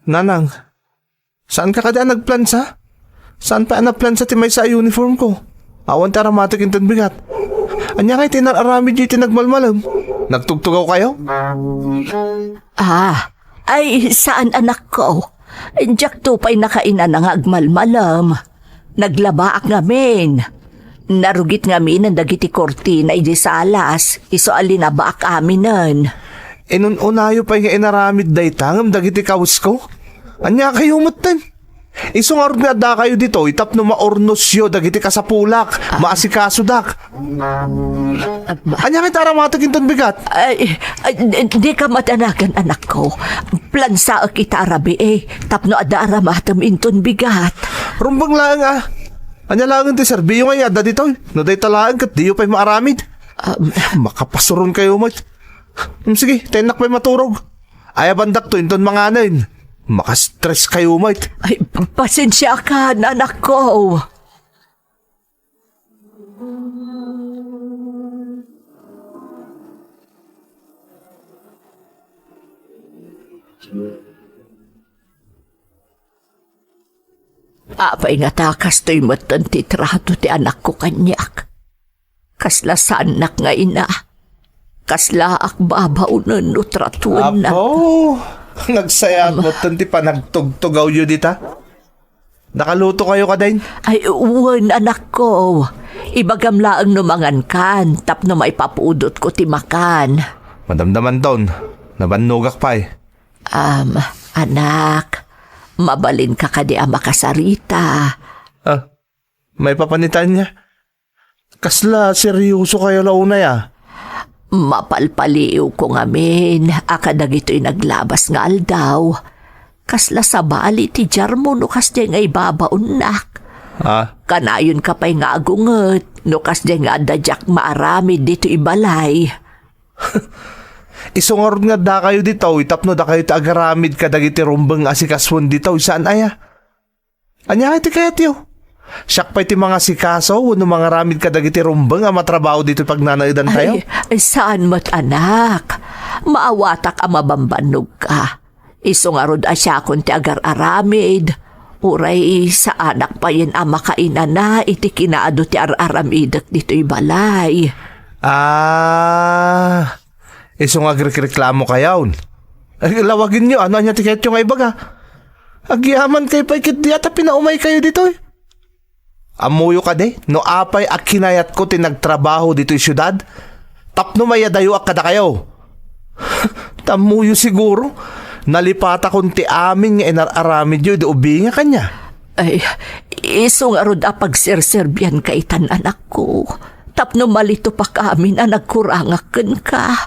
Nanang, saanka kadi a nagplansa? Saan pay a naplansa ti maysa a uniformko? Awan ti aramatek inton bigat. Ania ngay ti inar-aramidyo iti nagmalmalem? Nagtugtugawkayo? Ah, ay, saan, anakko. Diakto pay nakainana nga agmalmalem. Naglabaak ngamin. Narugit ngaminen dagiti kurtina idiay salas, isu a linabaak aminen. Inun-unayo pay nga inaramid dayta ngem dagiti kawesko? Ania kayo metten? Isu ngarud nga addakayo ditoy tapno maurnosyo dagiti kasapulak, maasikasodak. Ania nga ita aramatek inton bigat? Ay, ay, di, di ka madanagan, anakko. Plansaek ita a rabii, eh, tapno adda aramatem inton bigat. Rumbeng laeng, ah. Ania laeng ti serbiyo nga adda ditoy? No dayta laeng ket diyo pay maaramid. Um, Makapasuron kayo met. Hmm, sige, tennak pay maturog. Ayabandakto inton manganen. Makastress kayo met. Ay, pasensiakan, anakko. Apay ngata kastoy metten ti trato ti anakko kaniak? Kasla saannak nga ina. Kaslaak babaonen no tratuennak. Apo, nagsayaat metten ti panagtugtugawyo dita. Nakaluto kayo kadin? Ay, wen, anakko. Ibagam laeng no mangankan, tapno maipapudotko ti makan. Madamdamanton, nabannogak pay. Am, anak, mabalinka kadi a makasarita? Ah, maipapan ita ania? Kasla seryoso kayo la unay, ah. Mapalpaliiwko ngamin a kadagitoy naglabas nga aldaw. Kasla sabali ti diarmo no kasdiay nga ibabaonnak. Ah? Kanayonka pay nga agunget no kasdiay nga adda diak maaramid ditoy balay. Isu ngarud nga addakayo ditoy tapno dakayo ti agaramid kadagiti rumbeng a sikasuen ditoy, saan aya? Ania ti kayatyo? Siak pay ti mangasikaso wenno mangaramid kadagiti rumbeng a matrabaho ditoy pagnanaedantayo? Ay, ay, saan met, anak. Maawatak a mabambannogka. Isu ngarud a siakon ti agar-aramid. Uray saanak payen a makainana iti kinaadu ti ar-aramidek ditoy balay. Ah, isu nga agrikreklamo kayon. Ay, lawagenyo, ano ania ti kayatyo nga ibaga? Agyamankay pay ketdi a ta pinaumay kayo ditoy. Ammoyo kadi no apay a kinayatko ti nagtrabaho ditoy siudad tapno mayadayoak kadakayo? Tammoyo siguro, nalipatakon ti amin nga inar-aramidyo idi ubingak ania. Ay, isu ngarud a pagserserbianka itan, anakko, tapno malitupak amin a nagkurangak kenka.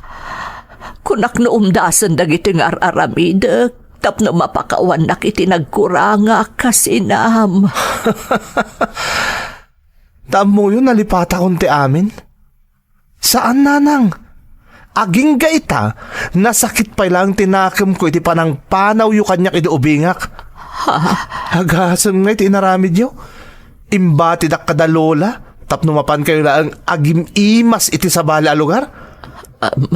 Kunak no umdasen dagitoy nga ar-aramidek tapno mapakawannak iti nagkurangak kas inam. Ta ammoyo, nalipatakon ti amin? Saan, nanang. Agingga ita, nasakit pay laeng ti nakemko iti panangpanawyo kaniak idi ubingak. Ha? Agasem ngay ti inaramidyo. Imbatidak kada lola tapno mapankayo laeng agim-imas iti sabali a lugar. Um,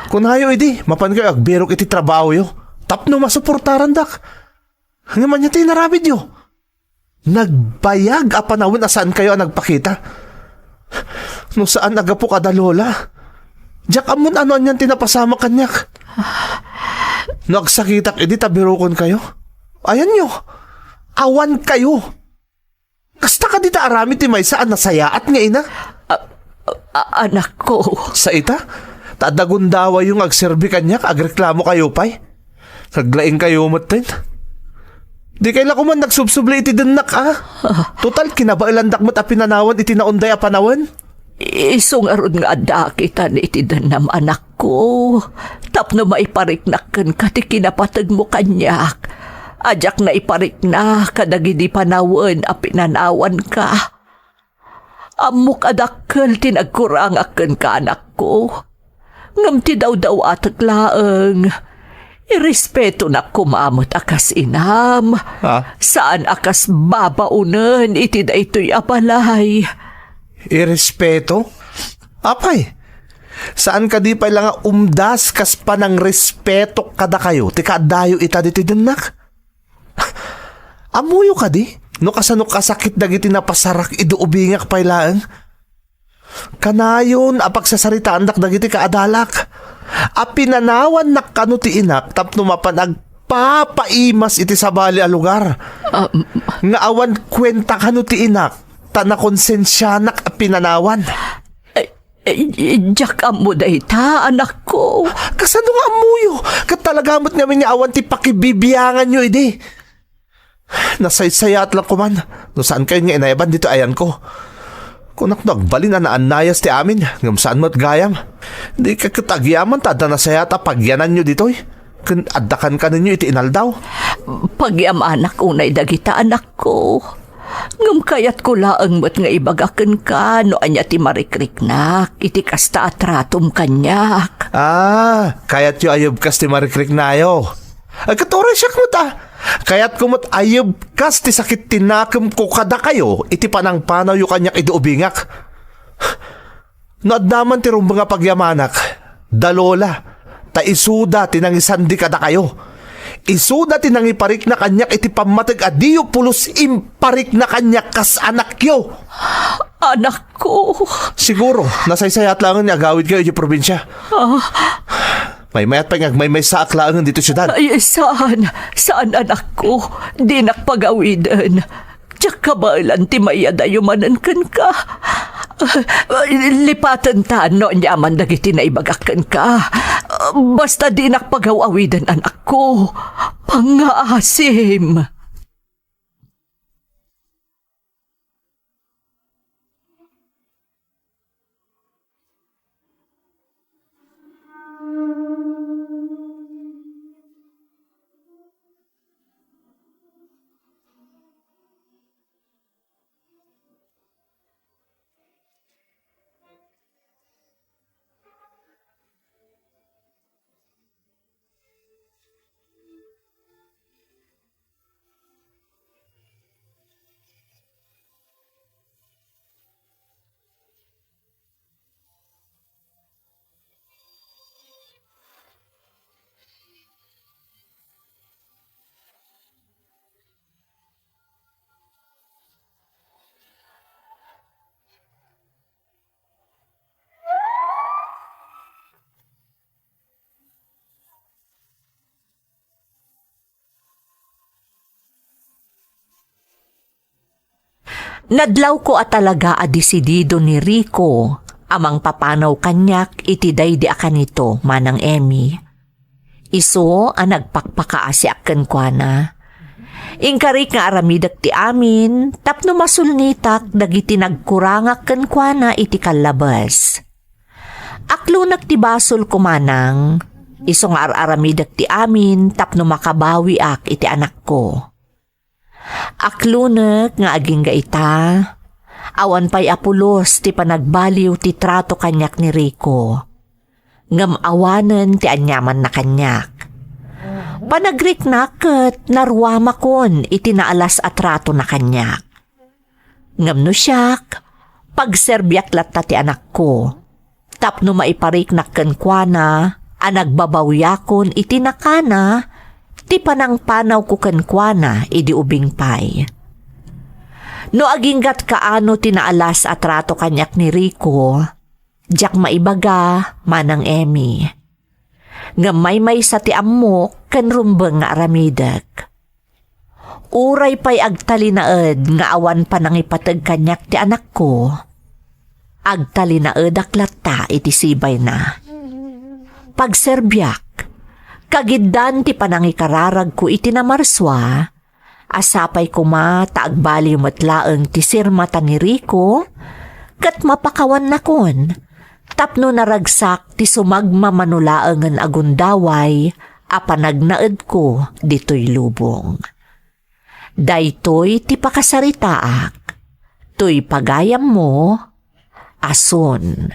Kunayo idi, mapankayo agbirok iti trabahoyo tapno masuportarandak. Ngem ania ti inaramidyo? Nagbayag a panawen a saankayo a nagpakita. No saan a gapu kada lola, diak ammon ano anian ti napasamak kaniak. No agsakitak idi ta birokonkayo, ayanyo, awankayo. Kasta kadi ta aramid ti maysa a nasayaat nga ina? A-, a-, anakko. Sa ita? Ta adda gundawayyo nga agserbi kaniak, agreklamokayo pay. Naglaingkayo metten. Dikay la koman nagsubsubli iti dennak, a? Total, kinabaelandak met a pinanawan iti naunday a panawen. Isu ngarud nga addaak itan iti dennam, anakko, tapno maipariknak kenka ti kinapategmo kaniak a diak naiparikna kadagidi panawen a pinanawanka. Ammok a dakkel ti nagkurangak kenka, anakko. Ngem ti dawdawatek laeng, irespetonak koma met a kas inam. Ha? Saan a kas babaonen iti daytoy a balay. Irespeto? Apay, saan kadi pay la nga umdas kas panangrespetok kadakayo ti kaaddayo ita ditoy dennak? Ammoyo kadi no kasano kasakit dagiti napasarak idi ubingak pay laeng? Kanayon a pagsasaritaandak dagiti kaadalak a pinanawannak kano ti inak tapno mapan agpapaimas iti sabali a lugar. Um, nga awan kuenta kano ti inak ta nakonsensianak a pinanawan. Ay, Eh, diak ammo dayta, anakko. Kasano nga ammoyo? Ket talaga met ngamin nga awan ti pakibibianganyo idi. Nasaysayat lang koman no saan kayo nga inayaban ditoy ayanko. Kunak no agbalin a naannayas ti amin, ngem saan met gayam. Di ka ket agyaman ta adda nasayaat a pagyananyo ditoy. Ken adda kankanenyo iti inaldaw. Pagyamanak unay dagita, anakko. Ngem kayatko laeng met nga ibaga kenka no ania ti marikriknak iti kasta a tratom kaniak. Ah, kayatyo a yebkas ti marikriknayo. Ay, ket uray siak met, ah. Kayatko met a yebkas ti sakit ti nakemko kadakayo iti panangpanawyo kaniak idi ubingak. No adda man ti rumbeng a pagyamanak, da Lola, ta isuda ti nangisandi kadakayo. Isuda ti nangiparikna kaniak iti pammateg a diyo pulos imparikna kaniak kas anakyo. Anakko. Siguro, nasaysayat laengen nga agawidkayo idiay probinsia. Ah. Maymayat pay nga agmaymaysaak laengen ditoy siudad. Ay, saan? Saan, anakko? Dinak pagawiden. Diak kabaelan ti mayadayo manen kenka. Lipatenta no aniaman dagiti naibagak kenka. Basta dinak pagaw-awiden, anakko. Pangngaasim. Nadlawko a talaga a desidido ni Rico a mangpapanaw kaniak iti daydi a kanito, Manang Emmy. Isu a nagpakpakaasiak kenkuana. Inkarik nga aramidek ti amin tapno masulnitak dagiti nagkurangak kenkuana iti kallabes. Aklonek ti basolko, Manang, isu nga ar-aramidek ti amin tapno makabawiak iti anakko. Aklonek nga agingga ita, awan pay a pulos ti panagbaliw ti trato kaniak ni Rico. Ngem awanen ti aniamanna kaniak. Panagriknak ket naruamakon iti naalas a tratona kaniak. Ngem no siak, pagserbiak latta ti anakko, tapno maipariknak kenkuana a nagbabawiakon iti nakana ti panangpanawko kenkuana idi ubing pay. No aginggat kaano ti naalas a trato kaniak ni Rico, diak maibaga, Manang Emmy. Ngem maymaysa ti ammok ken rumbeng nga aramidek. Uray pay agtalinaed nga awan panangipateg kaniak ti anakko, agtalinaedak latta iti sibayna. Pagserbiak, kagiddan ti panangikararagko iti namarsua, a sapay koma ta agbaliw met laeng ti sirmata ni Rico, ket mapakawannakon tapno naragsak ti sumagmamano laengen a gundaway a panagnaedko ditoy lubong. Daytoy ti pakasaritaak, toy pagayammo, Asun.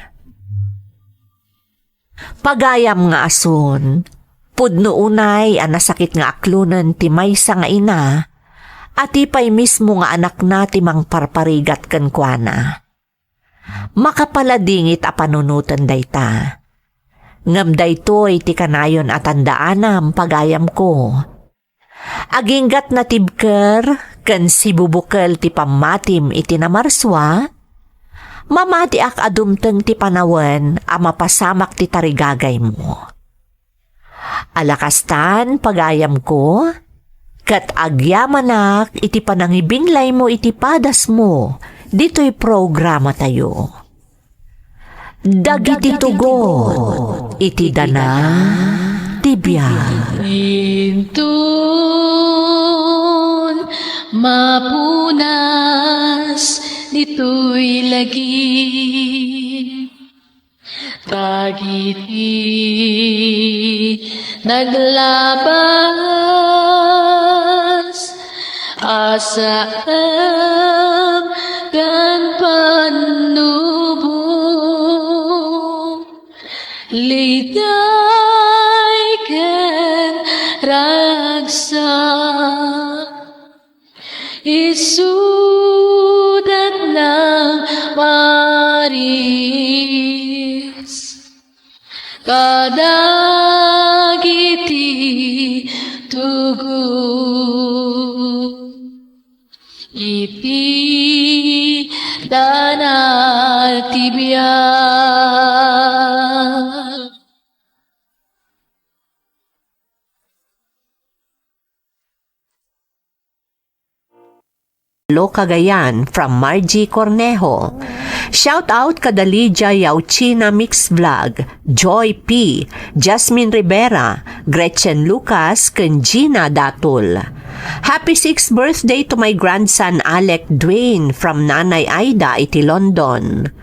Pagayam nga Asun, pudno unay a nasakit nga aklonen ti maysa nga ina, a ti pay mismo nga anakna ti mangparparigat kenkuana. Makapaladingit a panunoten dayta. Ngem daytoy ti kanayon a tandaanam, pagayamko. Aginggat natibker ken sibubukel ti pammatim iti namarsua, mamatiak a dumteng ti panawen a mapasamak ti tarigagaymo. Alakastan, pagayamko, ket agyamanak iti panangibinglaymo iti padasmo ditoy programatayo. Dagiti tugot iti dana ti biag. Inton mapunas ditoy lagip, dagiti naglabas a saem ken pannubo, liday ken ragsak, isudat nang maris kadagiti tugot iti dana ti biag. Hello, Cagayan, from Margie Cornejo. Shout out kada Lydia Yauchina Mix Vlog, Joy P, Jasmine Rivera, Gretchen Lucas, ken Gina Datul. Happy sixth birthday to my grandson Alec Dwayne from Nanay Aida iti London.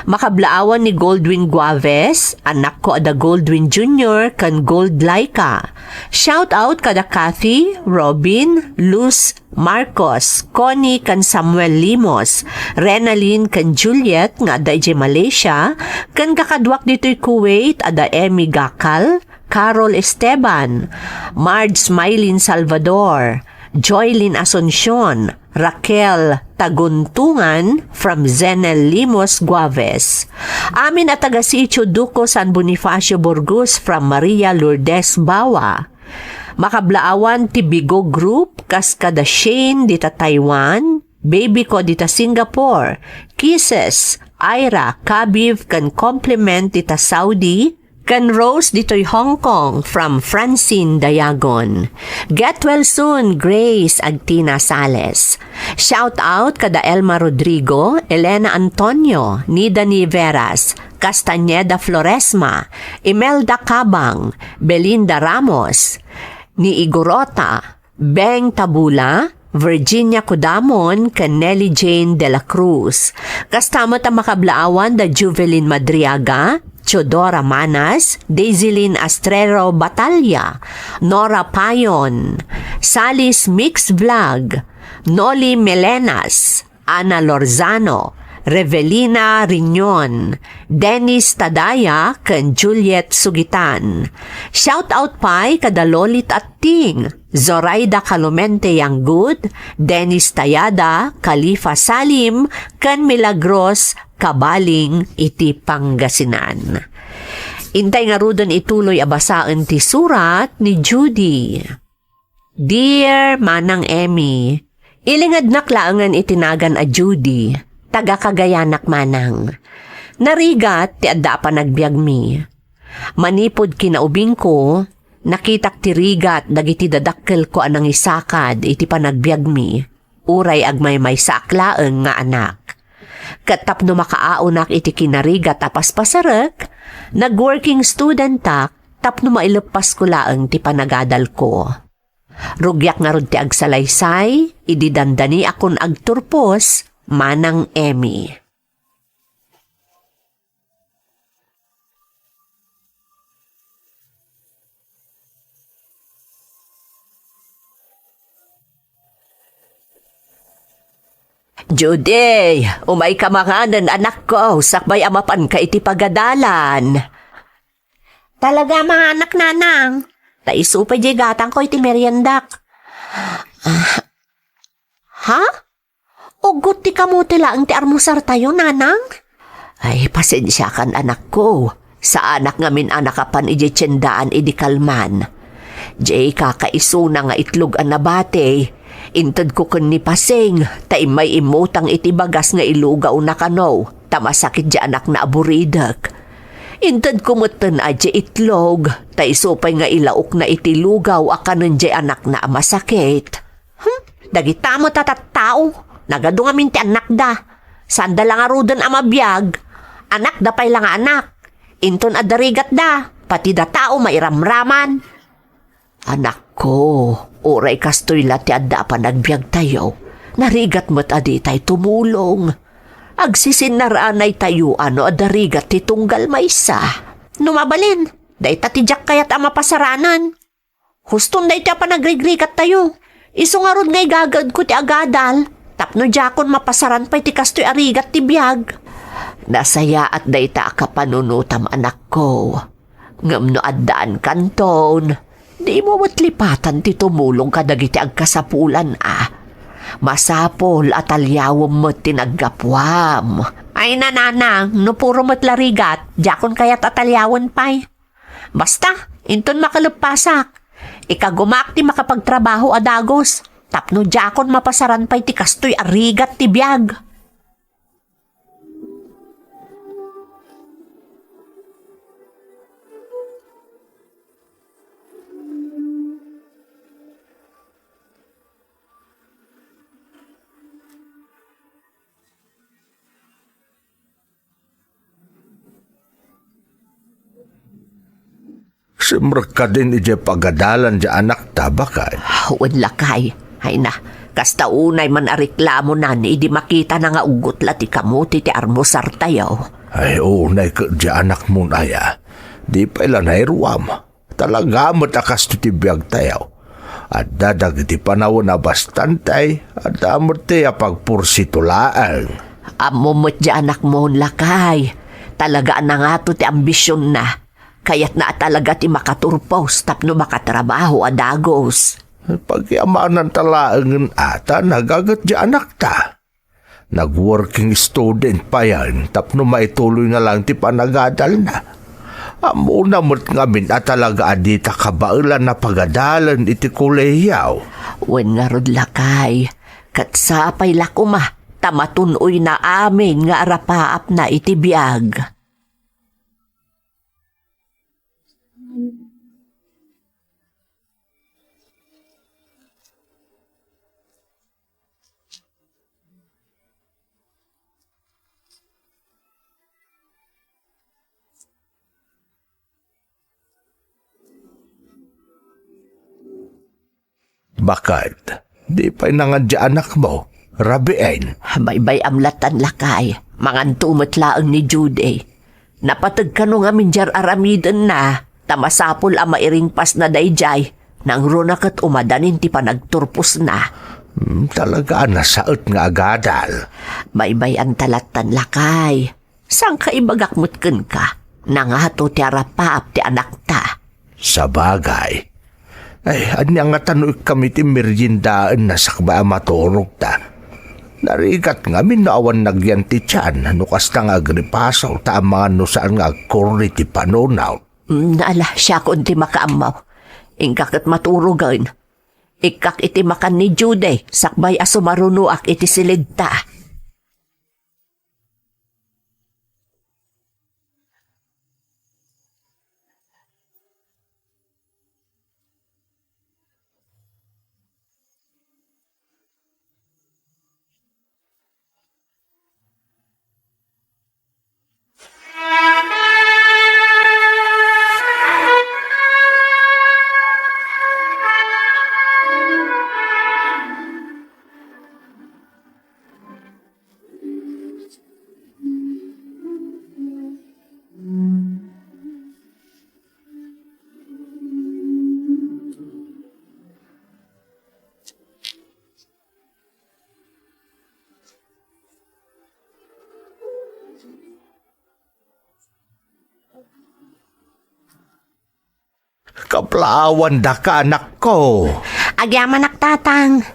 Makablaawan ni Goldwyn Guaves, anakko a da Goldwyn Junior ken Gold Laika. Shout out kada Kathy, Robin, Luz, Marcos, Connie ken Samuel Limos, Renalyn ken Juliet nga adda idiay Malaysia, ken kakaduak ditoy Kuwait a da Emmy Gakal, Carol Esteban, Marge Mylene Salvador, Joylene Asuncion, Raquel Taguntungan from Zenel Limos Guaves. Amin a taga Sitio Duco, San Bonifacio, Burgos from Maria Lourdes Bawa. Makablaawan ti Bigo Group kas kada Shane dita Taiwan, Baby ko dita Singapore, Kisses, Ira, Kabib, ken Compliment dita Saudi, ken Rose ditoy Hong Kong from Francine Dayagon. Get well soon, Grace Agtina Sales. Shout out kada Elma Rodrigo, Elena Antonio, Nida Niveras, Castañeda Floresma, Imelda Cabang, Belinda Ramos, ni Igorota, Beng Tabula, Virginia Codamon, ken Nelly Jane de la Cruz. Kasta met a makablaawan da Juvelin Madriaga, Teodora Manas, Daisylin Astrero Batalla, Nora Payon, Salis Mix Vlog, Noli Melenas, Ana Lorzano, Revelina Riñon, Dennis Tadaya, ken Juliet Sugitan. Shout out pay kada Lolit Atting, Zoraida Calumente Yanggud, Dennis Tayada, Khalifa Salim, ken Milagros Kabaling iti Pangasinan. Intay ngaruden ituloy a basaen ti surat ni Judy. Dear Manang Emmy, ilingednak laengen iti nagan a Judy, taga Cagayanak manang. Narigat ti adda a panagbiagmi. Manipud kinaubingko, nakitak ti rigat dagiti dadakkelko a nangisakad iti panagbiagmi, uray agmaymaysaak laeng nga anak. Ket tapno makaaonak iti kinarigat a paspasarek, nag-working studentak tapno maileppasko laeng ti panagadalko. Rugiak ngarud ti agsalaysay idi dandaniakon agturpos, Manang Emmy. Judy, umayka manganen, anakko, sakbay a mapanka iti pagadalan. Talaga, manganak, nanang. Ta isu pay diay gatangko iti meriendak. Ah. Ha? Uggot ti kamote laeng ti armusartayo, nanang? Ay, pasensiakan, anakko. Saanak ngamin a nakapan idiay tiendaan idi kalman. Diay kakaisuna nga itlog a nabati, intedko ken ni Pasing, ta immay immutang iti bagas nga ilugawna kano, ta masakit diay anakna a buridek. Intedko metten a diay itlog, ta isu pay nga ilaokna iti lugaw a kanen diay anakna a masakit. Hmm, dagita met a tattao, nagadu ngamin ti annakda. Saanda la ngaruden a mabiag. Anakda pay la nga anak. Inton adda rigatda, pati dataw mairamraman. Anakko, uray kastoy la ti adda a panagbiagtayo, narigat met a ditay tumulong. Agsisinnaranaytayo a no adda rigat ti tunggal maysa. No mabalin, dayta ti diak kayat a mapasaranen. Huston daytoy a panagrigrigattayo. Isu ngarud nga igagaedko ti agadal, tapno diakon mapasaran pay ti kastoy a rigat ti biag. Nasayaat dayta a kapanunotam, anakko. Ngem no addaan kanton, dimo met lipatan ti tumulong kadagiti agkasapulan a. Masapul a taliawem met ti naggapuam. Ay, nanang, no puro met la rigat, diakon kayat a taliawen pay. Basta, inton makaleppasak, ikagumaak ti makapagtrabaho a dagus, tapno diakon mapasaran pay ti kastoy a rigat ti biag. Simrek kadin idiay pagadalan ti anakta, baket? Wen, lakay. Ay na, kasta unay man a reklamonan idi makitana nga uggot la ti kamote ti almusartayo. Ay, unay ket diay anakmon aya. Di pay la nairuam. Talaga met a kastoy ti biagtayo. Adda dagiti panawen a bastante, adda met ti apagpursito laeng. Ammom met diay anakmon, lakay. Talaga a nangato ti ambisionna. Kayatna a talaga ti makaturpos tapno makatrabaho a dagus. Pagyamanan ta laengen a ta nagaget diay anakta. Nag-working student payen tapno maituloyna laeng ti panagadalna. Ammona met ngamin a talaga a dita kabaelan a pagadalen iti kolehiaw. Wen ngarud, lakay, ket sapay la koma ta matun-oyna amin nga arapaapna iti biag. Baket, di pay nangan diay anakmo, rabiin? Baybay-am lattan, lakay. Manganto met laeng ni Judy. Napateg kano ngamin diay ar-aramidenna, ta masapul a mairingpasna daydiay, nangruna ket umadanin ti panagturposna. Hmm, talaga a nasaet nga agadal. Baybay-anta lattan, lakay. Saan ka ibagak met kenka? Nangato ti arapaap ti anakta. Sabagay. Ay, ania ngata no ikkam iti meriendaenna sakbay a maturogta? Narigat ngamin no awan nagyan ti tian no kasta nga agripaso ta amangan no saan nga agkurri ti panunot. Mm, ala, siakon ti makaammo. Inka ket maturogen. Ikkak iti makan ni Judy, sakbay a sumarunoak iti silidta. Kaplaawandaka, anakko. Agyamanak, Tatang.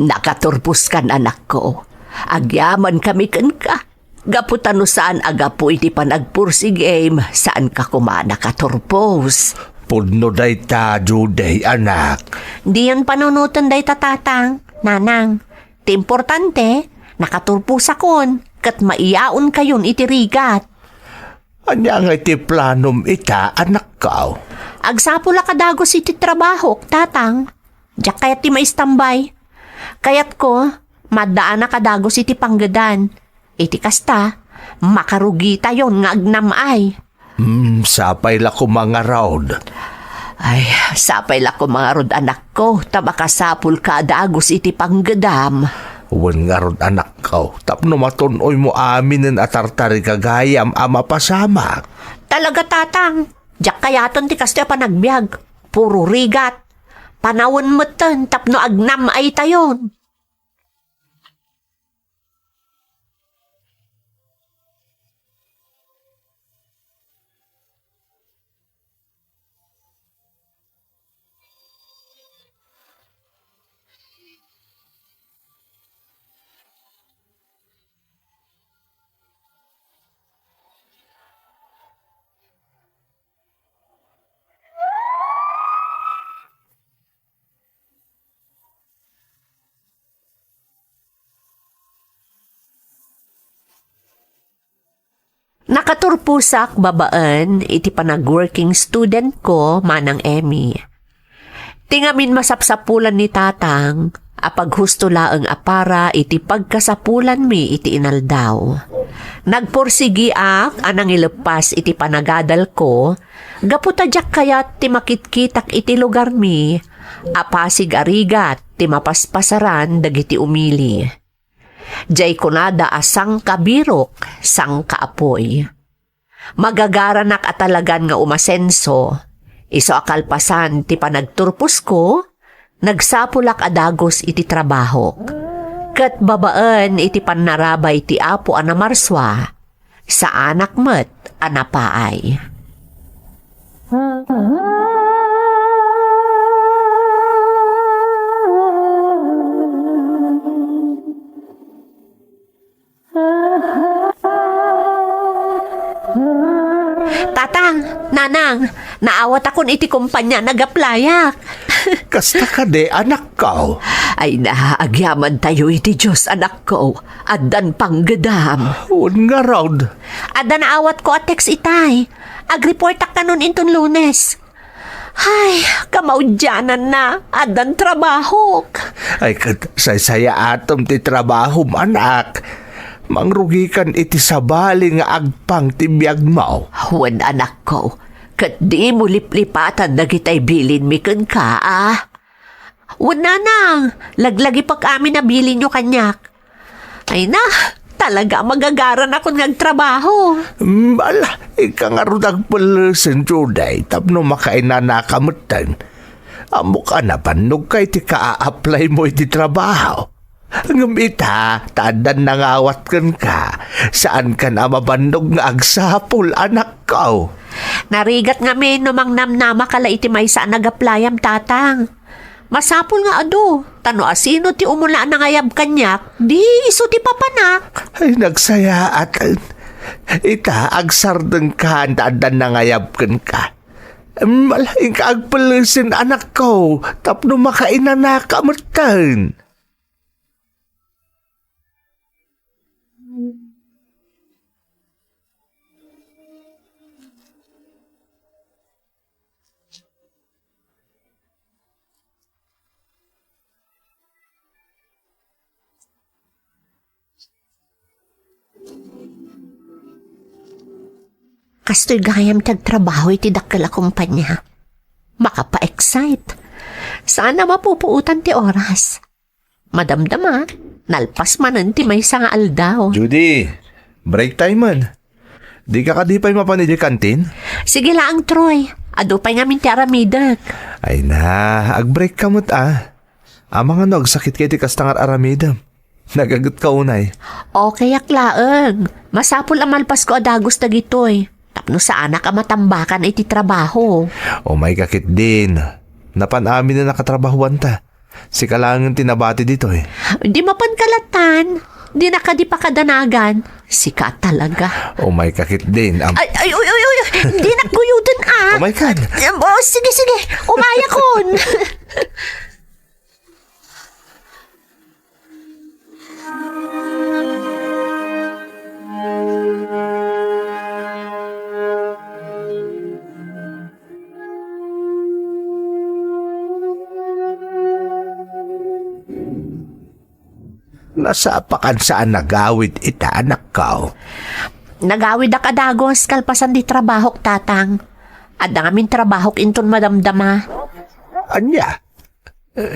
Nakaturposkan, anakko. Agyamankami kenka. Gapu ta no saan a gapu iti panagpursigim, saanka koma nakaturpos. Pudno dayta, Judy, anak. Diyon panunoten dayta, Tatang, Nanang. Ti importante, nakaturposakon, ket maiyaonkayon iti rigat. Ania ngay ti planom ita, anakko? Agsapul a kadagus iti trabahok, Tatang. Diak kayat ti maistambay. Kayatko, maddaanak a dagus iti panggedan. Iti kasta, Makarugitayon nga agnam-ay. Hmm, sapay la koma ngarud. Ay, sapay la koma ngarud, anakko, ta makasapulka a dagus iti panggedam. Wen ngarud, anakko, tapno matun-oymo aminen a tartari gagayam a mapasamak. Talaga, Tatang. Diak kayaten ti kastoy a panagbiag. Puro rigat. Panawen metten tapno agnam-aytayon. Nakaturposak babaen iti panag-working student ko, Manang Emmy. Ti ngamin masapsapulan ni Tatang a paghusto laeng a para iti pagkasapulanmi iti inaldaw. Nagpursigiak a nangileppas iti panagadalko gapu ta diak kayat ti makitkitak iti lugarmi a pasig a rigat ti mapaspasaran dagiti umili. Diay kunada a sangkabirok, sangkaapuy. Magagaranak a talagan nga umasenso, isu a kalpasan ti panagturposko, nagsapulak a dagus iti trabahok. Ket babaen iti pannarabay ti Apo a namarsua, saanak met a napaay. Tatang, Nanang, naawatakon iti kompania a nagaplayak. Kasta kadi, anakko? Ay na, agyamantayo iti Dios, anakko. Addan panggedam. Wen ngarud. Adda naawatko a text itay. Agreportak kanon inton Lunes. Ay, kamaudiananna, addan trabahok. Ay, ket saysayaatem ti trabahom, anak. Mangrugikan iti sabali nga agpang ti biagmo. Wen, anakko, ket dimo liplipatan dagitay bilinmi kenka, a? Wen, nanang, laglagipek amin a bilinyo kaniak. Ay na, talaga a magagaranakon nga agtrabaho. Mm, ala, inka ngarud agpellesen, Juday, tapno makainanaka metten. Ammok a nabannogka iti kaa-applymo iti trabaho. Ngem ita, ta addan nangawat kenka, saankan a mabannog nga agsapul, anakko. Narigat ngamin no mangnamnamaka la iti maysa a nag-applyam, Tatang. Masapul nga adu, ta no asino ti umuna a nangayab kaniak, di isu ti papanak. Ay, nagsayaaten. Ita, agsardengkan ta addan nangayab kenka. Em, ala, inka agpellesen, anakko, tapno makainanaka metten. Kastoy gayam ti agtrabaho iti dakkel a kompania. Makapa-excite. Saan a mapupuotan ti oras. Madamdama, nalpas manen ti maysa nga aldaw. Judy, break time man. Dika kadi pay mapan idiay kantin? Sige laeng, Troy. Adu pay ngamin ti aramidek. Ay na, ag-break ka met, a. Amangan no agsakitka iti kasta nga ar-aramidem. Nagagetka unay. Okayak laeng. Masapul a malpasko a dagus dagitoy. Tapno saanak a matambakan iti trabaho. Umayka ketdin. Napan amin a nakatrabahoanta. Sika laengen ti nabati ditoy. Di mapanka lattan. Dinak kadi pakadanagan. Sika talaga. Umayka ketdin. Am- Ay, ay, uy, uy, uy, uy. Dinak guyoden, a. Umayka. Em, oh, sige, sige. Umayakon. Nasapakan sa a nagawid ita, anakko. Nagawidak a dagus kalpasan di trabahok, Tatang. Adda ngamin trabahok inton madamdama. Ania?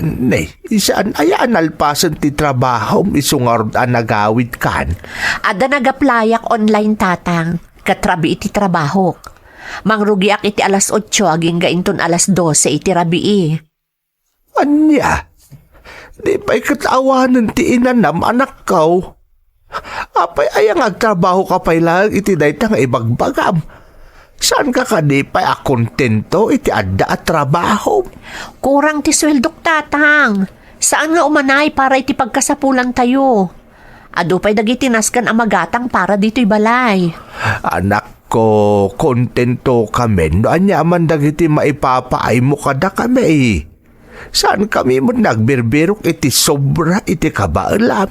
Ne, saan aya a nalpasen ti trabahom isu ngarud a nagawidkan? Adda nag-applyak online, Tatang, ket rabii ti trabahok. Mangrugiak iti alas otso agingga inton alas dose iti rabii. Ania? Di pay ket awanen ti inanam, anakko? Apay aya nga agtrabahoka pay laeng iti dayta nga ibagbagam? Saanka kadi pay a kontento iti adda a trabahom? Kurang ti sueldok, Tatang. Saan nga umanay para iti pagkasapulantayo. Adu pay dagiti nasken a magatang para ditoy balay. Anakko, kontentokamin no aniaman dagiti maipapaaymo kadakami. Saankami met nga agbirbirok iti sobra iti kabaelam.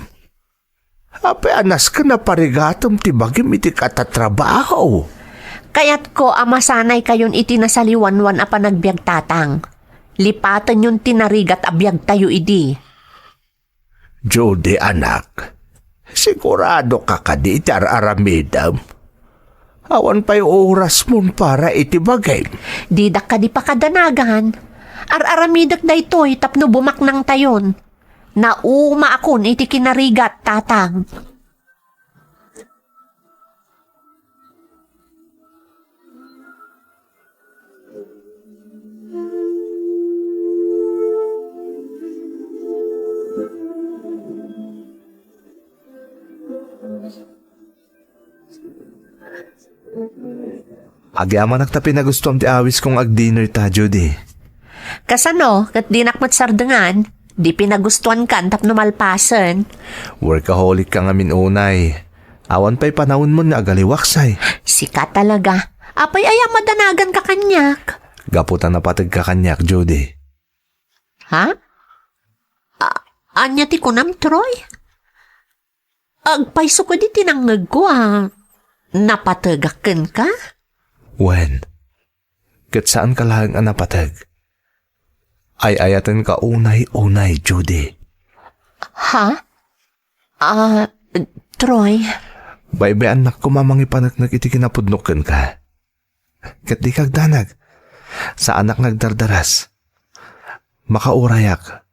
Apay a nasken a parigatem ti bagim iti katatrabaho? Kayatko a masanaykayon iti nasaliwanwan a panagbiag, Tatang. Lipatenyon ti narigat a biagtayo idi. Judy, anak, siguradoka kadi iti ar-aramidem? Awan pay orasmon para iti bagim. Didak kadi pakadanagan. Ar-aramidek daytoy tapno bumaknangtayon. Naumaakon iti kinarigat, Tatang. Agyamanak ta pinagustuam ti awisko nga agdinner ta, Judy. Kasano, ket dinak met sardengan? Di pinagustuankan tapno malpasen. Workaholic ka ngamin unay. Awan pay panawenmon nga agaliwaksay. Sika talaga. Apay aya madanaganka kaniak? Gapu ta napategka kaniak, Judy. Ha? A-, ania ti kunam, Troy? Agpayso kadi ti nangngegko a napategak kenka? Wen, ket saanka laeng a napateg. Ay-ayatenka unay-unay, Judy. Ha? Ah, Troy. Baybay-annak koma a mangipaneknek iti kinapudnok kenka. Ket dika agdanag. Saanak nga agdardaras. Makaurayak.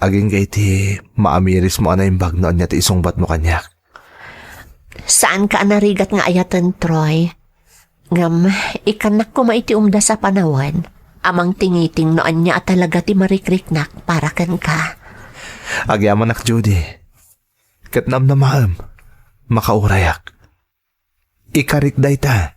Agingga iti maamirismo a naimbag no ania ti isungbatmo kaniak. Saanka a narigat nga ayaten, Troy. Ngem, ikannak koma iti umdas a panawen a mangtingiting no ania a talaga ti marikriknak para kenka. Agyamanak, Judy. Ket namnamaem, makaurayak. Ikarik dayta.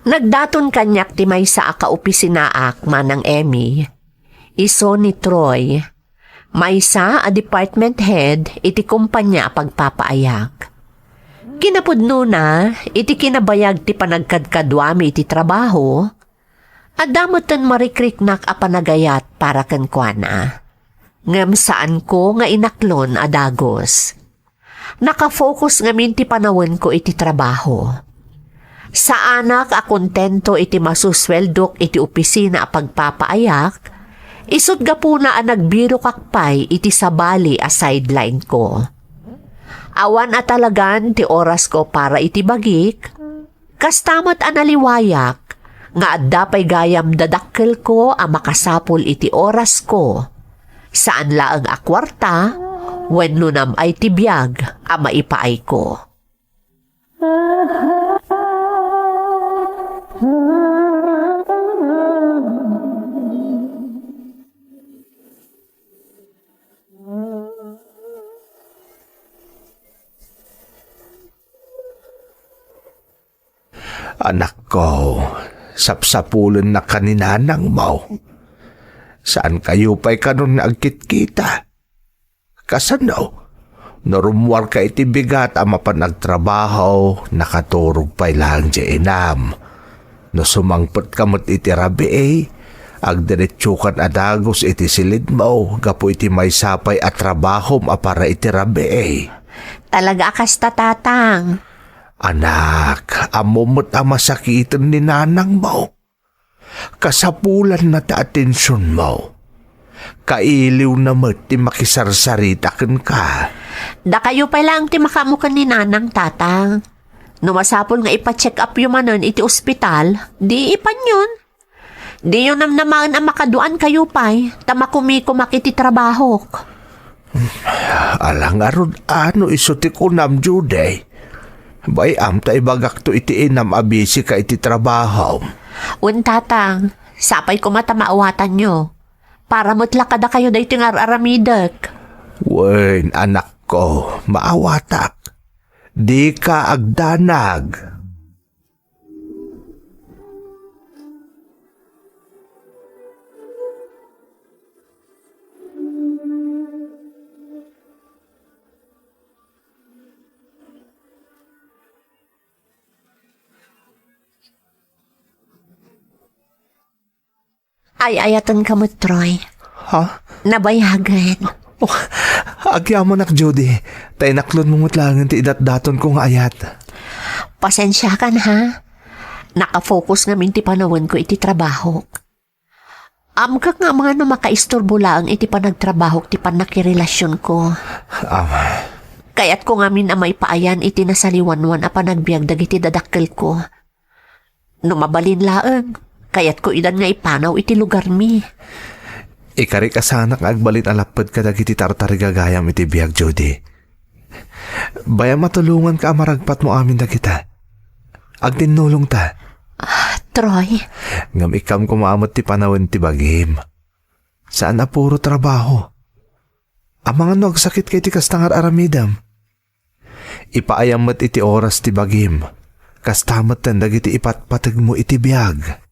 Nagdaton kaniak ti maysa a kaopisinaak, Manang Emmy. Isu ni Troy, maysa a department head iti kompania a pagpapaayak. Kinapudnona, iti kinabayag ti panagkadkaduami iti trabaho, adda metten marikriknak a panagayat para kenkuana. Ngem saanko nga inaklon a dagus. Nakafocus ngamin ti panawenko iti trabaho. Saanak a kontento iti masusueldok iti opisina a pagpapaayak, isut' gapuna a nagbirokak pay iti sabali a sideline-ko. Awan a talagan ti orasko para iti bagik, kasta met a naliwayak nga adda pay gayam dadakkelko a makasapul iti orasko. Saan laeng a kuarta wenno nam-ay ti biag a maipaayko. Anakko, sapsapulennaka ni nanangmo. Saankayo pay kanon nga agkitkita. Kasano? No rummuarka iti bigat a mapan agtrabaho, nakaturog pay laeng diay inam. No sumangpetka met iti rabii, agdiretsokan a dagus iti silidmo gapu iti maysa pay a trabahom a para iti rabii. Talaga a kasta, Tatang. Anak, ammom met a masakiten ni nanangmo. Kasapulanna ti atensionmo. Kailiwna met ti makisarsarita kenka. Dakayo pay laeng ti makaammo ken ni Nanang, Tatang. No masapul nga ipa-check upyo manen iti ospital, di ipanyon. Diyo namnamaen a makaduankayo pay, ta makumikomak iti trabahok. Ala ngarud, ano isu ti kunam, Judy? Bay-am ta ibagakto iti inam a busy ka iti trabahom. Wen, Tatang, sapay koma ta maawatanyo. Para met la kadakayo daytoy nga ar-aramidek. Wen, anakko, maawatak. Dika agdanag. Ay-ayatenka met, Troy. Ha? Nabayagen. Oh, agyamanak, Judy. Ta inaklonmo met laengen ti idatdatonko nga ayat. Pasensiakan, ha? Nakafocus ngamin ti panawenko iti trabahok. Ammok nga amangan no makaisturbo laeng iti panagtrabahok ti pannakirelasionko. Ama. Kayatko ngamin a maipaayan iti nasaliwanwan a panagbiag dagiti dadakkelko. No mabalin laeng, kayatko idan nga ipanaw iti lugarmi. Ikarik a saanak nga agbalin a lapped kadagiti tartarigagayam iti biag, Judy. Bay-am a tulonganka a maragpatmo amin dagita. Agtinnulongta. Ah, Troy. Ngem ikkam koma met ti panawen ti bagim. Saan a puro trabaho. Amangan no agsakitka iti kasta nga ar-aramidem. Ipaayam met iti oras ti bagim. Kasta metten dagiti ipatpategmo iti biag.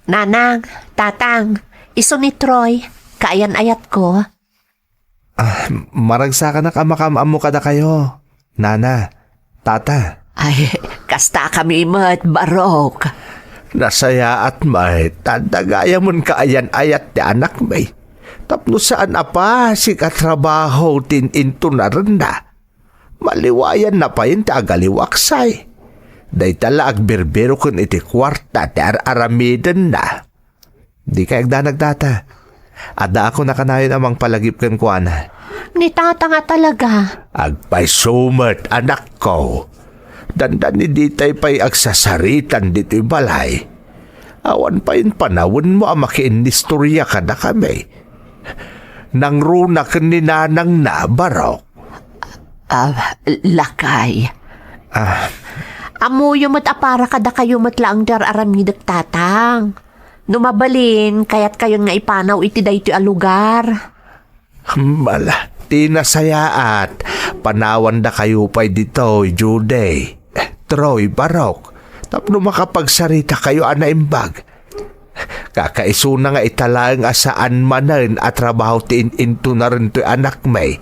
Nanang, Tatang, isu ni Troy, kaayan-ayatko. Ah, maragsakanak a makaam-ammo kadakayo, Nana, Tata. Ay, kasta kami met, Barok. Nasayaat met, ta adda gayam kaayan-ayat ti anakmi. Tapno saan a pasig a trabaho ti in-intunarenna. Maliwayanna pay ti agaliwaksay. Dayta la agbirbiro ken iti kuarta ti ar-aramidenna. Dikay agdanag, Tata. Addaak a kanayon a mangpalagip kenkuana. Ni Tata nga talaga. Agpayso met, anakko. Dandani ditay pay agsasaritan ditoy balay. Awan pay panawenmo a makiinnistoria kadakami. Nangruna ken ni nanangna, Barok. Ah, lakay. Ah. Ammoyo met a para kadakayo met laeng ti ar-aramidek, Tatang. No mabalin, kayatkayon nga ipanaw iti daytoy a lugar. Mala, ti nasayaat, panawandakayo pay ditoy, Judy. Troy, Barok, tapno makapagsaritakayo a naimbag. Kakaisuna nga ita laeng a saan manen a trabaho ti in-intunarentoy anakmi.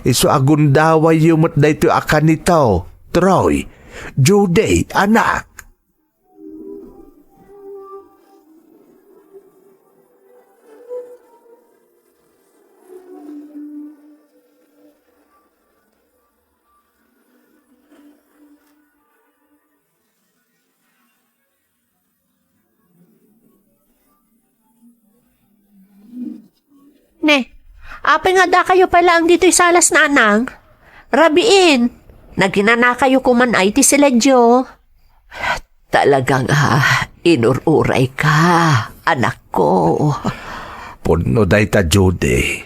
Isu a gundawayyo met daytoy a kanito, Troy, Judy, anak. Ne, apay nga addakayo pay laeng ditoy salas, Nanang? Rabiin, naginanakayo koman ay ti siledyo. Talaga nga inur-urayka, anakko. Pudno dayta, Judy.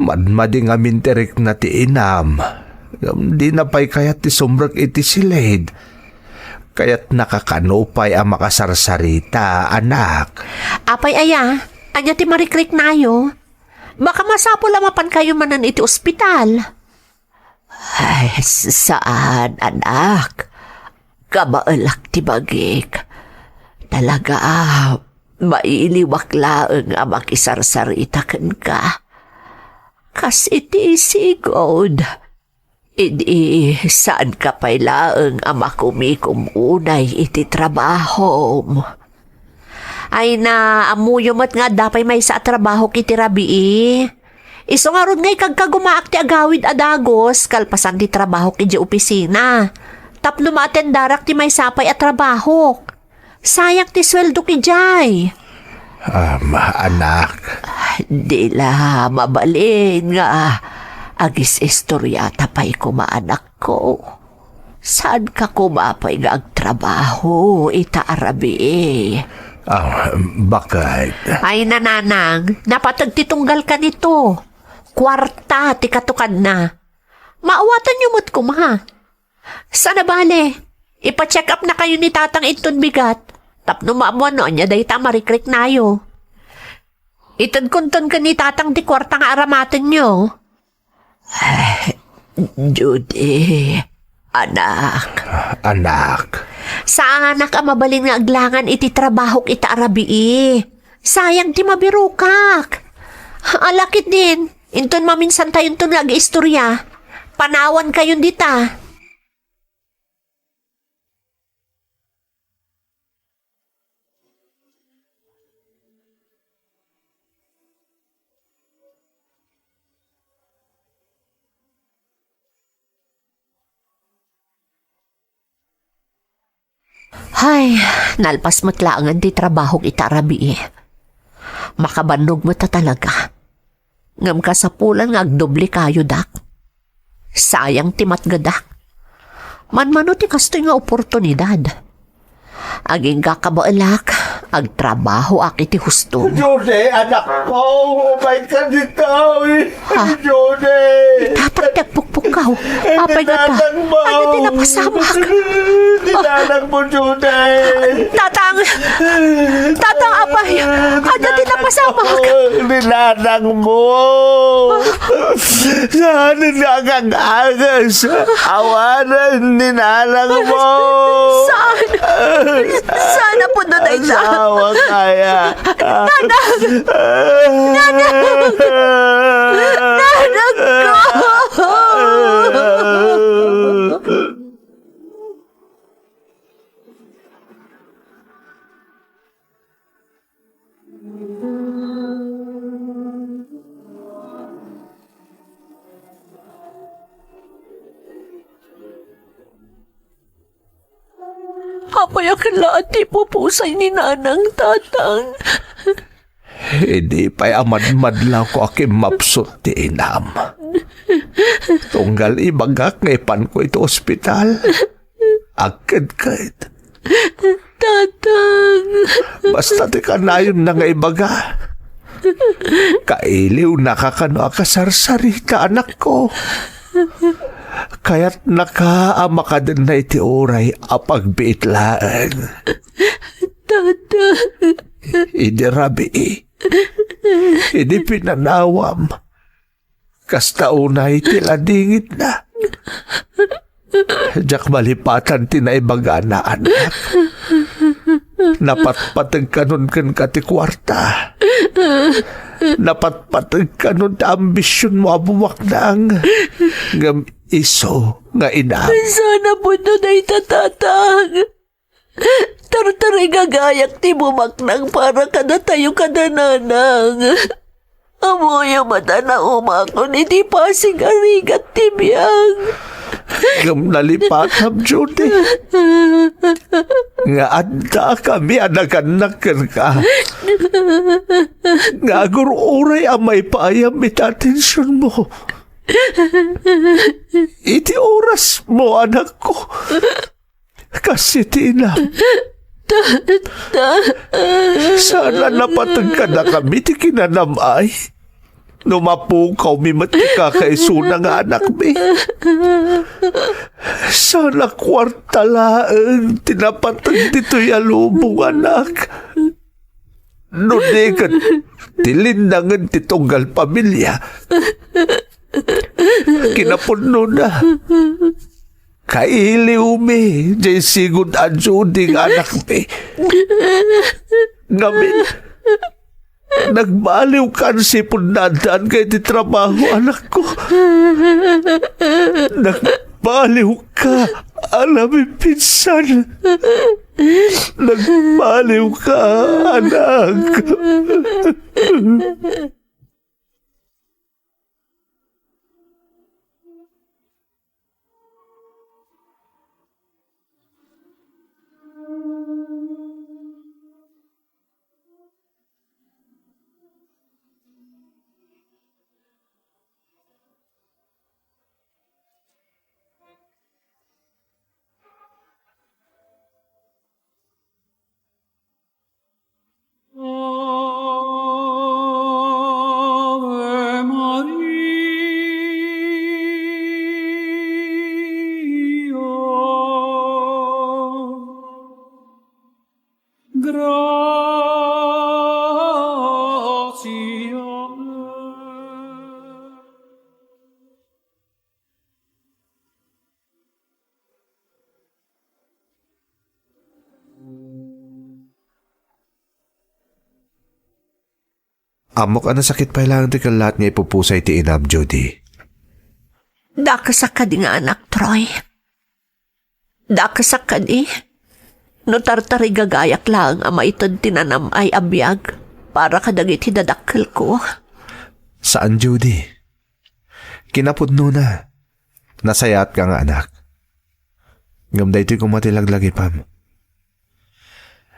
Madmadi ngamin ti rikna ti inam, ngem dina pay kayat ti sumrek iti silid. Kayatnaka kano pay a makasarsarita, anak. Apay aya? Ania ti marikriknayo? Baka masapul a mapankayo manen iti ospital. Ay, s-, saan, anak. Kabaelak ti bagik. Talaga, mailiwak laeng a makisarsarita kenka. Kas iti sigud. Idi, saanka pay laeng a makumikom unay iti trabahom. Ay na, ammoyo met nga adda pay maysa a trabahok iti rabii. Isu ngarud nga ikagkagumaak ti agawid a dagus kalpasan ti trabahok idiay opisina. Tapno maatendarak ti maysa pay a trabahok. Sayang ti sueldok idiay. Am, anak. Di la mabalin nga agis-istoriata pay koma, anakko. Saanka koma pay nga agtrabaho ita a rabii? Ah, bakit? Ay, nanang, napateg ti tunggal kanito. Kuarta ti katukanna. Maawatanyo met koma. Sana bale, ipa-check up na kayo ni Tatang inton bigat, tapno maammuan no ania dayta a marikriknayo. Itedkonton ken ni Tatang ti kuarta nga aramatenyo. Judy, anak. Anak. Saanak a mabalin nga aglangan iti trabahok ita a rabii. Sayang ti mabirokak. Ala ketdin, inton maminsantayonton nga agistorya, panawankayon dita. Hay, nalpas met laengen ti trabahok ita a rabii. Makabannog met a talaga. Ngem kasapulan nga agdoble kayo, dak. Sayang ti matgedak. Manmano ti kastoy nga oportunidad. Agingga kabaelak, agtrabahoak iti husto. Jose, anak ko, umay ka ditoy. Ha? Jose. Tatang ti agpukpukkaw. Apay ngata? Ania ti napasamak? Ni nanang mo, Jose. Tatang! Tatang, apay! Ania ti napasamak? Ni nanang mo. Saan nga agag-agas? Awanen ni nanang mo. Saan? Saan a puno dayta? Asawa kaya? Nanang! Nanang! Nanang ko! Apay a ket laeng ti ipupusay ni nanang, tatang? Idi pay a madmadlawko a kimmapsut ti inam. Tunggal ibagak nga ipanko iti ospital. Agkedket. Tatang. Basta ti kanayonna nga ibaga. Kailiwnaka kano a kasarsarita, anakko. Kayatnaka a makadenna iti uray a pagbiit laeng. Tatang. Idi rabii, idi pinanawam, kasta unay ti ladingitna. Diak malipatan ti naibagana, anak. Napatpateg kanon kenka ti kuarta. Napatpateg kanon ti ambisionmo a bumaknang. Ngem isu nga inam. Saan a puno dayta, tatang? Tartarigagayak ti bumaknang para kadatayo kada nanang. Ammoyo met a naumakon iti pasig a rigat ti biag. Ngem nalipatam, Judy, nga addakami a nagannak kenka. Nga agur-uray a maipaayam iti atensionmo. Iti orasmo, anakko. Kas iti inam. Saan a napateg kadakami ti kinanam-ay. No mapukawmi met ti kakaisuna nga anakmi. Saan a kuarta laeng ti napateg ditoy a lubong, anak. No di ket ti linnangen ti tunggal pamilia. Kinapudnona, kailiwmi jay sigud a Judy nga anakmi. Ngamin, nagbaliwkan sipud naaddaanka iti trabaho, anakko. Nagbaliwka a namipinsan. Nagbaliwka, anak. Ave Maria. Gratia. Ammok a nasakit pay laeng ti kellaat nga ipupusay ti inam, Judy. Dakesak kadi nga anak, Troy? Dakesak kadi? No tartarigagayak laeng a maited ti nanam-ay a biag para kadagiti dadakkelko. Saan, Judy. Kinapudnona, nasayaatka nga anak. Ngem daytoy koma ti laglagipam.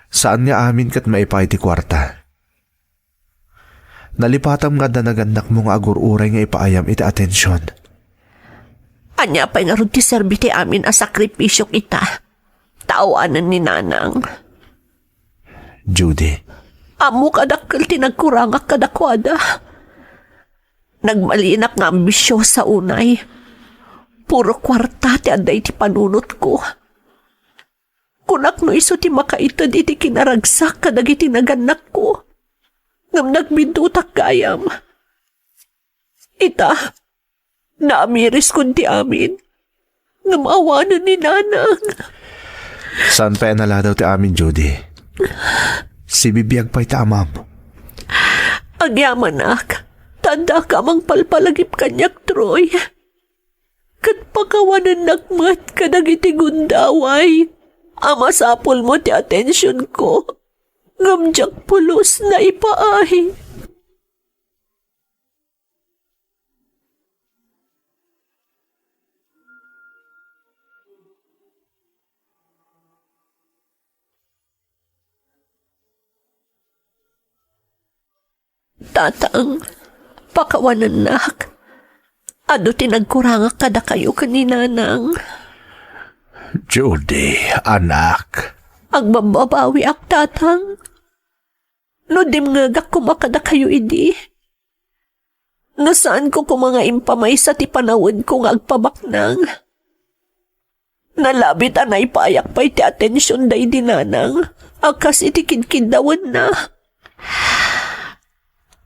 Saan nga amin ket maipaay ti kuarta. Nalipatam nga adda nagannakmo nga agur-uray nga ipaayam iti atension. Ania pay ngarud ti serbi ti amin a sakripisiok ita? Ta awanen ni Nanang. Judy. Ammok a dakkel ti nagkurangak kadakuada. Nagmalinak nga ambisiosa unay. Puro kuarta ti adda iti panunotko. Kunak no isu ti makaited iti kinaragsak kadagiti nagannakko. Ngem nagbiddutak gayam. Ita, naamiriskon ti amin. Ngem awanen ni Nanang. Saan pay a naladaw ti amin, Judy. Sibibiag pay ta amam. Agyamanak, ta addaka a mangpalpalagip kaniak, Troy. Ket pakawanennak met kadagiti gundaway a masapulmo ti atensionko, ngem diak pulos naipaay. Tatang, pakawanennak. Adu ti nagkurangak kadakayo ken ni Nanang. Judy, anak. Agbabbabawiak, Tatang. No dimngegak koma kadakayo idi, no saanko koma nga impamaysa ti panawedko nga agpabaknang, nalabit a naipaayak pay ti atension daydi Nanang a kas iti kidkiddawenna.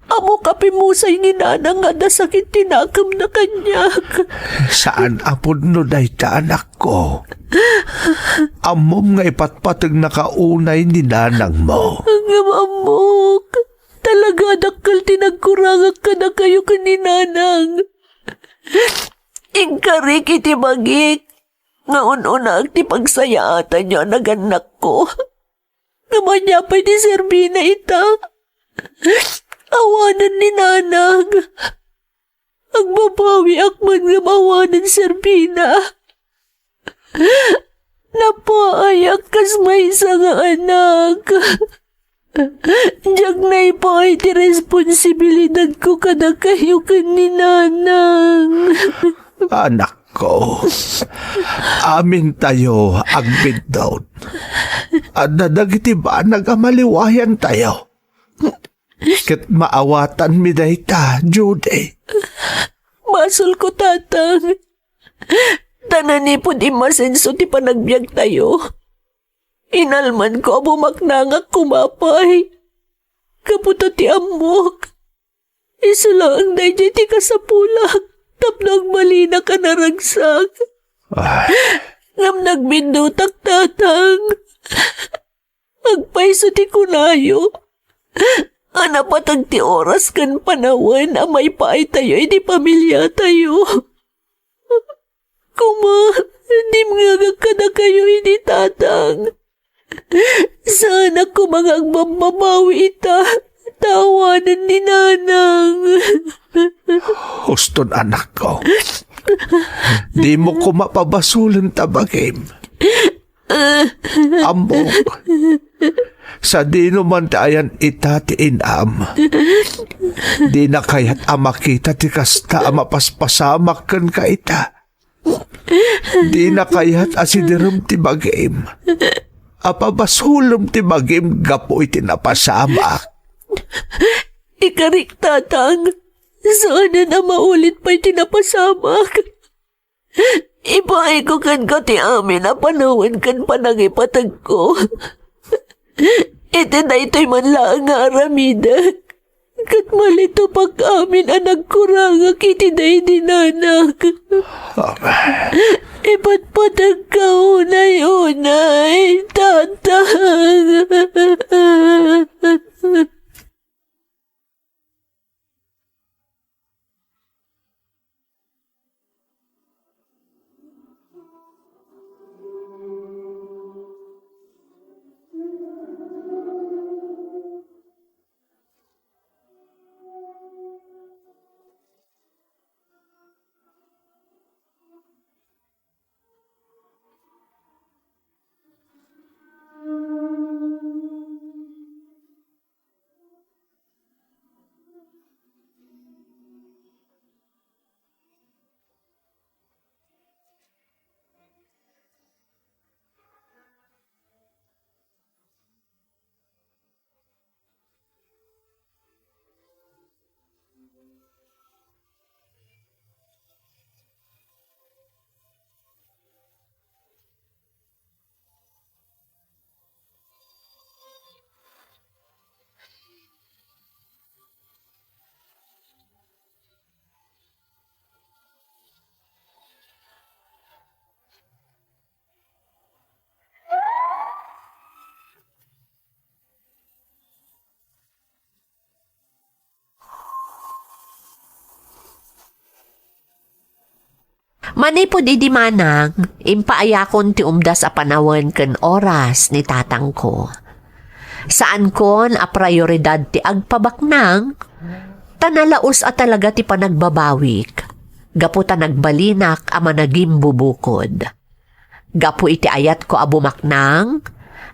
Ammok a pimmusay ni Nanang nga adda sakit ti nakemna kaniak. Saan a pudno dayta, anakko. Ammom nga ipatpategnaka unay ni Nanangmo. Ngem ammok, talaga a dakkel ti nagkurangak kadakayo ken ni Nanang. Inkarik iti bagik nga un-unaak ti pagsayaatanyo a nagannakko. Ngem ania pay ti serbina ita? Awanen ni Nanang. Agbabawiak man ngem awanen serbina. Napaayak kas maysa nga anak. Diak naipaay ti responsibilidadko kadakayo ken ni Nanang. Anakko, amintayo agbiddut. Adda dagiti banag a maliwayantayo. Ket maawatanmi dayta, Judy. Basolko, Tatang. Ta nanipud immasenso ti panagbiagtayo, inalmanko a bumaknangak koma pay. Gapu ta ti ammok, isu laeng daydiay ti kasapulak tapno agbalinak a naragsak. Ay. Ngem nagbindutak, Tatang. Agpayso ti kunayo a napateg ti oras ken panawen a maipaaytayo iti pamiliatayo. Koma, dimngegak kadakayo idi, Tatang. Saanak koma nga agbabbabawi ita, ta awanen ni Nanang. Huston, anakko. Dimo koma pabasolen ta bagim. Ammok, sadino man ti ayan ita ti inam, dina kayat a makita ti kasta a mapaspasamak kenka ita. Dina kayat a siderem ti bagim, a pabasolem ti bagim gapu iti napasamak. Ikarik, Tatang, saanen a maulit pay ti napasamak. Ipaayko kenka ti amin a panawen ken panangipategko. Iti daytoy man laeng nga aramidek, ket malitupak amin a nagkurangak iti daydi nanak. Amen. Ipatpategka unay-unay, Tatang. Manipud idi manang, impaayakon ti umdas a panawen ken oras ni tatangko. Saankon a prioridad ti agpabaknang, ta nalaus a talaga ti panagbabawik, gapu ta nagbalinak a managimbubukod. Gapu iti ayatko a bumaknang,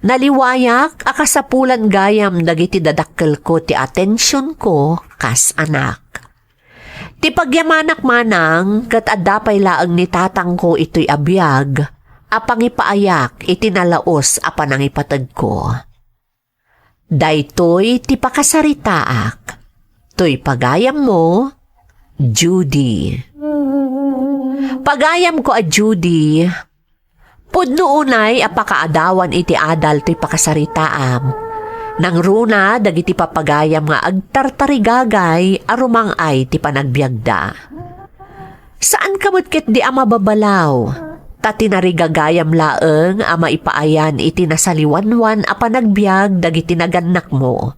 naliwayak a kasapulan gayam dagiti dadakkelko ti atensionko kas anak. Ti pagyamanak manang ket adda pay laeng ni tatangko itoy a biag a pangipaayak iti nalaus a panangipategko. Daytoy ti pakasaritaak. Toy pagayammo, Judy. Pagayamko a Judy, pudno unay a pakaadawan iti adal toy pakasaritaam. Nangruna dagiti papagayam nga agtartarigagay a rumang-ay ti panagbiagda. Saanka met ketdi a mababalaw, ta tinarigagayam laeng a maipaayan iti nasaliwanwan a panagbiag dagiti nagannakmo.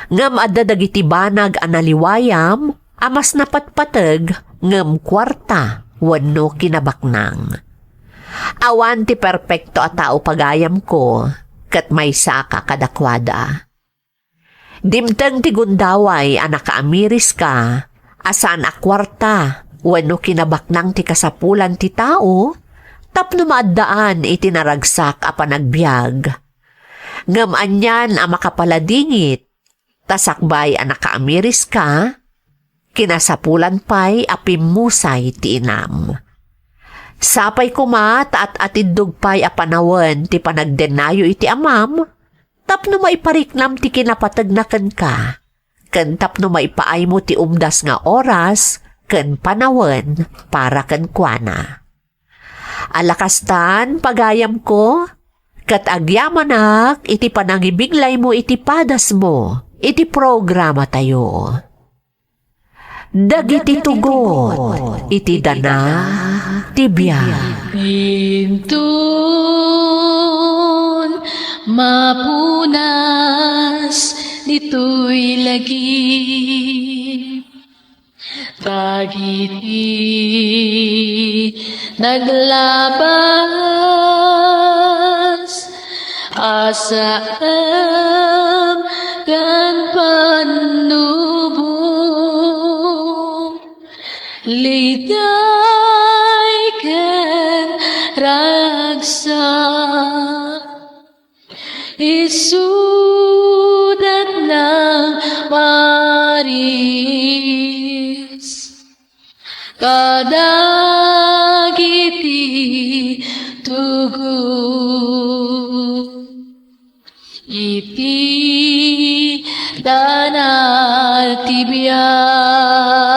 Ngem adda dagiti banag a naliwayam a mas napatpateg ngem kuarta wenno kinabaknang. Awan ti perpekto a tao pagayamko, ket maysaka kadakuada. Dimteng ti gundaway a nakaamiriska a saan a kuarta wenno kinabaknang ti kasapulan ti tao tapno maaddaan iti naragsak a panagbiag. Ngem anian a makapaladingit, ta sakbay a nakaamiriska, kinasapulan pay a pimmusay ti inam. Sapay koma ta at-atiddog pay a panawen ti panagdennayo iti amam, tapno maipariknam ti kinapategna kenka. ken tapno maipaaymo ti umdas nga oras ken panawen para kenkuana. Ala kastan, pagayamko, ket agyamanak iti panangibinglaymo iti padasmo iti programatayo. Dagiti tugot iti dana ti biag. Inton mapunas ditoy lagip, dagiti naglabas a saem ken pannubo, liday ken ragsak, isudat nang maris kadagiti tugot iti dana ti biag.